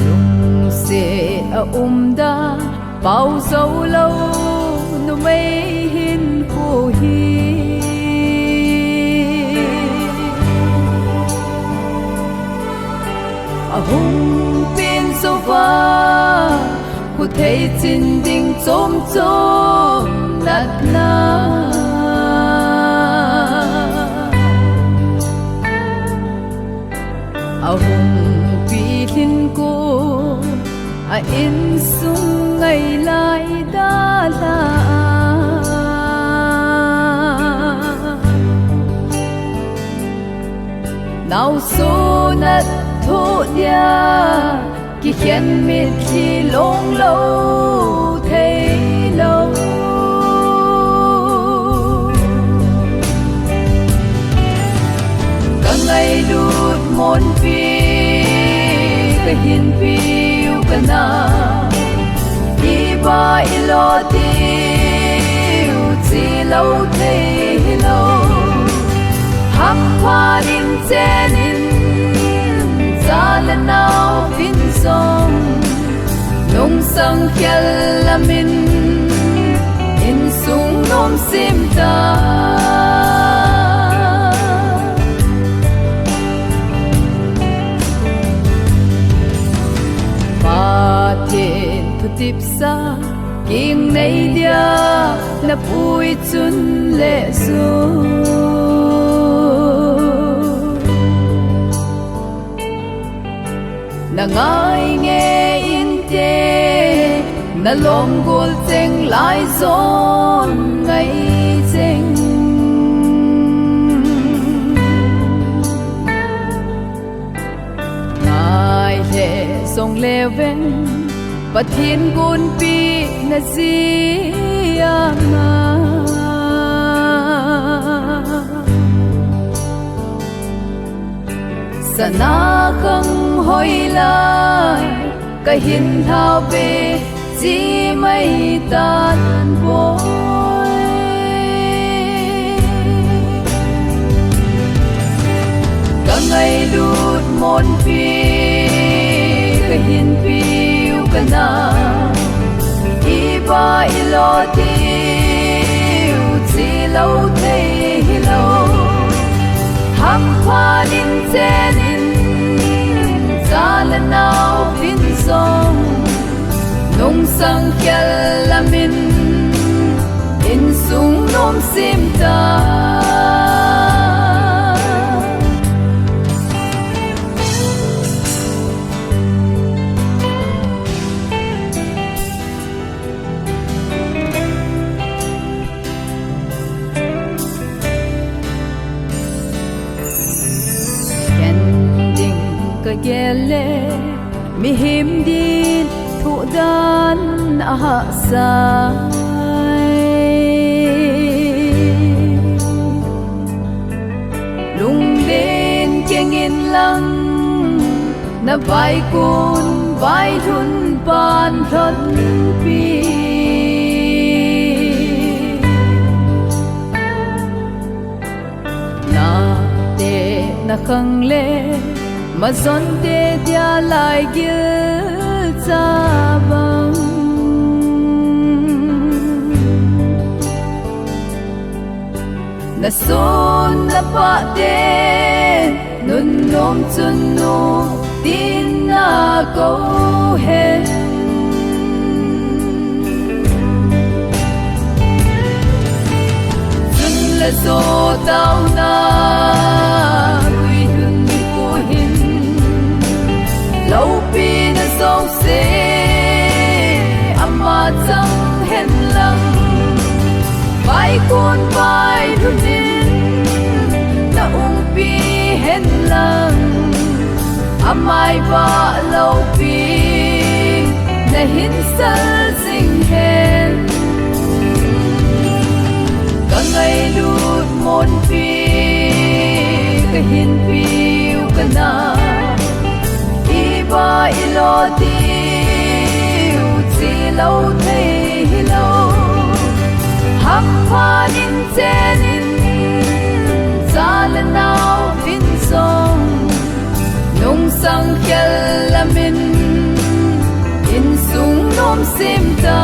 Lungset a um da, pau zo lo, numei hinkho hi. A hung pen zo va, khuthei chin ding chom chom natna. Ahung pilhin ko a insung ngai lai dalha. Naosen a thoh dia kikhen mitlhi long lou thei lou. Ka ngailut monpi ka hinpiu ka na, iba ilo tiu chi lou thei lou. Hampha nin chenin, cha le nao vin song, nung sang khel lamin, insung nom sim ta. Pathen thutipsa, king nei dia, na pui chun le su. Na ngai nge inte, na lom gol cheng lai zon ngai cheng. Ngai le zong le veng, Pathen gunpi na zia ma. Sana khang hoi lai, ka hin hlau ve, chi mai tan boi. Ka ngailut monpi, ka hinpiu ka na, iba ilo tiu chi lou thei lou. Hampha nin chenin, cha le nao vin song, nung sang khel lamin, insung nom sim ta. Ken ding ka gel le, mihem din thu dan a hahsa. Lunglen keng in lang, na vaikun vailhun pan lhonpi. Nate na khang le, mazonte dia lai gil cha bang. Na sun na pate, nunnom chun nu, tin na kou hen. Chun le jo taona, gui hun pu hin, loupi na jouse, ama chang hen lang. Vaikun vailhun in, na umpi hen lang. Amai vah loupi, na hin sal jing hen. Ka ngailut monpi, ka hinpiu ka na, iba ilo tiu chi lou thei lou. Hampha nin chenin, cha le nao vin song, nung sang khel lamin, insung nom sim ta.